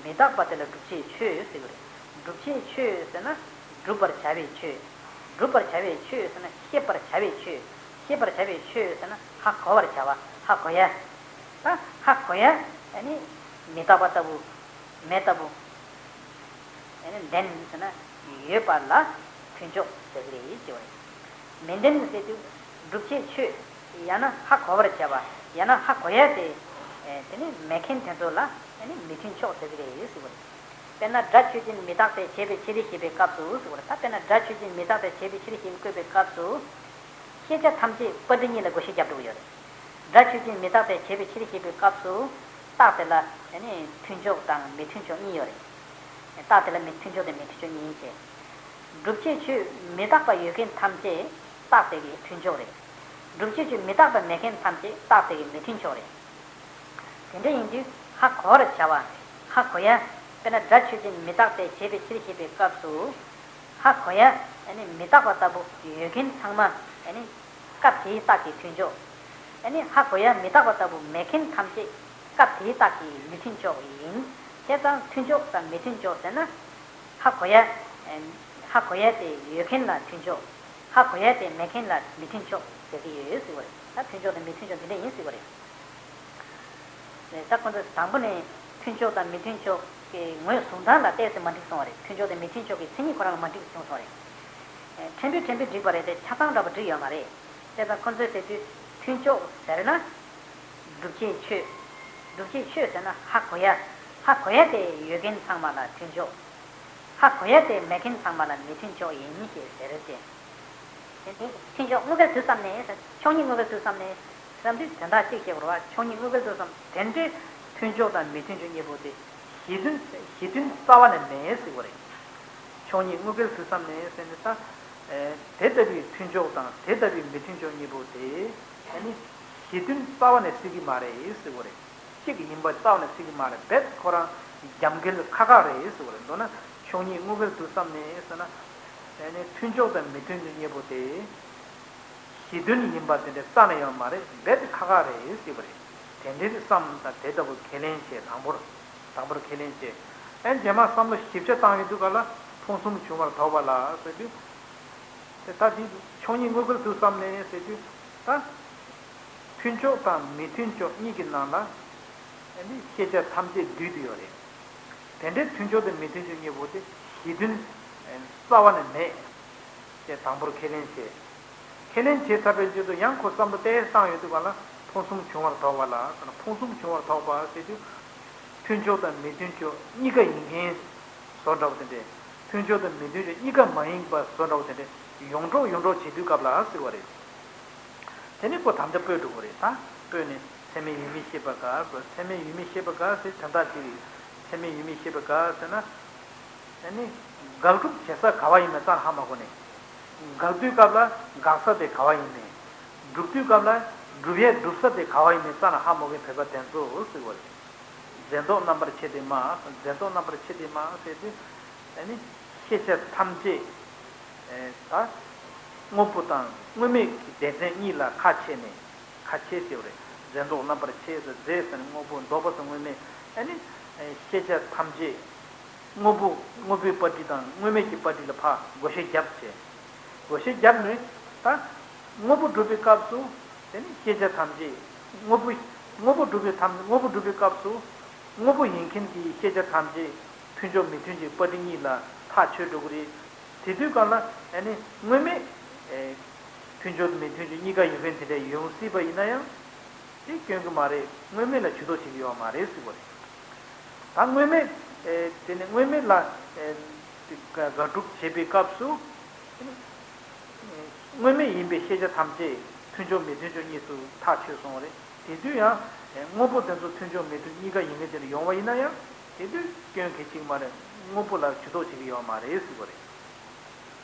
མི་རྟག་པ་དེ་ལ་སྒྲུབ་བྱེད་ཆོས་ཟེར་གི་རེད། སྒྲུབ་བྱེད་ཆོས་ཟེར་ན་སྒྲུབ་པར་བྱ་བའི་ཆོས། སྒྲུབ་པར་བྱ་བའི་ཆོས་ཟེར་ན་ཤེས་པར་བྱ་བའི་ཆོས། ཤེས་པར་བྱ་བའི་ཆོས་ཟེར་ན་ཧ་གོ་བར་བྱ་བ། ཧ་གོ་ཡ། ད་ཧ་གོ་ཡ་ཨ་ནི་མི་རྟག་པ་ལྟ་བུ། མེ་ལྟ་བུ། ཨ་ནི་ལྡན་ཟེར་ན་ཡོད་པ་ལ་མཐུན་ཕྱོགས་ཟེར་གི་རེད་ཅེས་པ་རེད། མི་ལྡན་ཟེར་དུས་སྒྲུབ་བྱེད་ཆོས་ཡང་ན་ཧ་གོ་བར་བྱ་བ་ཡང་ན་ཧ་གོ་ཡ་དེ། ཨེ་དེ་ནི་མེད་མཁན་དེ་ཚོ་ལ་ཨ་ནི་མི་མཐུན་ཕྱོགས་ཟེར་གི་རེད་ཟེར་བ་རེད། དཔེར་ན་སྒྲ་ཆོས་ཅན་མི་རྟག་སྟེ་བྱས་པའི་ཕྱིར་ཞེས་པའི་སྐབས་སུ་ཟེར་བ་རེད། ད་དཔེར་ན་སྒྲ་ཆོས་ཅན་མི་རྟག་སྟེ་བྱས་པའི་ཕྱིར་ཞེས་བཀོད་པའི་སྐབས་སུ། ཤེས་བྱ་ཐམས་ཅད་པར་འདི་གཉིས་ལ་བགོ་བཤའ་རྒྱབ་འགྲོ་གི་ཡོད་རེད། སྒྲ་ཆོས་ཅན་མི་རྟག་སྟེ་བྱས་པའི་ཕྱིར་ཞེས་པའི་སྐབས་སུ། རྟགས་དེ་ལ་ཨ་ནི་མཐུན་ཕྱོགས་དང་མི་མཐུན་ཕྱོགས་གཉིས་ཡོད་རེད། རྟགས་དེ་ལ་མི་མཐུན་ཕྱོགས་དང་མི་མཐུན་ཕྱོགས་གཉིས་བྱས། སྒྲུབ་བྱེད་ཆོས་མི་རྟག་པ་ཡོད་མཁན་ཐམས་ཅད་རྟགས་དེ་གི་མཐུན་ཕྱོགས་རེད། སྒྲུབ་བྱེད་ཆོས་མི་རྟག་པ་མེད་མཁན་ཐམས་ཅད་རྟགས་དེ་གི་མི་མཐུན་ཕྱོགས་རེད། དེ་འདྲ་ཡིན་དུས་ཧ་གོ་བར་བྱ་བ། ཧ་གོ་ཡ། དཔེར་ན་སྒྲ་ཆོས་ཅན་མི་རྟག་སྟེ་བྱས་པའི་ཕྱིར་ཞེས་པའི་སྐབས་སུ། ཧ་གོ་ཡ། ཨ་ནི་མི་རྟག་པ་ལྟ་བུ་ཡོད་མཁན་ཚང་མ་ཨ་ནི་སྐབས་དེའི་རྟགས་ཀྱི་མཐུན་ཕྱོགས། ཨ་ནི་ཧ་གོ་ཡ་མི་རྟག་པ་ལྟ་བུ་མེད་མཁན་ཐམས་ཅད་སྐབས་དེའི་རྟགས་ཀྱི་མི་མཐུན་ཕྱོགས་ཡིན། བྱས་ཙང་མཐུན་ཕྱོགས་དང་མི་མཐུན་ཕྱོགས་ཟེར་ན། ཧ་གོ་ཡ། ཨ་ཧ་གོ་ཡ་དེ་ཡོད་མཁན་ལ་མཐུན་ཕྱོགས། ཧ་གོ་ཡ་དེ་མེད་མཁན་ལ་མི་མཐུན་ཕྱོགས་ཟེར་གྱི་ཡོད་ཟེར་བ་རེད། ད་མཐུན་ཕྱོགས་དང་མི་མཐུན་ཕྱོགས་འདི་འདྲ་ཡིན་ཟེར་བ་རེད། ད་ཁོ་ཚོས་དང་པོ་ནས་མཐུན་ཕྱོགས་དང་མི་མཐུན་ཕྱོགས་ཀྱི་ངོས་བཟུང་སྟངས་ལ་ཏོག་ཙམ་མ་འགྲིག་སོང་བ་རེད། མཐུན་ཕྱོགས་དང་མི་མཐུན་ཕྱོགས་ཀྱི་མཚན་ཉིད་ཁོ་རང་ལ་མ་འགྲིག་བྱུང་སོང་བ་རེད། ཕྲན་བུ་ཕྲན་བུ་འགྲིག་པ་རེད་དེ་ཆ་ཚང་འདྲ་པོ་འགྲིག་ཡོད་མ་རེད། བྱས་ཙང་ཁོ་ཚོས་དེ་དུས་མཐུན་ཕྱོགས་ཟེར་ན། སྒྲུབ་བྱེད་ཆོས། སྒྲུབ་བྱེད་ཆོས་ཟེར་ན་ཧ་གོ་ཡ། ཧ་གོ་ཡ་དེ་ཡོད་མཁན་ཚང་མ་ལ་མཐུན་ཕྱོགས། ཧ་གོ་ཡ་དེ་མེད་མཁན་ཚང་མ་ལ་མི་མཐུན་ཕྱོགས་ཡིན་ཞེས་ཟེར་ཏེ། དེ་ནི་མཐུན་ཕྱོགས་དངོས་འགལ་དུ་བསམས་ནས་ཟེར། ཆོས་ཉིད་དངོས་འགལ་དུ་བསམས་ནས་བསམ་དུས་དོན་དག་གཅིག་བཤད་དགོས་རེད་བ། ཆོས་ཉིད་དངོས་འགལ་དུ་བསམ་དེ་འདྲའི་མཐུན་ཕྱོགས་དང་མི་མཐུན་ཕྱོགས་གཉིས་པོ་དེ་གཞི་མཐུན་གཞི་མཐུན་རྩ་བ་ནས་མེད་ཟེར་དགོས་རེད། ཆོས་ཉིད་དངོས་འགལ་དུ་བསམས་ནས་ཟེར་ནས་ད། དེ་ལྟ་བུའི་མཐུན་ཕྱོགས་དང་དེ་ལྟ་བུའི་མི་མཐུན་ཕྱོགས་གཉིས་པོ་དེ་ཨ་ནི་གཞི་མཐུན་རྩ་བ་ནས་སྲིད་ཀྱི་མ་རེད་ཟེར་དགོས་རེད། གཅིག་ཡིན་པ་རྩ་བ་ནས་སྲིད་ཀྱི་མ་རེད། རྦད་ཁོ་རང་རྒྱབ་འགལ་ཁ་ཁ་རེད་ཟེར་བ་རེད། མདོར་ན་ཆོས་ཉིད་དངོས་འགལ་དུ་བསམས་ནས་ཟེར་ན། ཨ་ནི་མཐུན་ཕྱོགས་དང་མི་མཐུན་ཕྱོགས་གཉིས་པོ་དེ། གཞི་མཐུན་ཡིན་པ་དེ་འདྲ་རྩ་ནས་ཡོད་མ་རེད། རྦད་ཁ་ཁ་རེད་ཟེར་བ་རེད། དེ་འདྲའི་བསམ་དང་དེ་ལྟ་བུ་ཁས་ལེན་བྱས་དང་པོར། དང་པོར་ཁས་ལེན་བྱས། ཨ་ནི་རྗེས་མ་བསམ་བློ་ཞིབ་ཆ་བཏང་ཡོང་དུས་ག་ལ་མཐོང་གསུམ་བྱུང་བར་དོགས་པ་ལ་ཟེར་དུས། ད་འདི་ཆོས་ཉིད་དངོས་འགལ་དུ་བསམ་ནས་ཟེར་དུས་ད། མཐུན་ཕྱོགས་དང་མི་མཐུན་ཕྱོགས་གཉིས་ཀྱི་ནང་ལ་ཨ་ནི་ཤེས་བྱ་ཐམས་ཅད་འདུས་ཏེ་ཡོད་རེད། དེ་འདྲའི་མཐུན་ཕྱོགས་དང་མི་མཐུན་ཕྱོགས་གཉིས་པོ་དེ་གཞི་མཐུན་རྩ་བ་ནས་མེད་ཅེས་དང་པོར་ཁས་ལེན་བྱས། ཁས་ལེན་བྱས་ཚར་བའི་རྗེས་སུ་ཡང་ཁོ་བསམ་བློ་ཏོག་ཙམ་བཏང་ཡོང་དུས་ག་ལ་ཕུང་གསུམ་བྱུང་བར་དོགས་པ་ལ་ཕུང་གསུམ་བྱུང་བར་དོགས་པ་ཟེར་དུས། མཐུན་ཕྱོགས་དང་མི་མཐུན་ཕྱོགས་གཉིས་ཀ་ཡིན་མཁན་བཟོ་འདྲ་བོ་དེ་འདྲས། མཐུན་ཕྱོགས་དང་མི་མཐུན་ཕྱོགས་གཉིས་ཀ་མ་ཡིན་པ་བཟོ་འདྲ་བོ་དེ་འདྲས་ཡོངས་གྲོགས་ཡོངས་གྲོགས་བྱེད་དུས་སྐབས་ལ་ཟེར་བ་རེད། དེ་ནི་ཁོ་དམ་བཅའ་སྤོས་འགྲོ་གི་རེད་ད། སྤོས་ནས་ཚད་མས་ཡུལ་མི་ཤེས་པ་དགག་དགོས། ཚད་མས་ཡུལ་མི་ཤེས་པ་དགག་ཟེར་དོན་དག་ཅིག་རེད། ཚད་མས་ཡུལ་མི་ཤེས་པ་དགག་ཟེར་ན། ཨ་ནི། དགག་སྒྲུབ་བྱེད་ས་ག་བ་ཡིན་མིན་རྩ་ནས་ཧ་མ་གོ་ནས། དགག་དུས་སྐབས་ལ་དགག་ས་དེ་ག་བ་ཡིན་མིན། སྒྲུབ་དུས་སྐབས་ལ་སྒྲུབ་ཡས་སྒྲུབ་ས་དེ་ག་བ་ཡིན་མིན་རྩ་ནས་ཧ་མ་གོ་མཁན་བོད་པ་དེ་ཚོ་ཟེར་བ་རེད། འཛིན་རྟོག་རྣམ་པར་ཕྱེ་སྟེ་མ། འཛིན་རྟོག་རྣམ་པར་ཕྱེ་སྟེ་མ་ཟེར་དུས། ཨ་ནི། ཤེས་བྱ་ཐམས་ཅད། ཨེ། ད། དངོས་པོ་དང་དངོས་མེད་ཀྱི་སྡེ་ཚན་གཉིས་ལ་ཁ་ཕྱེ་ནས། ཁ་ཕྱེ་ཟེར་བ་རེད། འཛིན་རྟོག་རྣམ་པར་ཕྱེ་ཟེར། རྫས་ཟེར་ན་དངོས་པོ། འདོགས་པ་ཟེར་དངོས་མེད། ཨ་ནི། ཤེས་བྱ་ཐམས་ཅད་དངོས་པོ། དངོས་པོའི་པར་སྒྲིག་དང་དངོས་མེད་ཀྱི་པར་སྒྲིག་ལ་ཕར་བགོ་བཤའ་བརྒྱབ་བྱས། བགོ་བཤའ་བརྒྱབ་ནས་ད་དངོས་པོ་སྒྲུབ་པའི་སྐབས་སུ་དེ་ནི་ཤེས་བྱ་ཐམས་ཅད་དངོས་པོ། དངོས་པོ་སྒྲུབ་པའི་ཐམས། དངོས་པོ་སྒྲུབ་པའི་སྐབས་སུ་དངོས་པོ་ཡིན་མཁན་གྱི་ཤེས་བྱ་ཐམས་ཅད་མཐུན་ཕྱོགས་མི་མཐུན་ཕྱོགས་པར་སྒྲིག་གཉིས་ལ་ཐག་ཆོད་འགྲོ་གི་རེད། དེ་དུས་གང་ལ་ཨ་ནི་དངོས་མེད་ཨེ་མཐུན་ཕྱོགས་མི་མཐུན་ཕྱོགས་གཉིས་ཀ་ཡོད་མཁན་དེ་འདྲ་ཡོང་སྲིད་པ་ཡིན་ན་ཡང་། དེ་སྐྱོན་གྱི་མ་རེད། དངོས་མེད་ལ་ཇུས་གཏོགས་བྱེད་ཀྱི་ཡོད་མ་རེད་ཟེར་བ་རེད། ད་དངོས་མེད་ཨེ་དེ་ནི་དངོས་མེད་ལ་ཨེ་དགག་སྒྲུབ་བྱེད་པའི་སྐབས་སུ། དངོས་མེད་ཡིན་པའི་ཤེས་བྱ་ཐམས་ཅད་མཐུན་ཕྱོགས་མི་མཐུན་ཕྱོགས་གཉིས་སུ་ཐག་ཆོད་སོང་བ་རེད། དེ་དུས་ཡང་དངོས་པོ་དེ་ཚོ་མཐུན་ཕྱོགས་མི་མཐུན་གཉིས་ཀ་ཡིན་མཁན་དེ་འདྲ་ཡོང་བ་ཡིན་ན་ཡང་དེ་དུས་སྐྱོན་གལ་ཆེ་གི་མ་རེད། དངོས་པོ་ལ་ཇུས་གཏོགས་བྱེད་ཀྱི་ཡོད་མ་རེད་ཟེར་བ་རེད།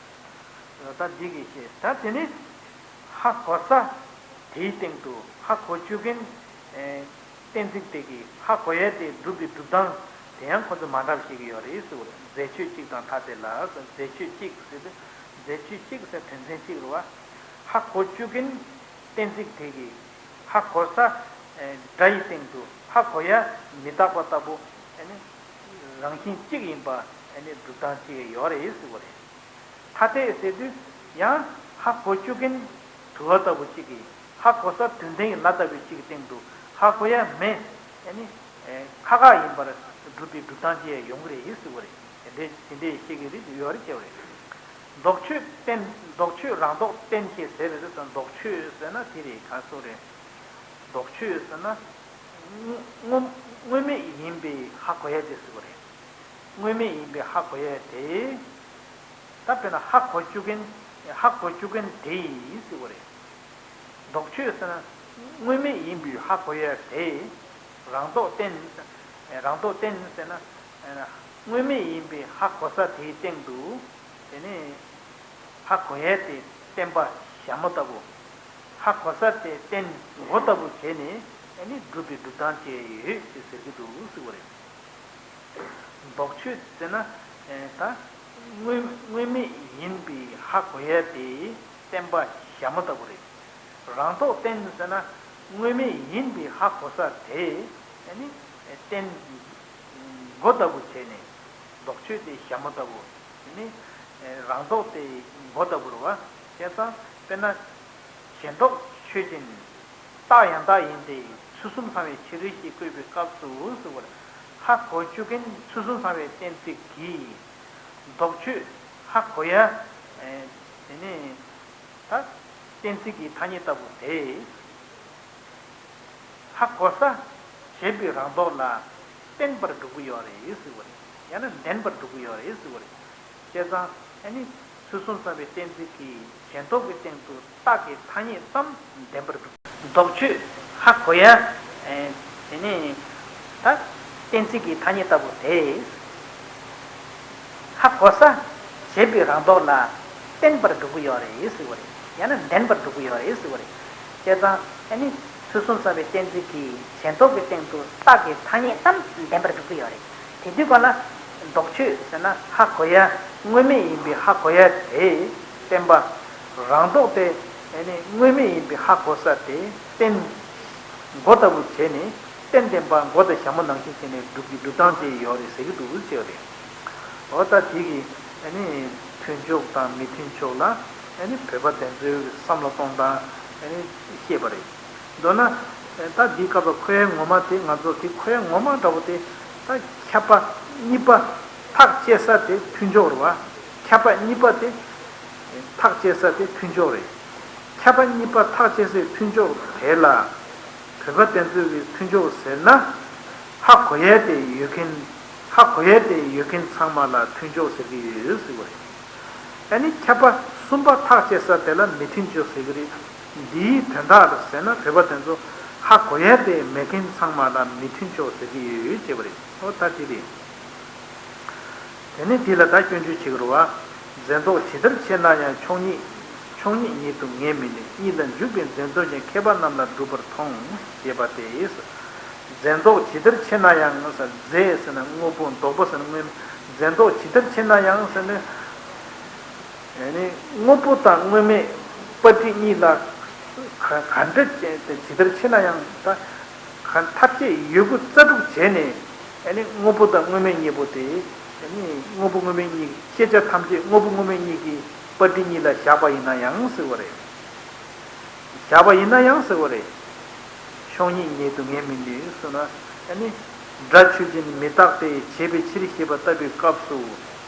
ད་འདི་གི་ཤེས། ད་དེ་ནི་ཧ་གོ་ས་དེའི་སྟེང་དུ་ཧ་གོ་བཅུག་མཁན། གཏན་ཚིགས་དེ་གིས་ཧ་གོ་ཡ་དེ་སྒྲུབ་པའི་སྒྲུབ་སྟངས་དེ་ཡང་ཁོ་ཚོས་མ་འདྲ་བ་ཤེས་ཀྱི་ཡོད་རེད་ཟེར་བ་རེད། རྫས་ཆོས་གཅིག་དང་ཐ་དད་ལ། རྫས་ཆོས་གཅིག་ཟེར་དུས་རྫས་ཆོས་གཅིག་ཟེར་དོན་ཚན་གཅིག་རེད་བ། ཧ་གོ་བཅུག་མཁན་གཏན་ཚིགས་དེ་གིས་ཧ་གོ་ས་སྒྲ་ཡི་སྟེང་དུ་ཧ་གོ་ཡ་མི་རྟག་པ་ལྟ་བུ་ཨ་ནི་རང་བཞིན་གཅིག་ཡིན་པ་ཨ་ནི་སྒྲུབ་སྟངས་གཅིག་ཡོད་རེད་ཟེར་བ་རེད། ཐ་དད་ཟེར་དུས་ཡང་ཧ་གོ་བཅུག་མཁན་དུ་བ་ལྟ་བུ་གཅིག་གིས་ཧ་གོ་ས་དོན་ལྡན་གྱི་ལ་ལྟ་བུ་གཅིག་གི་སྟེང་དུ་ཧ་གོ་ཡ་མེད། ཨ་ནི་ཁ་ཁ་ཡིན་པར་སྒྲུབ་པའི་སྒྲུབ་སྟངས་ཅིག་ཡོང་གི་རེད་ཟེར་བ་རེད། དེ་འདྲའི་དེ་འདྲའི་ཤེས་ཀྱི་རེད། ཡོད་རེད་ཟེར་བ་རེད། ལྡོག་ཆོས་བསྟན། ལྡོག་ཆོས་རང་ལྡོག་བསྟན་ཞེས་ཟེར་བའི་རེད་ཟེར། ལྡོག་ཆོས་ཟེར་ན་དེ་རེད། ག་སོ་རེད། ལྡོག་ཆོས་ཟེར་ན། དངོས་དངོས་མེད་ཡིན་པའི་ཧ་གོ་ཡ་དེ་ཟེར་བ་རེད། དངོས་མེད་ཡིན་པའི་ཧ་གོ་ཡ་དེ། ད་དཔེར་ན་ཧ་གོ་བཅུག་མཁན། ཧ་གོ་བཅུག་མཁན་དེ་ཡིན་ཟེར་བ་རེད། ལྡོག་ཆོས་ཟེར་ན། དངོས་མེད་ཡིན་པའི་ཧ་གོ་ཡ་དེ། རང་ལྡོག་བསྟན། རང་ལྡོག་བསྟན་ཟེར་ན། དངོས་མེད་ཡིན་པའི་ཧ་གོ་ས་དེའི་སྟེང་དུ། དེ་ནས་ཧ་གོ་ཡ་དེ་བརྟན་པ་ཞྭ་མོ་ལྟ་བུ། ཧ་གོ་ས་དེ་བརྟན་མགོ་ལྟ་བུ་བྱས་ནས་ཨ་ནི་སྒྲུབ་པའི་སྒྲུབ་སྟངས་བཅས་ཡོད་ཅེས་ཟེར་གྱི་འདུག་ཟེར་བ་རེད། ལྡོག་ཆོས་ཟེར་ན་ད་དངོས་དངོས་མེད་ཡིན་པའི་ཧ་གོ་ཡ་དེ་བརྟན་པ་ཞྭ་མོ་ལྟ་བུ་རེད། རང་ལྡོག་བསྟན་ཟེར་ན་དངོས་མེད་ཡིན་པའི་ཧ་གོ་ས་དེ་ཨ་ནི་བརྟན་མགོ་ལྟ་བུ་བྱས་ནས། ལྡོག་ཆོས་དེ་ཞྭ་མོ་ལྟ་བུ། དེ་ནི་རང་ལྡོག་དེ་མགོ་ལྟ་བུ་རེད་བ། བྱས་ཙང་དཔེར་ན། ཞེན་ལྡོག་ཆོས་ཅན། རྟགས་ཡང་དག་ཡིན་ཏེ་ཚུལ་གསུམ་ཚང་བའི་ཕྱིར་ཞེས་བཀོད་པའི་སྐབས་སུ་ཟེར་བར། ཧ་གོ་བཅུག་མཁན་ཚུལ་གསུམ་ཚང་བའི་གཏན་ཚིགས་ཀྱིས། ལྡོག་ཆོས་ཧ་གོ་ཡ། དེ་ནི། ད། གཏན་ཚིགས་ཀྱི་ཐ་སྙད་ལྟ་བུ་དེ། ཧ་གོ་ས་བྱས་པའི་རང་ལྡོག་ལ་བརྟེན་པར་སྒྲུབ་ཀྱི་ཡོད་རེད་ཟེར་བ་རེད། ཡང་ན་ལྡན་པར་སྒྲུབ་ཀྱི་ཡོད་རེད་ཟེར་བ་རེད། བྱས་ཙང་ཨ་ནི་ཚུལ་གསུམ་ཚང་བའི་གཏན་ཚིགས་ཀྱིས་ཞེན་ལྡོག་གི་སྟེང་དུ་རྟགས་ཀྱི་ཐ་སྙད་ཙམ་ལྡན་པར་སྒྲུབ། ལྡོག་ཆོས་ཧ་གོ་ཡ། དེ་ནི་ད་གཏན་ཚིགས་ཀྱི་ཐ་སྙད་ལྟ་བུ་དེ། ཧ་གོ་ས་བྱས་པའི་རང་ལྡོག་ལ་བརྟེན་པར་སྒྲུབ་ཀྱི་ཡོད་རེད་ཟེར་བ་རེད། ཡང་ན་ལྡན་པར་སྒྲུབ་ཀྱི་ཡོད་རེད་ཟེར་བ་རེད། བྱས་ཙང་ཨ་ནི་ཚུལ་གསུམ་ཚང་བའི་གཏན་ཚིགས་ཀྱིས་ཞེན་ལྡོག་གི་སྟེང་དུ་རྟགས་ཀྱི་ཐ་སྙད་ཙམ་ལྡན་པར་སྒྲུབ་ཀྱི་ཡོད་རེད། དེ་དུས་ག་ལ་ལྡོག་ཆོས་ཟེར་ན་ཧ་གོ་ཡ། དངོས་མེད་ཡིན་པའི་ཧ་གོ་ཡ་དེ་བརྟན་པ། རང་ལྡོག་དེ་ཨ་ནི་དངོས་མེད་ཡིན་པའི་ཧ་གོ་ས་དེ་བརྟན། མགོ་ལྟ་བུ་བྱས་ནས་བརྟན་བརྟན་པ་མགོ་དང་ཞྭ་མོ་ནང་བཞིན་བྱས་ནས་སྒྲུབ་ཀྱི་སྒྲུབ་སྟངས་དེ་ཡོད་རེད་ཟེར་གྱི་འདུག་ཅེས་རེད། འོ་ད་དེ་གི་ཨ་ནི་མཐུན་ཕྱོགས་དང་མི་མཐུན་ཕྱོགས་ལ། ཨ་ནི་བོད་པ་དེ་ཚོའི་བསམ་བློ་གཏོང་སྟངས་ཨ་ནི་བཤད་པ་རེད། མདོར་ན་ད་འདིའི་སྐབས་ལ་འཁོར་བའི་ངོ་མ་དེ། ང་ཚོ་དེ་འཁོར་བའི་ངོ་མ་འདྲ་བོ་དེ། ད་ཁྱབ་པ་གཉིས་པ་ཐག་བཅད་ས་དེ་མཐུན་ཕྱོགས་རེད་བ། ཁྱབ་པ་གཉིས་པ་དེ་ཐག་བཅད་ས་དེ་མཐུན་ཕྱོགས་རེད། ཁྱབ་པ་གཉིས་པ་ཐག་བཅད་སའི་མཐུན་ཕྱོགས་དེ་ལ། བོད་པ་དེ་ཚོའི་གི་མཐུན་ཕྱོགས་ཟེར་ན། ཧ་གོ་ཡས་དེ་ཡོད་མཁན། ཧ་གོ་ཡས་དེ་ཡོད་མཁན་ཚང་མ་ལ་མཐུན་ཕྱོགས་ཟེར་གྱི་ཡོད་ཟེར་བ་རེད། ཨ་ནི་ཁྱབ་པ་གསུམ་པ་ཐག་བཅད་ས་དེ་ལ་མི་མཐུན་ཕྱོགས་ཟེར་གྱི་རེད། འདིའི་དོན་དག་ཟེར་ན། བོད་པ་དེ་ཚོ་ཧ་གོ་ཡས་དེ་མེད་མཁན་ཚང་མ་ལ་མི་མཐུན་ཕྱོགས་ཟེར་གྱི་ཡོད་ཅེས་པ་རེད། འོ་ད་དེ་རེད། དེ་ནས་འདི་ལ་ད་སྐྱོན་བརྗོད་བྱེད་ཀྱི་རེད་བ། འཛིན་རྟོག་ཇི་ལྟར་ཆེ་ན་ཡང་ཆོས་ཉིད། ཆོས་ཉིད་ཉིད་དུ་ངེས་མི་ནུས། གཉིད་ལ་འཇུག་པའི་འཛིན་རྟོག་ཀྱང་མཁས་པ་རྣམས་ལ་གྲུབ་པར་མཐོང་ཞེས་པ་སྟེ། འཛིན་རྟོག་ཇི་ལྟར་ཆེ་ན་ཡང་ཟེར། རྫས་ཟེར་ན་དངོས་པོ། ལྡོག་པ་ཟེར་ན་དངོས། འཛིན་རྟོག་ཇི་ལྟར་ཆེ་ན་ཡང་ཟེར་ན། ཨ་ནི་དངོས་པོ་དང་དངོས་མེད་པར་སྒྲིབ་གཉིས་ལ་ག་ག་འདྲ་ཅན་དེ་ཇི་ལྟར་ཆེ་ན་ཡང་། ད་ག་ཐབས་ཤེས་ཡོད་རྒུ་རྩལ་སྤྲུགས་བྱས་ནས། ཨ་ནི་དངོས་པོ་དང་དངོས་མེད་གཉིས་པོ་དེ། ཨ་ནི་དངོས་པོ་དངོས་མེད་གཉིས། ཤེས་བྱ་ཐམས་ཅད་དངོས་པོ་དངོས་མེད་གཉིས་ཀྱི་པར་སྒྲིབ་གཉིས་ལ་བཞག་པ་ཡིན་ན་ཡང་ཟེར་བ་རེད། བཞག་པ་ཡིན་ན་ཡང་ཟེར་བ་རེད། ཆོས་ཉིད་ཉིད་དུ་ངེས་མི་ནུས་ཟེར་ན། ཨ་ནི་སྒྲ་ཆོས་ཅན་མི་རྟག་སྟེ་བྱས་པའི་ཕྱིར་ཞེས་པ་ལྟ་བུའི་སྐབས་སུ།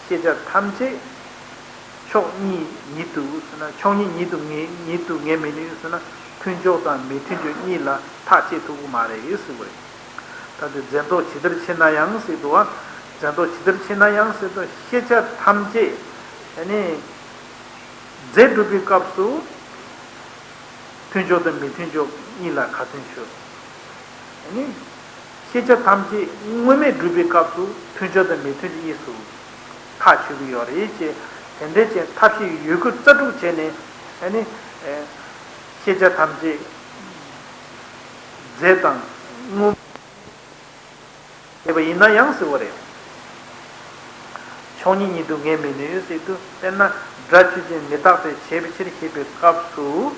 ཤེས་བྱ་ཐམས་ཅད་ཆོས་ཉིད་ཉིད་དུ་ཟེར་ན། ཆོས་ཉིད་ཉིད་དུ་ངེས། ཉིད་དུ་ངེས་མི་ནུས་ཟེར་ན། མཐུན་ཕྱོགས་དང་མི་མཐུན་ཕྱོགས་གཉིས་ལ་ཐག་བཅད་ཐུབ་ཀྱི་མ་རེད་ཟེར་བ་རེད། ད་དེ་འཛིན་རྟོག་ཇི་ལྟར་ཆེ་ན་ཡང་ཟེར་འདུག་བ། འཛིན་རྟོག་ཇི་ལྟར་ཆེ་ན་ཡང་ཟེར་དུས། ཤེས་བྱ་ཐམས་ཅད་ཨ་ནི་རྫས་སྒྲུབ་པའི་སྐབས་སུ། མཐུན་ཕྱོགས་དང་མི་མཐུན་ཕྱོགས་གཉིས་ལ་ག་མཐུན་ཕྱོགས། ཨ་ནི་ཤེས་བྱ་ཐམས་ཅད་དངོས་མེད་སྒྲུབ་པའི་སྐབས་སུ་མཐུན་ཕྱོགས་དང་མི་མཐུན་ཕྱོགས་གཉིས་སུ་ཐག་ཆོད་ཀྱི་ཡོད་རེད་ཅེས། དེ་འདྲའི་ཅན་ཐབས་ཤེས་ཡོད་རྒུ་རྩལ་སྤྲུགས་བྱས་ནས། ཨ་ནི་ཤེས་བྱ་ཐམས་ཅད་རྫས་དང་དངོས། བྱས་པ་ཡིན་ན་ཡང་ཟེར་བ་རེད། ཆོས་ཉིད་ཉིད་དུ་ངེས་མི་ནུས་ཟེར་དུས། དཔེར་ན་སྒྲ་ཆོས་ཅན་མི་རྟག་སྟེ་བྱས་པའི་ཕྱིར་ཞེས་པའི་སྐབས་སུ།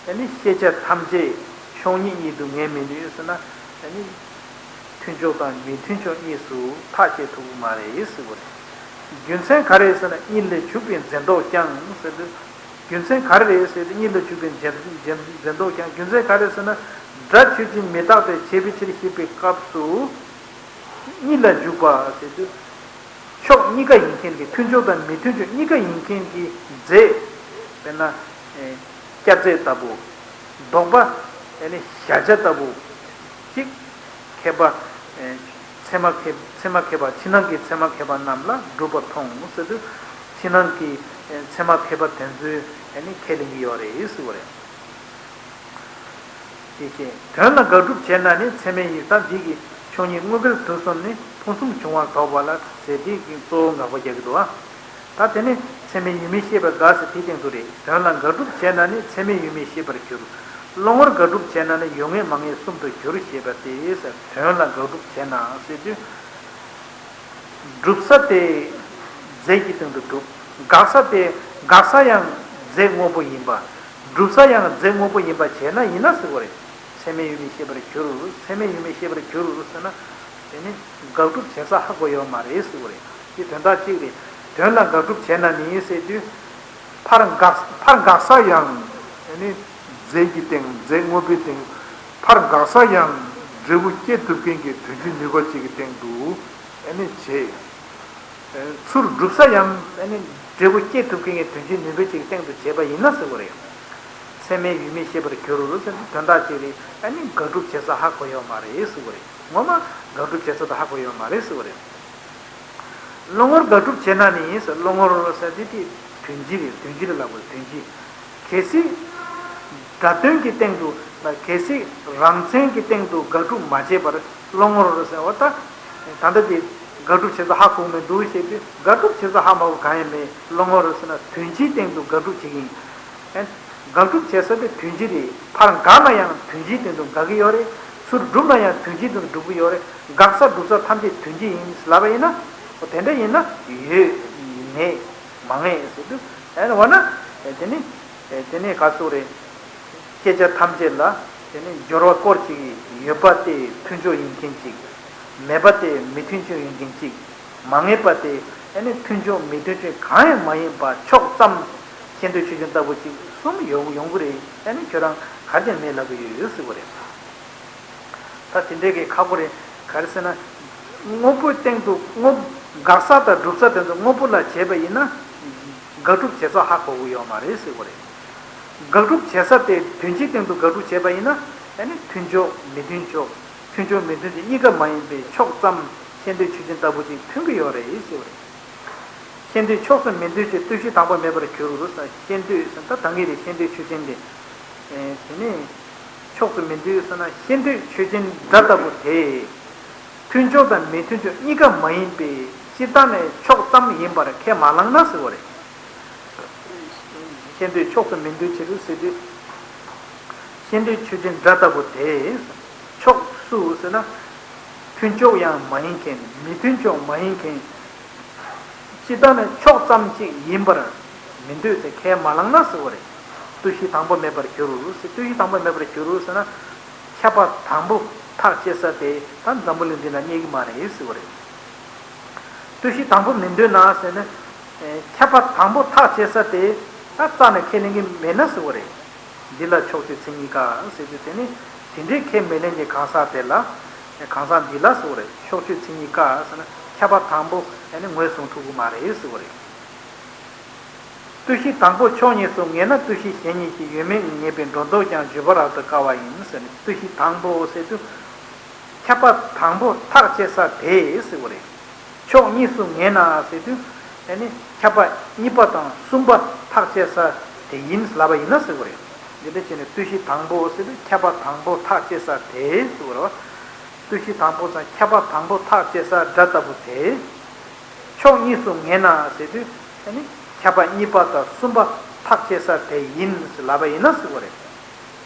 ཨ་ནི་ཤེས་བྱ་ཐམས་ཅད་ཆོས་ཉིད་ཉིད་དུ་ངེས་མི་ནུས་ཟེར་ན། ཨ་ནི་མཐུན་ཕྱོགས་དང་མི་མཐུན་ཕྱོགས་གཉིས་སུ་ཐག་བཅད་ཐུབ་ཀྱི་མ་རེད་ཟེར་བ་རེད། རྒྱུ་མཚན་ག་རེ་ཟེར་ན། གཉིད་ལས་བྱུང་བའི་འཛིན་རྟོག་ཀྱང་ཟེར་དུས། རྒྱུ་མཚན་ག་རེ་རེད་ཟེར་དུས། གཉིད་ལ་འཇུག་པའི་འཛིན་འཛིན་འཛིན་རྟོག་ཀྱང་། རྒྱུ་མཚན་ག་རེ་ཟེར་ན། སྒྲ་ཆོས་ཅན་མི་རྟག་སྟེ་བྱས་པའི་ཕྱིར་ཞེས་པའི་སྐབས་སུ། གཉིད་ལ་འཇུག་པ་ཟེར་དུས། ཕྱོགས་གཉིས་ཀ་ཡིན་མཁན་གྱི། མཐུན་ཕྱོགས་དང་མི་མཐུན་ཕྱོགས་གཉིས་ཀ་ཡིན་མཁན་གྱི་རྫས། དཔེར་ན་སྐྱ་རྫས་ལྟ་བུ། ལྡོག་པ། ཨ་ནི་གཞལ་བྱ་ལྟ་བུ་ཅིག་མཁས་པ། ཨེ་ཚད་མ་མཁས་ཚད་མ་མཁས་པ། ཕྱི་ནང་གི་ཚད་མ་མཁས་པ་རྣམས་ལ་གྲུབ་པར་མཐོང་ཟེར་དུས། ཕྱི་ནང་གི་ཨེ་ཚད་མ་མཁས་པ་དེ་ཚོས་ཨ་ནི་ཁས་ལེན་གྱི་ཡོད་རེད་ཟེར་བ་རེད། ཅེས་བཤད། དོན་ལ་དགག་སྒྲུབ་བྱས་ན་ནི། ཚད་མས་ཡིན། ད་འདི་གི་ཆོས་ཉིད་དངོས་འགལ་དུས་གསུམ་ནི་ཕུང་གསུམ་འབྱུང་བར་དོགས་པ་ལ་ཟེར། འདི་གི་གཙོ་བོ་དགག་པ་རྒྱག་གི་འདུག་ཨ། ད་དེ་ནི་ཚད་མས་ཡུལ་མིན་ཤེས་པར་དགག་ཟེར་དེའི་སྟེང་དུ་རེད། དོན་ལ་དགག་སྒྲུབ་བྱས་ན་ནི། ཚད་མས་ཡུལ་མིན་ཤེས་པར་འགྱུར། བློ་ངོར་དགག་སྒྲུབ་བྱས་ན་ནི། ཡོད་ངེས་མ་ངེས་གསུམ་དུ་འགྱུར་ཞེས་པ་སྟེ། དོན་ལ་དགག་སྒྲུབ་བྱས་ན་ཟེར་དུས། སྒྲུབ་ས་དེ་རྫས་ཀྱི་སྟེང་དུ་སྒྲུབ། དགག་ས་དེ། དགག་ས་ཡང་རྫས་དངོས་པོ་ཡིན་པ། སྒྲུབ་ས་ཡང་རྫས་དངོས་པོ་ཡིན་པ་བྱས་ན། ཡིན་ན་ཟེར་བ་རེད། ཚད་མས་ཡུལ་མིན་ཤེས་པར་འགྱུར། ཚད་མས་ཡུལ་མིན་ཤེས་པར་འགྱུར་ཟེར་ན། དེ་ནི་དགག་སྒྲུབ་བྱེད་ས་ཧ་གོ་ཡོད་མ་རེད་ཟེར་བ་རེད། དེ་དོན་དག་གཅིག་རེད། དོན་ལ་དགག་སྒྲུབ་བྱས་ན་ནི་ཟེར་དུས། ཕར་དགག་ཕར་དགག་ས་ཡང་། ཨ་ནི་རྫས་ཀྱི་སྟེང་། རྫས་དངོས་པོའི་སྟེང་། ཕར་དགག་ས་ཡང་འབྲས་བུ་སྐྱེ་ཐུབ་མཁན་གྱི་དོན་སྤྱིའི་ནུས་པ་གཅིག་གི་སྟེང་དུ་ཨ་ནི་བྱེད། ཚུར་སྒྲུབ་ས་ཡང་ཨ་ནི་འབྲས་བུ་སྐྱེ་ཐུབ་མཁན་གྱི་དོན་སྤྱིའི་ནུས་པ་གཅིག་གི་སྟེང་དུ་བྱས་པ་ཡིན་ན་ཟེར་བ་རེད། ཚད་མས་ཡུལ་མིན་ཤེས་པར་འགྱུར་ཟེར་དུས། དོན་དག་གཅིག་རེད། ཨ་ནི་དགག་སྒྲུབ་བྱེད་ས་ཧ་གོ་ཡོད་མ་རེད་ཟེར་བ་རེད། ངོ་མ་དགག་སྒྲུབ་བྱེད་ས་དེ་ཧ་གོ་ཡོད་མ་རེད་ཟེར་བ་རེད། བློ་ངོར་དགག་སྒྲུབ་བྱས་ན་ནི་ཟེར། བློ་ངོར་ཟེར་དེ་དེ་དོན་སྤྱི་རེད། དོན་སྤྱི་རེད་ལབ་དགོས། དོན་སྤྱི། གལ་སྲིད་སྒྲ་དོན་གྱི་སྟེང་དུ། གལ་སྲིད་རང་མཚན་གྱི་སྟེང་དུ་དགག་སྒྲུབ་མ་བྱས་པར་བློ་ངོར་ཟེར་བ་ད། ད་ལྟ་དེ་དགག་སྒྲུབ་བྱེད་ས་ཧ་གོ་མི་འདུག་ཞེས་དུས། དགག་སྒྲུབ་བྱེད་ས་ཧ་མ་གོ་གང་ཡང་མེད། བློ་ངོར་ཟེར་ན་དོན་སྤྱིའི་སྟེང་དུ་དགག་སྒྲུབ་བྱེད་ཀྱི་ཡིན། དགག་སྒྲུབ་བྱེད་ས་དེ་དོན་སྤྱི་རེད། ཕར་དགག་ན་ཡང་དོན་སྤྱིའི་སྟེང་དུ་དགག་གི་ཡོད་རེད། ཚུར་སྒྲུབ་ན་ཡང་དོན་སྤྱིའི་སྟེང་དུ་སྒྲུབ་ཀྱི་ཡོད་རེད། དགག་ས་སྒྲུབ་ས་ཐམས་ཅད་དོན་སྤྱི་ཡིན་ལབ་པ་ཡིན་ན། འོ་དེ་འདྲ་ཡིན་ན་ཡོད་མེད་མ་ངེས་ཟེར་དུས། ཨ་ནི་འོ་ན་དེ་ནི་དེ་ནི་ག་ཟེར་རེད། ཤེས་བྱ་ཐམས་ཅད་ལ་དེ་ནི་སྦྱོར་བ་སྐོར་གཅིག་ཡོད་པ་དེ་མཐུན་ཕྱོགས་ཡིན་མཁན་གཅིག་མེད་པ་དེ་མི་མཐུན་ཕྱོགས་ཡིན་མཁན་གཅིག་མ་ངེས་པ་དེ་ཨ་ནི་མཐུན་ཕྱོགས་མི་མཐུན་ཕྱོགས་གང་ཡང་མ་ཡིན་པ་ཕྱོགས་ཙམ་ ཤེས་འདོད་ཆོས་ཅན་ལྟ་བུ་ཅིག་གསུམ་ཡོང་ཡོང་གི་རེད། ཨ་ནི་ཁྱོད་རང་ག་རེ་བྱས་ནས་མེད་ལབ་ཀྱི་ཡོད་ཟེར་བ་རེད། ད་དེ་འདྲའི་གི་ཁག་པོ་རེད། ག་རེ་ཟེར་ན། དངོས་པོའི་སྟེང་དུ་དངོས། དགག་ས་དང་སྒྲུབ་ས་དེ་ཚོ་དངོས་པོ་ལ་བྱས་པ་ཡིན་ན། དགག་སྒྲུབ་བྱེད་ས་ཧ་གོ་གི་ཡོད་མ་རེད་ཟེར་བ་རེད། དགག་སྒྲུབ་བྱེད་ས་དེ་དོན་སྤྱིའི་སྟེང་དུ་དགག་སྒྲུབ་བྱས་པ་ཡིན་ན། ཨ་ནི་མཐུན་ཕྱོགས་མི་མཐུན་ཕྱོགས། མཐུན་ཕྱོགས་མི་མཐུན་ཕྱོགས་གཉིས་ཀ་མ་ཡིན་པའི་ཕྱོགས་ཙམ་ཤེས་འདོད་ཆོས་ཅན་ལྟ་བུ་ཅིག་མཐུན་གྱི་ཡོད་རེད་ཟེར་བ་རེད། ཤེས་འདོད་ཕྱོགས་སུ་མི་འདོད་ཅེས་ལྟོས་གཞི་དང་པོ་མེད་པར་འགྱུར་ཟེར། ཤེས་འདོད་ཟེར་ད་ད་གིན་རེད། ཤེས་འདོད་ཆོས་ཅན་དེ། ཨེ། དེ་ནས་ཕྱོགས་སུ་མི་འདོད་ཟེར་ན་ཤེས་འདོད་ཆོས་ཅན་སྒྲ་ལྟ་བུ་དེ། མཐུན་ཕྱོགས་དང་མི་མཐུན་ཕྱོགས་གཉིས་ཀ་མ་ཡིན་པའི་སྤྱིར་བཏང་ནས་ཕྱོགས་ཙམ་ཡིན་པར་ཁས་མ་བླངས་ན་ཟེར་བ་རེད། ཤེས་འདོད་ཕྱོགས་སུ་མི་འདོད་ཕྱིར་ཟེར་དུས། ཤེས་འདོད་ཆོས་ཅན་སྒྲ་ལྟ་བུ་དེ། ཕྱོགས་སུ་ཟེར་ན། མཐུན་ཕྱོགས་ཡང་མ་ཡིན་མཁན། མི་མཐུན་ཕྱོགས་མ་ཡིན་མཁན། སྤྱིར་བཏང་ནས་ཕྱོགས་ཙམ་ཅིག་ཡིན་པར་མི་འདོད་ཟེར་ཁས་མ་བླངས་ན་ཟེར་བ་རེད། ལྟོས་གཞི་དང་པོ་མེད་པར་འགྱུར་ཟེར། ལྟོས་གཞི་དང་པོ་མེད་པར་འགྱུར་ཟེར་ན། ཁྱབ་པ་དང་པོ་ཐག་བཅད་ས་དེ་ད་འཛམ་བུ་གླིང་འདི་ན་རྙེད་ཀྱི་མ་རེད་ཟེར་བ་རེད། ལྟོས་གཞི་དང་པོ་མི་འདོད་ན་ཟེར་ན། ཨེ། ཁྱབ་པ་དང་པོ་ཐག་བཅད་ས་དེ་ད་རྩ་ནས་ཁས་ལེན་གྱི་མེད་ན་ཟེར་བ་རེད། འདི་ལ་ཕྱོགས་ཆོས་མཚན་ཉིད་དགག་ཟེར་དུས་དེ་ནི་དེ་འདྲའི་ཁས་མི་ལེན་གྱི་གང་ཟག་དེ་ལ། གང་ཟག་འདི་ལ་ཟེར་བ་རེད། ཕྱོགས་ཆོས་མཚན་ཉིད་དགག་ཟེར་ན་ཁྱབ་པ་དང་པོ་ཨ་ནི་ངོས་བཟུང་ཐུབ་ཀྱི་མ་རེད་ཟེར་བ་རེད། ལྟོས་གཞི་དང་པོ་ཕྱོགས་གཉིས་སུ་ངེས་ན་ལྟོས་གཞི་གཞན་གཉིས་ཀྱི་ཡོད་མེད་ངེས་པའི་སྒྲོ་འདོགས་ཀྱང་བརྗོད་པ་རབ་ཏུ་དཀའ་བ་ཡིན་ཟེར་ནས། ལྟོས་གཞི་དང་པོ་ཟེར་དུས། ཁྱབ་པ་དང་པོ་ཐག་བཅད་ས་དེ་ཟེར་བ་རེད། ཕྱོགས་གཉིས་སུ་ངེས་ན་ཟེར་དུས། ཨ་ནི་ཁྱབ་པ་གཉིས་པ་དང་གསུམ་པ་ཐག་བཅད་ས་དེ་ཡིན་ལབ་པ་ཡིན་ན་ཟེར་བ་རེད། འདི་འདྲ་བྱས་ནས་ལྟོས་གཞི་དང་པོ་ཟེར་དུས་ཁྱབ་པ་དང་པོ་ཐག་བཅད་ས་དེ་ཟེར་བ་རེད་བ། ལྟོས་གཞི་དང་པོ་དང་ཁྱབ་པ་དང་པོ་ཐག་བཅད་ས་སྒྲ་ལྟ་བུ་དེ། ཕྱོགས་གཉིས་སུ་ངེས་ན་ཟེར་དུས། ཨ་ནི་ཁྱབ་པ་གཉིས་པ་དང་གསུམ་པ་ཐག་བཅད་ས་དེ་ཡིན་ལབ་པ་ཡིན་ན་ཟེར་བ་རེད།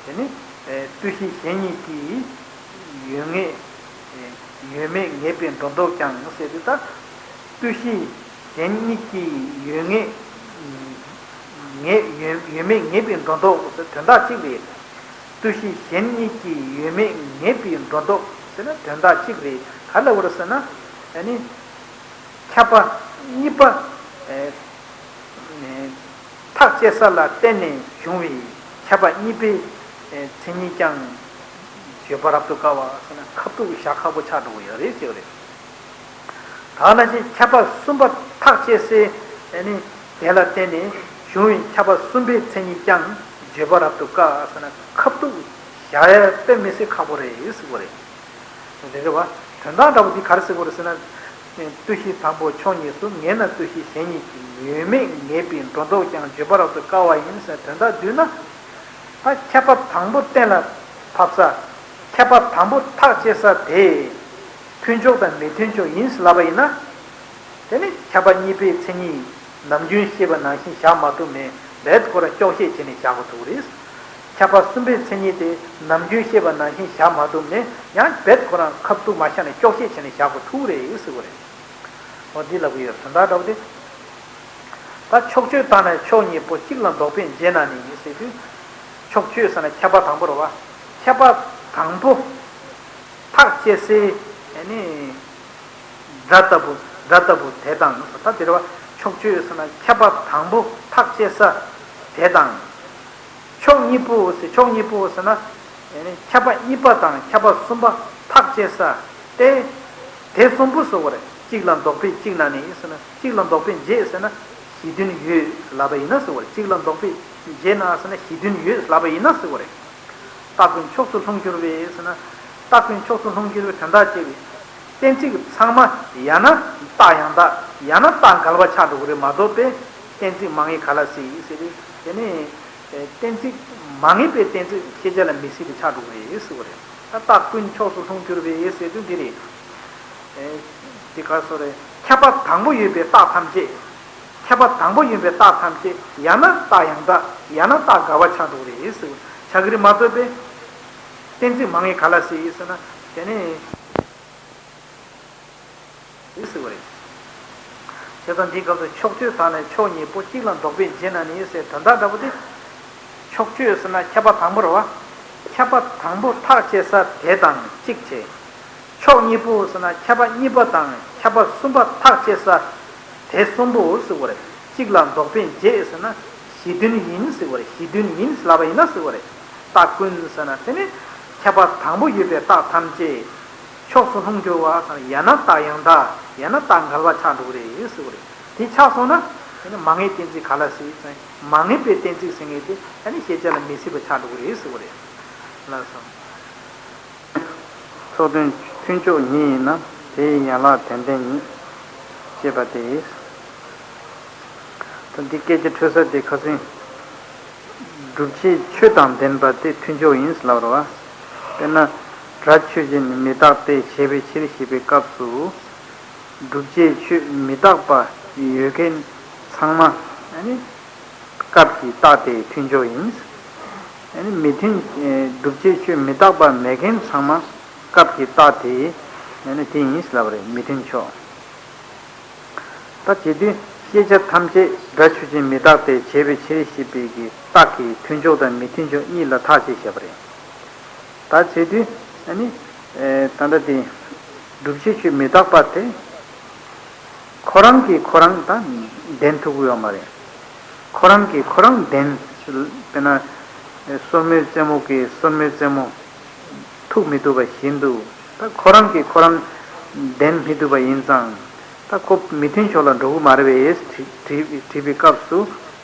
དེ་ནི། ཨེ། ལྟོས་གཞི་གཞན་གཉིས་ཀྱི་ཡོད་ངེས། ཨེ། ཡོད་མེད་ངེས་པའི་སྒྲོ་འདོགས་ཀྱང་ཟེར་དུས་ད། ལྟོས་གཞི་གཞན་གཉིས་ཀྱི་ཡོད་ངེས། ངེས་ཡོད་ཡོད་མེད་ངེས་པའི་སྒྲོ་འདོགས་ཟེར་དོན་དག་གཅིག་རེད། ལྟོས་གཞི་གཞན་གཉིས་ཀྱི་ཡོད་མེད་ངེས་པའི་སྒྲོ་འདོགས་ཟེར་ན་དོན་དག་གཅིག་རེད། ག་ལ་བར་ཟེར་ན། ཨ་ནི། ཁྱབ་པ་གཉིས་པ། ཨེ། ཐག་བཅད་ས་ལ་བརྟེན་ནས་བྱུང་བའི་ཁྱབ་པ་གཉིས་པའི་མཚན་ཉིད་ཀྱང་བརྗོད་པ་རབ་ཏུ་དཀའ་བ་ཟེར་ན་ཁ་ཐུག་བཞག་ཁག་པོ་ཆགས་འགྲོ་གི་ཡོད་རེད་ཅེས་རེད། ད་ནང་བཞིན་ཁྱབ་པ་གསུམ་པ་ཐག་བཅད་སའི་ནི་དེ་ལ་བརྟེན་ནས་བྱུང་བའི་ཁྱབ་པ་གསུམ་པའི་མཚན་ཉིད་ཀྱང་བརྗོད་པ་རབ་ཏུ་དཀའ་ཟེར་ན་ཁ་ཐུག་བཞག་ཡ་དཔེ་མི་སྲིད་ཁག་པོ་རེད་ཟེར་གི་རེད། རེད་རེད་བ། དོན་དག་འདྲ་པོ་འདི་ག་རེ་ཟེར་དགོས་རེད་ཟེར་ན། ལྟོས་གཞི་དང་པོ་ཕྱོགས་གཉིས་སུ་ངེས་ན་ལྟོས་གཞི་གཞན་གཉིས་ཀྱི་ཡོད་མེད་ངེས་པའི་སྒྲོ་འདོགས་ཀྱང་བརྗོད་པ་རབ་ཏུ་དཀའ་བ་ཡིན་ཟེར་དོན་དག་བསྡུས་ན། ད་ཁྱབ་པ་དང་པོ་གཏན་ལ་ཕབ་ས། ཁྱབ་པ་དང་པོ་ཐག་བཅད་ས་དེ། མཐུན་ཕྱོགས་དང་མི་མཐུན་ཕྱོགས་ཡིན་ཟེར་ལབ་པ་ཡིན་ན། དེ་ནི་ཁྱབ་པ་གཉིས་པའི་མཚན་ཉིད་ནམ་རྒྱུན་ཤེས་པ་ནང་བཞིན་བཞག་མ་ཐུབ་ནས་རྦད་ཁོ་རང་འཁྱོག་བཤད་བྱས་ནས་བཞག་དགོས་ཐུག་རེད། ཁྱབ་པ་གསུམ་པའི་མཚན་ཉིད་དེ་ནམ་རྒྱུན་ཤེས་པ་ནང་བཞིན་བཞག་མ་ཐུབ་ནས་ཡང་རྦད་ཁོ་རང་ཁ་ཐུག་མ་བཞག་ནས་འཁྱོག་བཤད་བྱས་ནས་བཞག་དགོས་ཐུག་རེད་ཟེར་བ་རེད། འོ་འདི་ལབ་ཀྱི་ཡོད། དོན་དག་འདྲ་བོ་དེ། ད་ཕྱོགས་ཆོས་དག་ནས་ཕྱོགས་གཉིས་པོ་གཅིག་ལ་འདོགས་པས་འབྱེད་ན་ནི་ཟེར་དུས། ཕྱོགས་ཆོས་ཟེར་ན་ཁྱབ་པ་དང་པོ་རེད་བ། ཁྱབ་པ་དང་པོ་ཐག་བཅད་སའི་ནི། སྒྲ་ལྟ་བུ་སྒྲ་ལྟ་བུ་དེ་དང་ད་དེ་རེད་བ། ཕྱོགས་ཆོས་ཟེར་ན་ཁྱབ་པ་དང་པོ་ཐག་བཅད་ས་དེ་དང་། ཕྱོགས་གཉིས་པོ་ཟེར་ཕྱོགས་གཉིས་པོ་ཟེར་ན། ཁྱབ་པ་གཉིས་པ་དང་ཁྱབ་པ་གསུམ་པ་ཐག་བཅད་ས་དེ། དེ་གསུམ་པོ་ཟེར་བ་རེད། གཅིག་ལ་འདོགས་པས་གཅིག་ན་ནི་ཟེར་ན་གཅིག་ལ་འདོགས་པས་འབྱེད་ཟེར་ན་གཞི་མཐུན་ཡོད་ལབ་པ་ཡིན་ན་ཟེར་བ་རེད། གཅིག་ལ་འདོགས་པས་འབྱེད་ན་ཟེར་ན་གཞི་མཐུན་ཡོད་ལབ་པ་ཡིན་ན་ཟེར་བ་རེད། རྟགས་ཀུན་ཕྱོགས་སུ་ལྷུང་གྱུར་པས་ཟེར་ན། རྟགས་ཀུན་ཕྱོགས་སུ་ལྷུང་གྱུར་པའི་དོན་དག་ཅེས་པའི། གཏན་ཚིགས་ཚང་མ་ཡང་ན་རྟགས་ཡང་དག་ཡང་ན་རྟགས་འགལ་བ་ཆགས་འགྲོ་གི་རེད་མ་གཏོགས་པའི། གཏན་ཚིགས་མ་ངེས་ག་ལ་སྲིད་ཟེར་ཏེ། དེ་ནས། གཏན་ཚིགས་མ་ངེས་པའི་གཏན་ཚིགས་ཤེས་བྱ་ལ་མི་སྲིད་པའི་ཆགས་འགྲོ་གི་རེད་ཟེར་བ་རེད། ད་རྟགས་ཀུན་ཕྱོགས་སུ་ལྷུང་གྱུར་པའི་ཟེར་དུས་འདི་རེད། འདི་ག་སོ་རེད། ཁྱབ་པ་དང་པོ་ཡོད་པའི་རྟགས་ཐམས་ཅད། ཁྱབ་པ་དང་པོ་ཡིན་པའི་རྟགས་ཐམས་ཅད་ཡང་ན་རྟགས་ཡང་དག་ཡང་ན་རྟགས་འགལ་བ་ཆགས་འགྲོ་གི་རེད་ཟེར་བ་ཆགས་ཀྱི་རེད་མ་གཏོགས་པའི། གཏན་ཚིགས་མ་ངེས་ག་ལ་སྲིད་ཟེར་ན་དེ་ནི། རེད་ཟེར་བ་རེད། བྱས་ཙང་འདིའི་སྐབས་སུ་ཕྱོགས་ཆོས་དག་ནས་ཕྱོགས་གཉིས་པོ་གཅིག་ལ་འདོགས་པས་འབྱེད་ན་ནི་ཟེར་དོན་དག་འདྲ་པོ་དེ། ཕྱོགས་ཆོས་ཟེར་ན་ཁྱབ་པ་དང་པོ་རེད་བ། ཁྱབ་པ་དང་པོ་ཐག་བཅད་ས་དེ་དང་གཅིག་བྱས། ཕྱོགས་གཉིས་པོ་ཟེར་ན་ཁྱབ་པ་གཉིས་པ་དང་ཁྱབ་པ་གསུམ་པ་ཐག་བཅད་ས་དེ་གསུམ་པོ་ཟེར་བ་རེད། གཅིག་ལ་འདོགས་པས་འབྱེད་ཟེར་ན་གཞི་ གཞི་དོན་ཡིན་ཟེར་བ་རེད། གཞི་དོན་ཡིན་ལབ་པ་ཡིན་ན་ཟེར་བ་རེད། རྟགས་ཀུན་ཟེར་ན་དེ་ནི་ཁྱད་པར་དང་པོ་ཡོད་པའི་རྟགས་ཐམས་ཅད་ཕྱོགས་སུ་ལྷུང་གྱུར་བ་ཟེར་ན། ཡང་ན་རྟགས་ཡང་དག་ཡང་ན་རྟགས་འགལ་བ་ཆགས་འགྲོ་གི་རེད་ཟེར་བ་རེད། དེ་ཆགས་སོང་ན་དེ་ནི་མ་ངེས་གཏན་ཚིགས་ག་ལ་སྲིད་ཟེར་ན། མ་ངེས་པའི་གཏན་ཚིགས་ཟེར་མཁན་དེ་ཨ་ནི་ཤེས་བྱ་ལ་མི་སྲིད་པ་ཆགས་འགྲོ་གི་རེད་ཟེར་བ་རེད། ལགས་སོ། ཚོགས་དོན་མཐུན་ཕྱོགས་ཉིད་ཡིན་ན་དེའི་ཡན་ལག་དོན་ལྡན་ཉིད་ཅེས་པ་སྟེ། ད་འདི་སྐད་ཆ་འཕྲོས་ས་དེ་ཁ་སང་སྒྲུབ་བྱའི་ཆོས་དང་ལྡན་པ་དེ་མཐུན་ཕྱོགས་ཡིན་ལབ་རེད་བ། དཔེར་ན་སྒྲ་ཆོས་ཅན་མི་རྟག་སྟེ་ཞེས་པའི་ཕྱིར་ཞེས་པའི་སྐབས་སུ། བསྒྲུབ་བྱའི་ཆོས་མི་རྟག་པ་ཡོད་མཁན་ཚང་མ་ཨ་ནི་སྐབས་ཀྱི་རྟགས་དེ་མཐུན་ཕྱོགས་ཡིན། ཨ་ནི་མི་མཐུན། ཨེ། བསྒྲུབ་བྱའི་ཆོས་མི་རྟག་པ་མེད་མཁན་ཚང་མ་སྐབས་ཀྱི་རྟགས་དེ་ཨ་ནི་དེ་ཡིན་ལབ་རེད། མི་མཐུན་ཕྱོགས། ད་བྱེད་དུས་ཤེས་བྱ་ཐམས་ཅད་སྒྲ་ཆོས་ཅན་མི་རྟག་སྟེ་བྱས་པའི་ཕྱིར་ཞེས་པའི་གི་རྟགས་ཀྱི་མཐུན་ཕྱོགས་དང་མི་མཐུན་ཕྱོགས་གཉིས་ལ་ཐག་བཅད་བཞག་པ་རེད། ད་བྱེད་དུས་ཨ་ནི། ཨེ། ད་ལྟ་དེ་བསྒྲུབ་བྱའི་ཆོས་མི་རྟག་པ་དེ་ཁོ་རང་གིས་ཁོ་རང་ད་བདེན་ཐུབ་ཀྱི་ཡོད་མ་རེད། ཁོ་རང་གིས་ཁོ་རང་བདེན། དཔེར་ན་སོར་མོའི་རྩེ་མོ་གིས་སོར་མོའི་རྩེ་མོ་ཐུག་མི་ཐུབ་པ་བཞིན་དུ། ད་ཁོ་རང་གིས་ཁོ་རང་བདེན་མི་ཐུབ་པ་ཡིན་ཙང་། ད་ཁོ་མི་མཐུན་ཕྱོགས་ལ་འགྲོ་གི་མ་རེད་པས་དྲི་དྲི་དྲིས་པའི་སྐབས་སུ།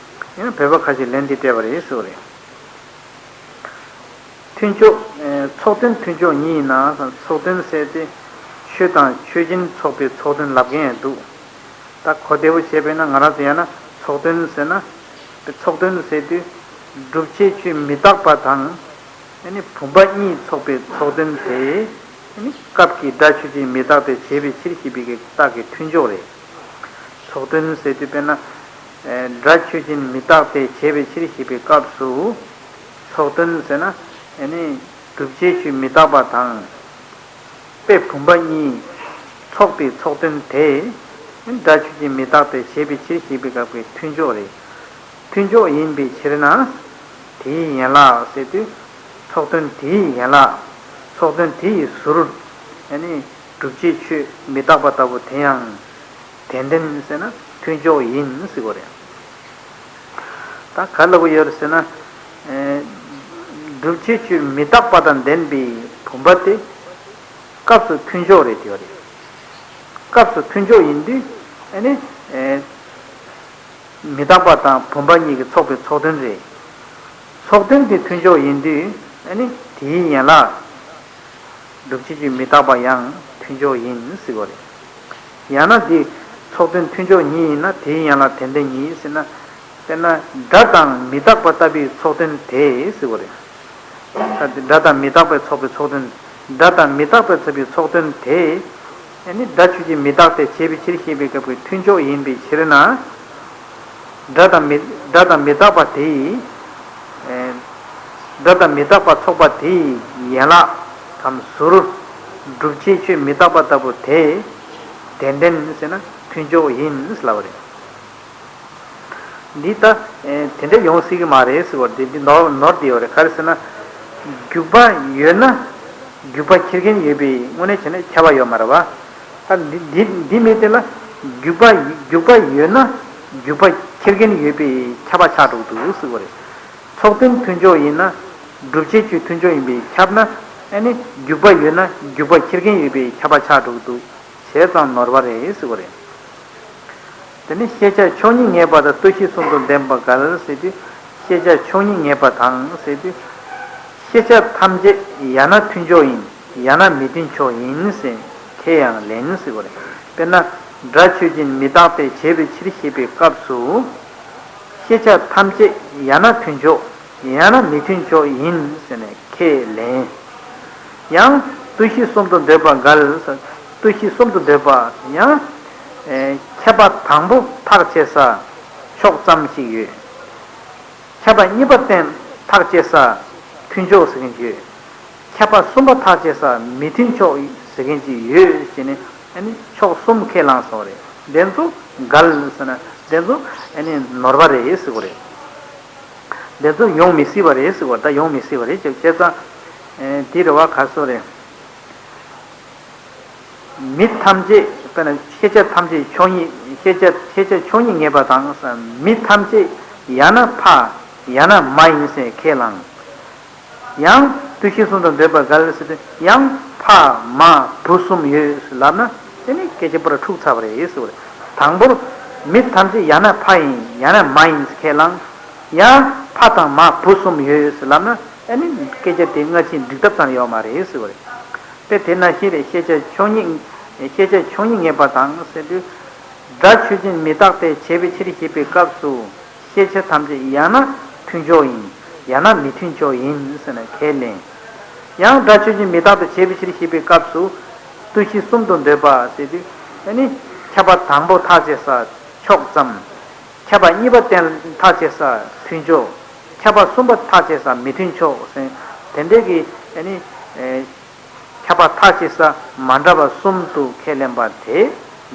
ཡང་བོད་པ་ཁ་ཤས་ལན་འདི་སྤྲད་པ་རེད་ཟེར་བ་རེད། མཐུན་ཕྱོགས། ཨེ། ཚོགས་དོན་མཐུན་ཕྱོགས་ཉིད་ཡིན་ན་ཚོགས་དོན་ཟེར་ཏེ་ཆོས་དང་ཆོས་ཅན་ཚོགས་པའི་ཚོགས་དོན་ལབ་མཁན་ཡང་འདུག་ད་གོ་བདེ་བོ་བྱས་པས་ན་ང་རང་ཚོ་ཡང་ན་ཚོགས་དོན་ཟེར་ན། ཚོགས་དོན་ཟེར་དུས་བསྒྲུབ་བྱའི་ཆོས་མི་རྟག་པ་དང་ཨ་ནི་བུམ་པ་གཉིས་ཚོགས་པའི་ཚོགས་དོན་དེ་ཨ་ནི་སྐབས་ཀྱི་སྒྲ་ཆོས་ཅན་མི་རྟག་སྟེ་བྱས་པའི་ཕྱིར་ཞེས་པའི་གི་རྟགས་ཀྱི་མཐུན་ཕྱོགས་རེད། ཚོགས་དོན་ཟེར་དུས་དཔེར་ན། ཨེ། སྒྲ་ཆོས་ཅན་མི་རྟག་སྟེ་བྱས་པའི་ཕྱིར་ཞེས་པའི་སྐབས་སུ། ཚོགས་དོན་ཟེར་ན་ཨ་ནི་བསྒྲུབ་བྱའི་ཆོས་མི་རྟག་པ་དང་དཔེ་བུམ་པ་གཉིས་ཚོགས་པའི་ཚོགས་དོན་དེ་ཨ་ནི་སྒྲ་ཆོས་ཅན་མི་རྟག་སྟེ་བྱས་པའི་ཕྱིར་ཞེས་པའི་སྐབས་ཀྱི་མཐུན་ཕྱོགས་རེད། མཐུན་ཕྱོགས་ཡིན་པའི་ཕྱིར་ན། དེའི་ཡན་ལག་ཟེར་དུས། ཚོགས་དོན་དེའི་ཡན་ལག་ཚོགས་དོན་དེ་ཡི་ཟུར། ཨ་ནི་བསྒྲུབ་བྱའི་ཆོས་མི་རྟག་པ་ལྟ་བུ་དེ་ཡང་དོན་ལྡན་ཟེར་ན་མཐུན་ཕྱོགས་ཡིན་ཟེར་བ་རེད། ད་ག་ལ་བ་ཡོད་ཟེར་ན། ཨེ། བསྒྲུབ་བྱའི་ཆོས་མི་རྟག་པ་དང་ལྡན་པའི་བུམ་པ་དེ་སྐབས་སུ་མཐུན་ཕྱོགས་རེད་དེ་བ་རེད། སྐབས་སུ་མཐུན་ཕྱོགས་ཡིན་དུས་ཨ་ནི། ཨེ། མི་རྟག་པ་དང་བུམ་པ་གཉིས་ཀྱི་ཚོགས་པའི་ཚོགས་དོན་རེད། ཚོགས་དོན་དེ་མཐུན་ཕྱོགས་ཡིན་དུས་ཨ་ནི་དེའི་ཡན་ལག་བསྒྲུབ་བྱའི་ཆོས་མི་རྟག་པ་ཡང་མཐུན་ཕྱོགས་ཡིན་ཟེར་བ་རེད། ཡང་ན་འདི་ཚོགས་དོན་མཐུན་ཕྱོགས་ཉིད་ཡིན་ན་དེའི་ཡན་ལག་དོན་ལྡན་ཉིད་ཟེར་ན། དཔེར་ན་སྒྲ་དང་མི་རྟག་པ་ལྟ་བུའི་ཚོགས་དོན་དེ་ཟེར་བ་རེད། སྒྲ་དང་མི་རྟག་པའི་ཚོགས་པའི་ཚོགས་དོན། སྒྲ་དང་མི་རྟག་པའི་ཚོགས་པའི་ཚོགས་དོན་དེ། ཨ་ནི་སྒྲ་ཆོས་ཅན་མི་རྟག་སྟེ་བྱས་པའི་ཕྱིར་ཞེས་པའི་སྐབས་ཀྱི་མཐུན་ཕྱོགས་ཡིན་པའི་ཕྱིར་ན། སྒྲ་དང་མི་སྒྲ་དང་མི་རྟག་པ་དེ་ཡི། ཨེ། སྒྲ་དང་མི་རྟག་པ་ཚོགས་པ་དེ་ཡི་ཡན་ལག་གམ་ཟུར། བསྒྲུབ་བྱའི་ཆོས་མི་རྟག་པ་ལྟ་བུ་དེ། དོན་ལྡན་ཟེར་ན་མཐུན་ཕྱོགས་ཡིན་ལབ་པ་རེད། འདི་ལྟ། ཨེ། དེ་འདྲ་ཡོང་སྲིད་ཀྱི་མ་རེད་ཟེར་བ་འདི་འདི་ནོར་ནོར་བསྡད་ཡོད་རེད། ག་རེ་ཟེར་ན། རྒྱུག་པ་ཡོད་ན་རྒྱུག་པ་འཁྱེར་མཁན་ཡོད་པའི་དངོས་གནས་བྱས་ན་ཁྱབ་པ་ཡོད་མ་རེད་བ། ད་འདི་འདི་འདི་མི་དེ་ལ་རྒྱུག་པ་རྒྱུག་པ་ཡོད་ན་རྒྱུག་པ་འཁྱེར་མཁན་ཡོད་པའི་ཁྱབ་པ་ཆགས་འགྲོ་གི་འདུག་ཟེར་བ་རེད། ཚོགས་དོན་མཐུན་ཕྱོགས་ཡིན་ན། བསྒྲུབ་བྱའི་ཆོས་མཐུན་ཕྱོགས་ཡིན་པས་ཁྱབ་ན། ཨ་ནི་རྒྱུག་པ་ཡོད་ན་རྒྱུག་པ་འཁྱེར་མཁན་ཡོད་པའི་ཁྱབ་པ་ཆགས་འགྲོ་གི་འདུག་བྱས་ཙང་ནོར་བ་རེད་ཟེར་བ་རེད། དེ་ནི་ཤེས་བྱ་ཕྱོགས་གཉིས་ངེས་པ་དང་ལྟོས་གཞི་གསུམ་དུ་ལྡན་པ་འགལ་ཟེར་དུས། ཤེས་བྱ་ཕྱོགས་གཉིས་ངེས་པ་དང་ཟེར་དུས། ཤེས་བྱ་ཐམས་ཅད་ཡང་ན་མཐུན་ཕྱོགས་ཡིན། ཡང་ན་མི་མཐུན་ཕྱོགས་ཡིན་ཟེར་ཁས་ཡང་ལེན་ཟེར་བ་རེད། དཔེར་ན་སྒྲ་ཆོས་ཅན་མི་རྟག་སྟེ་བྱས་པའི་ཕྱིར་ཞེས་པའི་སྐབས་སུ། ཤེས་བྱ་ཐམས་ཅད་ཡང་ན་མཐུན་ཕྱོགས་ཡང་ན་མི་མཐུན་ཕྱོགས་ཡིན་ཟེར་ནས་ཁས་ལེན། ཡང་ལྟོས་གཞི་གསུམ་དུ་འདོད་པ་འགལ། ལྟོས་གཞི་གསུམ་དུ་འདོད་པ་ཡང་། ཨེ། ཁྱད་པར་དང་པོ་ཐག་བཅད་ས་ཕྱོགས་ཙམ་ཞིག་ཡོད། ཁྱད་པར་གཉིས་པ་བསྟན་ཐག་བཅད་ས་མཐུན་ཕྱོགས་ཟེར་མཁན་ཅིག་ཡོད། ཁྱད་པར་གསུམ་པ་ཐག་བཅད་ས་མི་མཐུན་ཕྱོགས་ཟེར་མཁན་ཅིག་ཡོད་ཟེར་ནས་ཨ་ནི་ཕྱོགས་གསུམ་ཁས་བླངས་སོང་བ་རེད། དེ་ཚོ་འགལ་ཟེར་ན་དེ་ཚོ་ཨ་ནི་ནོར་བ་རེད་ཟེར་བ་རེད། དེ་ཚོ་ཡོང་མི་སྲིད་པ་རེད་ཟེར་བ། ད་ཡོང་མི་སྲིད་པ་རེད་ཅེས་བྱས་ཙང་། ཨེ། དེ་རེད་བ། ག་སོ་རེད། མི་ཐམས་ཅད། དཔེར་ན་ཤེས་བྱ་ཐམས་ཅད་ཕྱོགས་གཉིས། ཤེས་བྱ་ཤེས་བྱ་ཕྱོགས་གཉིས་ངེས་པ་དང་། མི་ཐམས་ཅད་ ཡང་ན་ཕ་ཡང་ན་མ་ཡིན་ཟེར་ཁས་བླངས། ཡང་བརྟུལ་ཞུགས་གསུམ་དུ་འདོད་པར་འགལ་ཟེར་དུས་ཡང་ཕ་མ་བུ་གསུམ་ཡོད་ཟེར་ལབ་ན་དེ་ནི་སྐད་ཆ་པོ་ར་འཁྲུག་ཚར་བ་རེད་ཟེར་བ་རེད། དང་པོར་མི་ཐམས་ཅད་ཡང་ན་ཕ་ཡིན་ཡང་ན་མ་ཡིན་ཟེར་ཁས་བླངས། ཡང་ཕ་དང་མ་བུ་གསུམ་ཡོད་ཟེར་ལབ་ན་ཨ་ནི་སྐད་ཆ་དེ་སྔ་ཕྱི་འགྲིག་ཐབས་ཙམ་ཡོད་མ་རེད་ཟེར་བ་རེད། དཔེ་དེ་ནང་བཞིན་རེད། ཤེས་བྱ་ཆོས་ཉིད། ཤེས་བྱ་ཆོས་ཉིད་ངེས་པ་དང་ཟེར་དུས། སྒྲ་ཆོས་ཅན་མི་རྟག་སྟེ་བྱས་པའི་ཕྱིར་ཞེས་པའི་སྐབས་སུ། ཤེས་བྱ་ཐམས་ཅད་ཡང་ན་མཐུན་ཕྱོགས་ཡིན། ཡང་ན་མི་མཐུན་ཕྱོགས་ཡིན་ཟེར་ནས་ཁས་ལེན། ཡང་སྒྲ་ཆོས་ཅན་མི་རྟག་སྟེ་བྱས་པའི་ཕྱིར་ཞེས་པའི་སྐབས་སུ། བརྟུལ་ཞུགས་གསུམ་དུ་འདོད་པ་ཟེར་དུས། ཨ་ནི། ཁྱབ་པ་དང་པོ་ཐག་བཅད་ས་ཕྱོགས་ཙམ། ཁྱབ་པ་གཉིས་པ་གཏན་ཐག་བཅད་ས་མཐུན་ཕྱོགས། ཁྱབ་པ་གསུམ་པ་ཐག་བཅད་ས་མི་མཐུན་ཕྱོགས་ཟེར། དེ་འདྲའི་གི་ཨ་ནི། ཨེ། ཁྱབ་པ་ཐག་བཅད་ས་མ་འདྲ་བ་གསུམ་དུ་ཁས་ལེན་པ་དེ་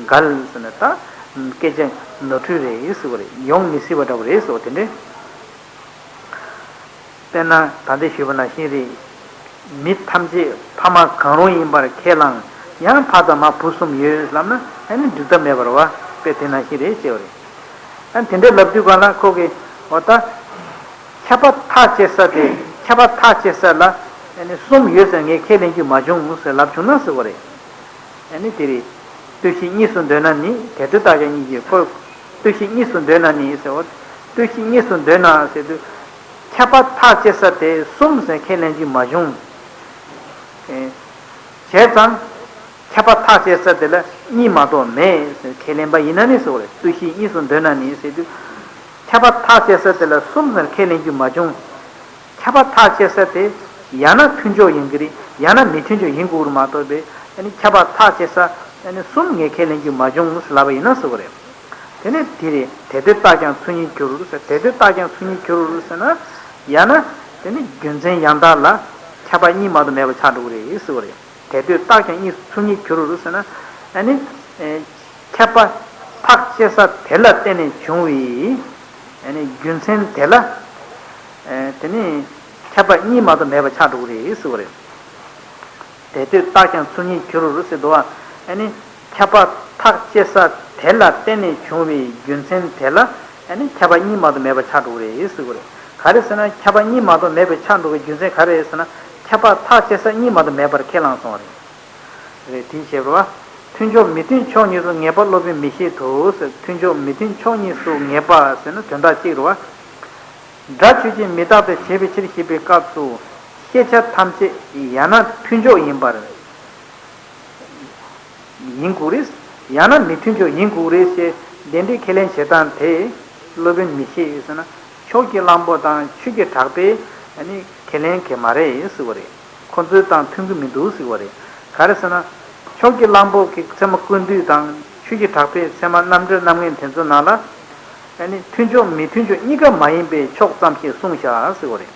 འགལ་ཟེར་ནས་ད་སྐད་ཆ་ནོར་འཁྲུལ་རེད་ཟེར་བ་རེད། ཡོང་མི་སྲིད་པ་འདྲ་བོ་རེད་ཟེར་བ་དེ་འདྲས། དཔེར་ན་ད་ལྟ་ཞུས་པ་ནང་བཞིན་རེད། མི་ཐམས་ཅད་ཕ་མ་གང་རུང་ཡིན་པར་ཁས་བླངས། ཡང་ཕ་དང་མ་བུ་གསུམ་ཡོད་ལབ་ན་ཨ་ནི་འགྲིག་ཐབས་མེད་པ་རེད་བ། དཔེ་དེ་ནང་བཞིན་རེད་ཅེས་པ་རེད། ཨ་དེ་འདྲའི་ལབ་དུས་གང་ལ་ཁོ་གིས་འོ་ད། ཁྱབ་པ་ཐག་བཅད་ས་དེ་ཁྱབ་པ་ཐག་བཅད་ས་ལ་ཨ་ནི་གསུམ་ཡོད་ཟེར་ངས་ཁས་ལེན་རྒྱུ་མ་བྱུང་ཟེར་ལབ་བྱུང་ན་ཟེར་བ་རེད། ཨ་ནི་དེ་རེད། ལྟོས་གཞི་གཉིས་སུ་འདོད་ན་ནི་དེ་ལྟོས་རྟགས་ཀྱང་གཉིས་ཀྱི་སྐོར། ལྟོས་གཞི་གཉིས་སུ་འདོད་ན་ནི་ཟེར་བ། ལྟོས་གཞི་གཉིས་སུ་འདོད་ན་ཟེར་དུས། ཁྱབ་པ་ཐག་བཅད་ས་དེ་གསུམ་ཟེར་ཁས་ལེན་རྒྱུ་མ་བྱུང་། ཨེ། བྱས་ཙང་། ཁྱབ་པ་ཐག་བཅད་ས་དེ་ལ་གཉིས་མ་གཏོགས་མེད་ཟེར་ཁས་ལེན་པ་ཡིན་ན་ནི་ཟེར་བ་རེད། ལྟོས་གཞི་གཉིས་སུ་འདོད་ན་ནི་ཟེར་དུས། ཁྱབ་པ་ཐག་བཅད་ས་དེ་ལ་གསུམ་ཟེར་ཁས་ལེན་རྒྱུ་མ་བྱུང་། ཁྱབ་པ་ཐག་བཅད་ས་དེ་ཡང་ན་མཐུན་ཕྱོགས་ཡིན་གྱི་རེད། ཡང་ན་མི་མཐུན་ཕྱོགས་ཡིན་དགོས་རེད་མ་གཏོགས་པའི་ཨ་ནི་ཁྱབ་པ་ཐག་བཅད་ས་ཨ་ནི་གསུམ་ངས་ཁས་ལེན་རྒྱུ་མ་བྱུང་ཟེར་ལབ་པ་ཡིན་ན་ཟེར་བ་རེད། དེ་ནས་དེ་རེད། དེ་ལྟོས་རྟགས་ཀྱང་ཚུལ་གཉིས་འགྱུར་ཟེར། དེ་ལྟོས་རྟགས་ཀྱང་ཚུལ་གཉིས་འགྱུར་ཟེར་ན། ཡང་ན། དེ་ནི་རྒྱུ་མཚན་ཡང་དག་ལ་ཁྱབ་པ་གཉིས་མ་གཏོགས་མེད་པ་ཆགས་འགྲོ་གི་རེད་ཟེར་བ་རེད། དེ་ལྟོས་རྟགས་ཀྱང་གཉིས་ཚུལ་གཉིས་འགྱུར་ཟེར་ན། ཨ་ནི། ཨེ། ཁྱབ་པ་ཐག་བཅད་ས་དེ་ལ་བརྟེན་ནས་བྱུང་བའི། ཨ་ནི་རྒྱུ་མཚན་དེ་ལ། ཨེ། དེ་ནི་ཁྱབ་པ་གཉིས་མ་གཏོགས་མེད་པ་ཆགས་འགྲོ་གི་རེད་ཟེར་བ་རེད། དེ་ལྟོས་རྟགས་ཀྱང་ཚུལ་གཉིས་འགྱུར་ཟེར་འདུག་བ། ཨ་ནི། ཁྱབ་པ་ཐག་བཅད་ས་དེ་ལ་བརྟེན་ནས་བྱུང་བའི་རྒྱུ་མཚན་དེ་ལ་ཨ་ནི་ཁྱབ་པ་གཉིས་མ་གཏོགས་མེད་པ་ཆགས་འགྲོ་གི་རེད་ཟེར་གྱི་རེད། ག་རེ་ཟེར་ན་ཁྱབ་པ་གཉིས་མ་གཏོགས་མེད་པའི་ཆགས་འགྲོ་གི་རྒྱུ་མཚན་ག་རེ་རེད་ཟེར་ན། ཁྱབ་པ་ཐག་བཅད་ས་གཉིས་མ་གཏོགས་མེད་པར་ཁས་བླངས་སོང་བ་རེད། རེད། དེའི་ཕྱིར་རོ། མཐུན་ཕྱོགས་མི་མཐུན་ཕྱོགས་གཉིས་སུ་ངེས་པ་སློབ་དཔོན་མི་ཤེས་དོ་ཟེར། མཐུན་ཕྱོགས་མི་མཐུན་ཕྱོགས་གཉིས་སུ་ངེས་པ་ཟེར་ན་དོན་དག་གཅིག་རེད་བ། སྒྲ་ཆོས་ཅན་མི་རྟག་སྟེ་བྱས་པའི་ཕྱིར་ཞེས་པའི་སྐབས་སུ། ཤེས་བྱ་ཐམས་ཅད་ཡང་ན་མཐུན་ཕྱོགས་ཡིན་པར། ཡིན་དགོས་རེད། ཡང་ན་མི་མཐུན་ཕྱོགས་ཡིན་དགོས་རེད་ཞེས་དེ་འདྲའི་ཁས་ལེན་བྱེད་སྟངས་དེ་སློབ་དཔོན་མི་ཤེས་ཟེར་ན་ཕྱོགས་ཀྱི་གླང་པོ་དང་ཆོས་ཀྱི་གྲགས་པས་ཨ་ནི་ཁས་ལེན་གྱི་མ་རེད་ཟེར་བ་རེད། ཁོ་ཚོའི་དང་མཐུན་གྱི་མི་འདུག་ཟེར་བ་རེད། ག་རེ་ཟེར་ན། ཕྱོགས་ཀྱི་གླང་པོ་གི་ཚད་མ་ཀུན་བཏུས་དང་ཆོས་ཀྱི་གྲགས་པའི་ཚད་མ་རྣམ་འགྲེལ་རྣམ་ངེས་དེ་ཚོ་ནང་ལ། ཨ་ནི་མཐུན་ཕྱོགས་མི་མཐུན་ཕྱོགས་གཉིས་ཀ་མ་ཡིན་པའི་ཕྱོགས་ཙམ་ཞིག་གསུངས་བཞག་ཟེར་བ་རེད།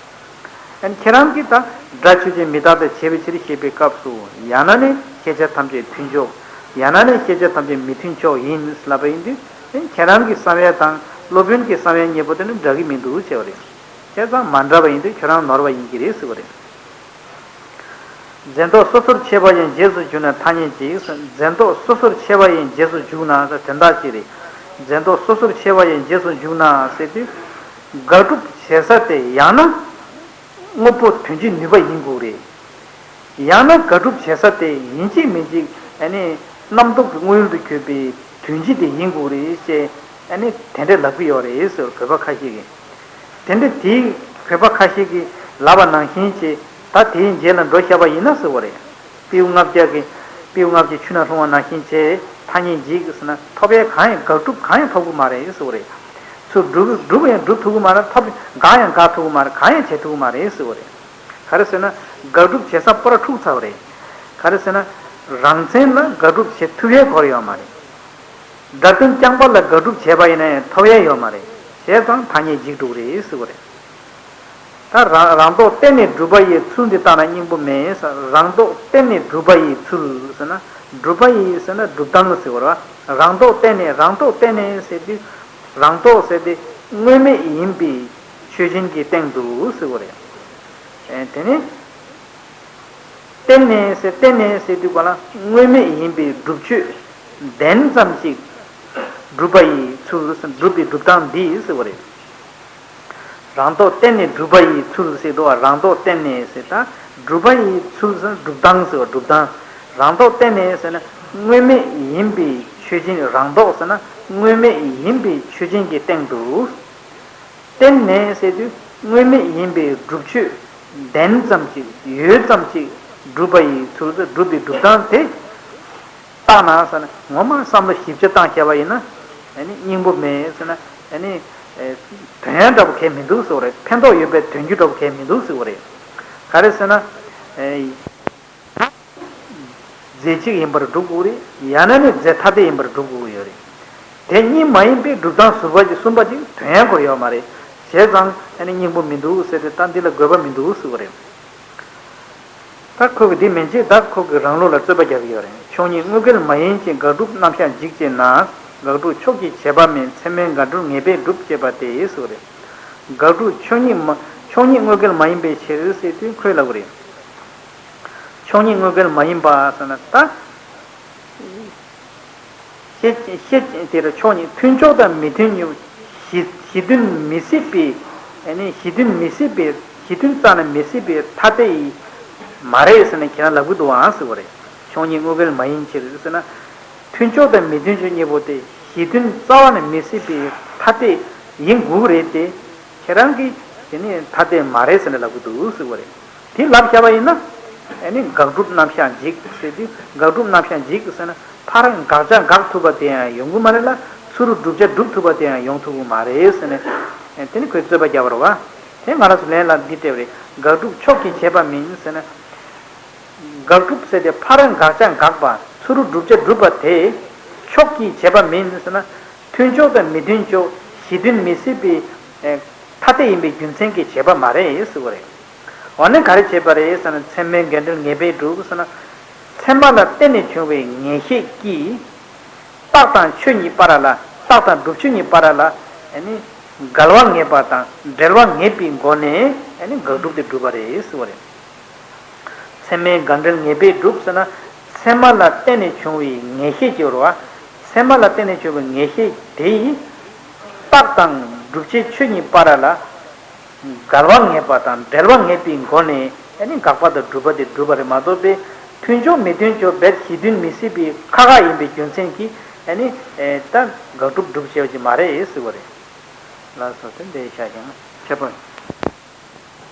ཨ་ནི་ཁྱེད་རང་གིས་ད་སྒྲ་ཆོས་ཅན་མི་རྟག་སྟེ་བྱས་པའི་ཕྱིར་ཞེས་པའི་སྐབས་སུ་ཡང་ན་ནི་ཤེས་བྱ་ཐམས་ཅད་མཐུན་ཕྱོགས། ཡང་ན་ནི་ཤེས་བྱ་ཐམས་ཅད་མི་མཐུན་ཕྱོགས་ཡིན་ལབ་པ་ཡིན་དུས་ཨ་ནི་ཁྱེད་རང་གི་བསམ་ཡས་དང་སློབ་དཔོན་གྱི་བསམ་ཡས་གཉིས་པོ་དེ་ནི་འདྲ་གི་མི་འདུག་ཅེས་པ་རེད། བྱས་ཙང་མ་འདྲ་བ་ཡིན་དུས་ཁྱོད་རང་ནོར་བ་ཡིན་གྱི་རེད་ཟེར་བ་རེད། འཛིན་རྟོག་སོ་སོར་ཕྱེ་བ་ཡི་རྗེས་སུ་འཇུག་ན་ཐ་སྙད་ཅིག་འཛིན་རྟོག་སོ་སོར་ཕྱེ་བ་ཡི་རྗེས་སུ་འཇུག་ན་ཟེར་དོན་དག་ཅིག་རེད། འཛིན་རྟོག་སོ་སོར་ཕྱེ་བ་ཡི་རྗེས་སུ་འཇུག་ན་ཟེར་དུས། དགག་སྒྲུབ་བྱེད་ས་དེ་ཡང་ན། དངོས་པོ་དོན་སྤྱིའི་ནུས་པ་ཡིན་དགོས་རེད། ཡང་ན་དགག་སྒྲུབ་བྱེད་ས་དེ་ཡིན་གཅིག་མིན་གཅིག་ཨ་ནི་རྣམ་རྟོག་གི་དངོས་ཡུལ་དུ་གྱུར་པའི་དོན་སྤྱི་དེ་ཡིན་དགོས་རེད་ཅེས་ཨ་ནི་དེ་འདྲ་ལབ་ཀྱི་ཡོད་རེད་ཟེར་བོད་པ་ཁ་ཤས་ཀྱིས། དེ་འདྲ་དེའི་བོད་པ་ཁ་ཤས་ཀྱིས་ལབ་པ་ནང་བཞིན་བྱས་ད་དེའི་རྗེས་ལ་འགྲོ་བཞག་པ་ཡིན་ན་ཟེར་བ་རེད། སྤྲེའུ་ལྔ་བརྒྱ་གིས་སྤྲེའུ་ལྔ་བརྒྱ་ཆུ་ནང་ལྷུང་བ་ནང་བཞིན་བྱས་ཐ་སྙད་འཇིག་ཟེར་ན་ཐོབ་ཡས་གང་ཡང་དགག་སྒྲུབ་གང་ཡང་ཐོབ་ཀྱི་མ་རེད་ཟེར་བ་རེད། ཚུར་སྒྲུབ་སྒྲུབ་ཡང་སྒྲུབ་ཐུབ་ཀྱི་མ་རེད། ཐོབ་དགག་ཡང་དགག་ཐུབ་ཀྱི་མ་རེད། གང་ཡང་བྱེད་ཐུབ་ཀྱི་མ་རེད་ཟེར་བ་རེད། ག་རེ་ཟེར་ན་དགག་སྒྲུབ་བྱེད་ས་པོ་ར་འཁྲུག་ཚར་བ་རེད། ག་རེ་ཟེར་ན་རང་མཚན་ལ་དགག་སྒྲུབ་བྱེད་ཐུབ་ཡས་ཁོ་ར་ཡོད་མ་རེད། སྒྲ་དོན་རྐྱང་པ་ལ་དགག་སྒྲུབ་བྱས་པ་ཡིན་ན་ཡང་ཐོབ་ཡས་ཡོད་མ་རེད། བྱས་ཙང་ཐ་སྙད་འཇིག་འགྲོ་གི་རེད་ཟེར་བ་རེད། ད་རང་རང་ལྡོག་གཏན་ནས་གྲུབ་པ་ཡི་ཚུལ་འདི་ལྟ་ན་སྙིང་པོ་མེད། རང་ལྡོག་གཏན་ནས་གྲུབ་པ་ཡི་ཚུལ་ཟེར་ན་གྲུབ་པ་ཡི་ཟེར་ན་སྒྲུབ་སྟངས་ཟེར་བ་རེད་བ། རང་ལྡོག་གཏན་ནས་རང་ལྡོག་གཏན་ནས་ཟེར་དུས་རང་ལྡོག་ཟེར་དེ་དངོས་མེད་ཡིན་པའི་ཆོས་ཅན་གྱི་སྟེང་དུ་ཟེར་བ་རེད། ཨེ་དེ་ནི། གཏན་ནས་ཟེར་གཏན་ནས་ཟེར་དུས་ག་ལ་དངོས་མེད་ཡིན་པའི་སྒྲུབ་ཆོས་བདེན་ཙམ་ཞིག་སྒྲུབ་པ་ཡི་ཚུལ་སྒྲུབ་པའི་སྒྲུབ་སྟངས་འདི་ཟེར་བ་རེད། རང་ལྡོག་བརྟེན་ནས་གྲུབ་པ་ཡི་ཚུལ་ཟེར་འདུག་བ། རང་ལྡོག་བརྟེན་ནས་ཟེར་ད། གྲུབ་པ་ཡི་ཚུལ་ཟེར་གྲུབ་སྟངས་ཟེར་བ། གྲུབ་སྟངས། རང་ལྡོག་བརྟེན་ནས་ཟེར་ན་དངོས་མེད་ཡིན་པའི་ཆོས་ཅན། རང་ལྡོག་ཟེར་ན་དངོས་མེད་ཡིན་པའི་ཆོས་ཅན་གྱི་སྟེང་དུ། བརྟེན་ནས་ཟེར་དུས་དངོས་མེད་ཡིན་པའི་སྒྲུབ་ཆོས་ལྡན་ཙམ་ཅིག་ཡོད་ཙམ་ཅིག་གྲུབ་པ་ཡི་ཚུལ་ཟེར་གྲུབ་པའི་གྲུབ་སྟངས་དེ། བརྟགས་ན་ཟེར་ན་ངོ་མ་བསམ་བློ་ཞིབ་ཆ་བཏང་བྱས་པ་ཡིན་ན། ཨ་ནི་སྙིང་པོ་མེད་ཟེར་ན། ཨ་ནི་ཨེ་དོན་ཡང་འདྲ་པོ་གང་ཡང་མི་འདུག་ཟེར་བ་རེད། ཕན་ཐོགས་ཡོད་པའི་དོན་རྒྱུ་འདྲ་པོ་གང་ཡང་མི་འདུག་ཟེར་བ་རེད། ག་རེ་ཟེར་ན། ཨེ་རྫས་གཅིག་ཡིན་པར་སྒྲུབ་དགོས་རེད། ཡང་ན་ནི་རྫས་ཐ་དད་ཡིན་པར་སྒྲུབ་དགོས་ཀྱི་ཡོད་རེད། དེ་གཉིས་མ་ཡིན་པའི་སྒྲུབ་སྟངས་ཟུར་པ་ཅིག་གསུམ་པ་ཅིག་དོན་ཡང་འཁོར་ཡོད་མ་རེད། བྱས་ཙང་ཨ་ནི་སྙིང་པོ་མི་འདུག་ཟེར་ཏེ་ད་འདི་ལ་དགོས་པ་མི་འདུག་ཟེར་བ་རེད། ད་ཁོ་གི་འདི་མན་ཆད་ད་ཁོ་གི་རང་ལུགས་ལ་རྩོད་པ་རྒྱག་གི་ཡོད་རེད། ཕྱོགས་སྙིགས་དངོས་འགལ་མ་ཡིན་ཕྱིར། དགག་སྒྲུབ་རྣམ་གཞག་འཇིག་ཅེ་ན། དགག་སྒྲུབ་ཕྱོགས་ཀྱི་བྱེད་པ་མིན། ཚད་མས་འགལ་འགྲུལ་ངེས་པས་སྒྲུབ་ཅེས་པ་སྟེ་ཟེར་བ་རེད། དགག་སྒྲུབ་ཕྱོགས་སྙིགས་མ་ཕྱོགས་སྙིགས་དངོས་འགལ་མ་ཡིན་པའི་ཕྱིར་ཟེར་དུས་ཁོས་ལབ་གི་རེད། ཕྱོགས་སྙིགས་དངོས་འགལ་མ་ཡིན་པ་ཟེར་ན་ད། ཤེས་ཤེས་དེ་ལ་ཕྱོགས་གཉིས། མཐུན་ཕྱོགས་དང་མི་མཐུན་གཉིས། གཞི་གཞི་མཐུན་མི་སྲིད་པའི། ཨ་ནི་གཞི་མཐུན་མི་སྲིད་པའི། གཞི་མཐུན་རྩ་ནས་མི་སྲིད་པའི་ཐ་དད་ཡིན་མ་རེད་ཟེར་ནས་ཁྱེད་རང་ལབ་གི་འདུག་ཨང་ཟེར་བ་རེད། ཕྱོགས་གཉིས་དངོས་འགལ་མ་ཡིན་ཕྱིར་ཟེར་ན། མཐུན་ཕྱོགས་དང་མི་མཐུན་ཕྱོགས་གཉིས་པོ་དེ་གཞི་མཐུན་རྩ་བ་ནས་མི་སྲིད་པའི་ཐ་དད་ཡིན་དགོས་ཀྱི་རེད་དེ། ཁྱེད་རང་གིས་དེ་ནི་ཐ་དད་མ་རེད་ཟེར་ནས་ལབ་གི་འདུག་ཟེར་བ་རེད། དེ་ལབ་བཞག་པ་ཡིན་ན། ཨ་ནི་དགག་སྒྲུབ་རྣམ་གཞག་འཇིག་ཟེར་དུས། དགག་སྒྲུབ་རྣམ་གཞག་འཇིག་ཟེར་ན་ཕར་དགག་བྱ་དགག་ཐུབ་པ་དེ་ཡང་ཡོང་གི་མ་རེད་ལ། ཚུར་བསྒྲུབ་བྱ་སྒྲུབ་ཐུབ་པ་དེ་ཡང་ཡོང་ཐུབ་ཀྱི་མ་རེད་ཟེར་ནས། ཨ་དེ་ནི་ཁོས་རྩོད་པ་བརྒྱབ་པ་རེད་བ། དེ་ང་རང་ཚོ་ལན་ལ་འདི་སྤྲད་པ་རེད། དགག་སྒྲུབ་ཕྱོགས་ཀྱི་བྱེད་པ་མིན་ཟེར་ན། དགག་སྒྲུབ་ཟེར་ཏེ་ཕར་དགག་བྱ་དགག་པ། ཚུར་བསྒྲུབ་བྱ་སྒྲུབ་པ་དེ་ཕྱོགས་ཀྱི་བྱེད་པ་མིན་ཟེར་ན། མཐུན་ཕྱོགས་དང་མི་མཐུན་ཕྱོགས། གཞི་མཐུན་མི་སྲིད་པའི་ཨེ་ཐ་དད་ཡིན་པའི་རྒྱུ་མཚན་གྱིས་བྱེད་པ་མ་རེད་ཟེར་བ་རེད། འོ་ན་ག་རེ་བྱེད་པ་རེད་ཟེར་ན། ཚད་མས་འགལ་འགྲུལ་ངེས་པས་སྒྲུབ་ཟེར་ན། ཚད་མ་ལ་བརྟེན་ནས་བྱུང་བའི་ངེས་ཤེས་ཀྱིས། རྟགས་དང་ཆོས་གཉིས་བར་ལ། རྟགས་དང་སྒྲུབ་ཆོས་གཉིས་བར་ལ་ཨ་ནི་འགལ་བ་ངེས་པ་དང་འབྲེལ་བ་ངེས་པའི་སྒོ་ནས་ཨ་ནི་དགག་སྒྲུབ་དེ་སྒྲུབ་པ་རེད་ཟེར་བ་རེད། ཚད་མས་འགལ་འགྲུལ་ངེས་པས་སྒྲུབ་ཟེར་ན། ཚད་མ་ལ་བརྟེན་ནས་བྱུང་བའི་ངེས་ཤེས་ཀྱི་རེད་བ། ཚད་མ་ལ་བརྟེན་ནས་བྱུང་བའི་ངེས་ཤེས་དེ་ཡིས། རྟགས་དང་སྒྲུབ་བྱའི་ཆོས་གཉིས་བར་ལ། འགལ་བ་ངེས་པ་དང་འབྲེལ་བ་ངེས་པའི་སྒོ་ནས་ཨ་ནི་དགག་པ་དང་སྒྲུབ་པ་དེ་སྒྲུབ་པ་རེད་མ་གཏོགས་པའི། མཐུན་ཕྱོགས་མི་མཐུན་ཕྱོགས་རྦད་གཞི་མཐུན་མི་སྲིད་པའི་ཁ་ཁ་ཡིན་པའི་རྒྱུ་མཚན་གྱིས་ཨ་ནི་ད་དགག་སྒྲུབ་སྒྲུབ་བྱེད་པ་ཅིག་མ་རེད་ཟེར་བ་རེད། ལགས་སོ། དེ་འདྲའི་ཤ་ཞེན་ཁྱད་པར།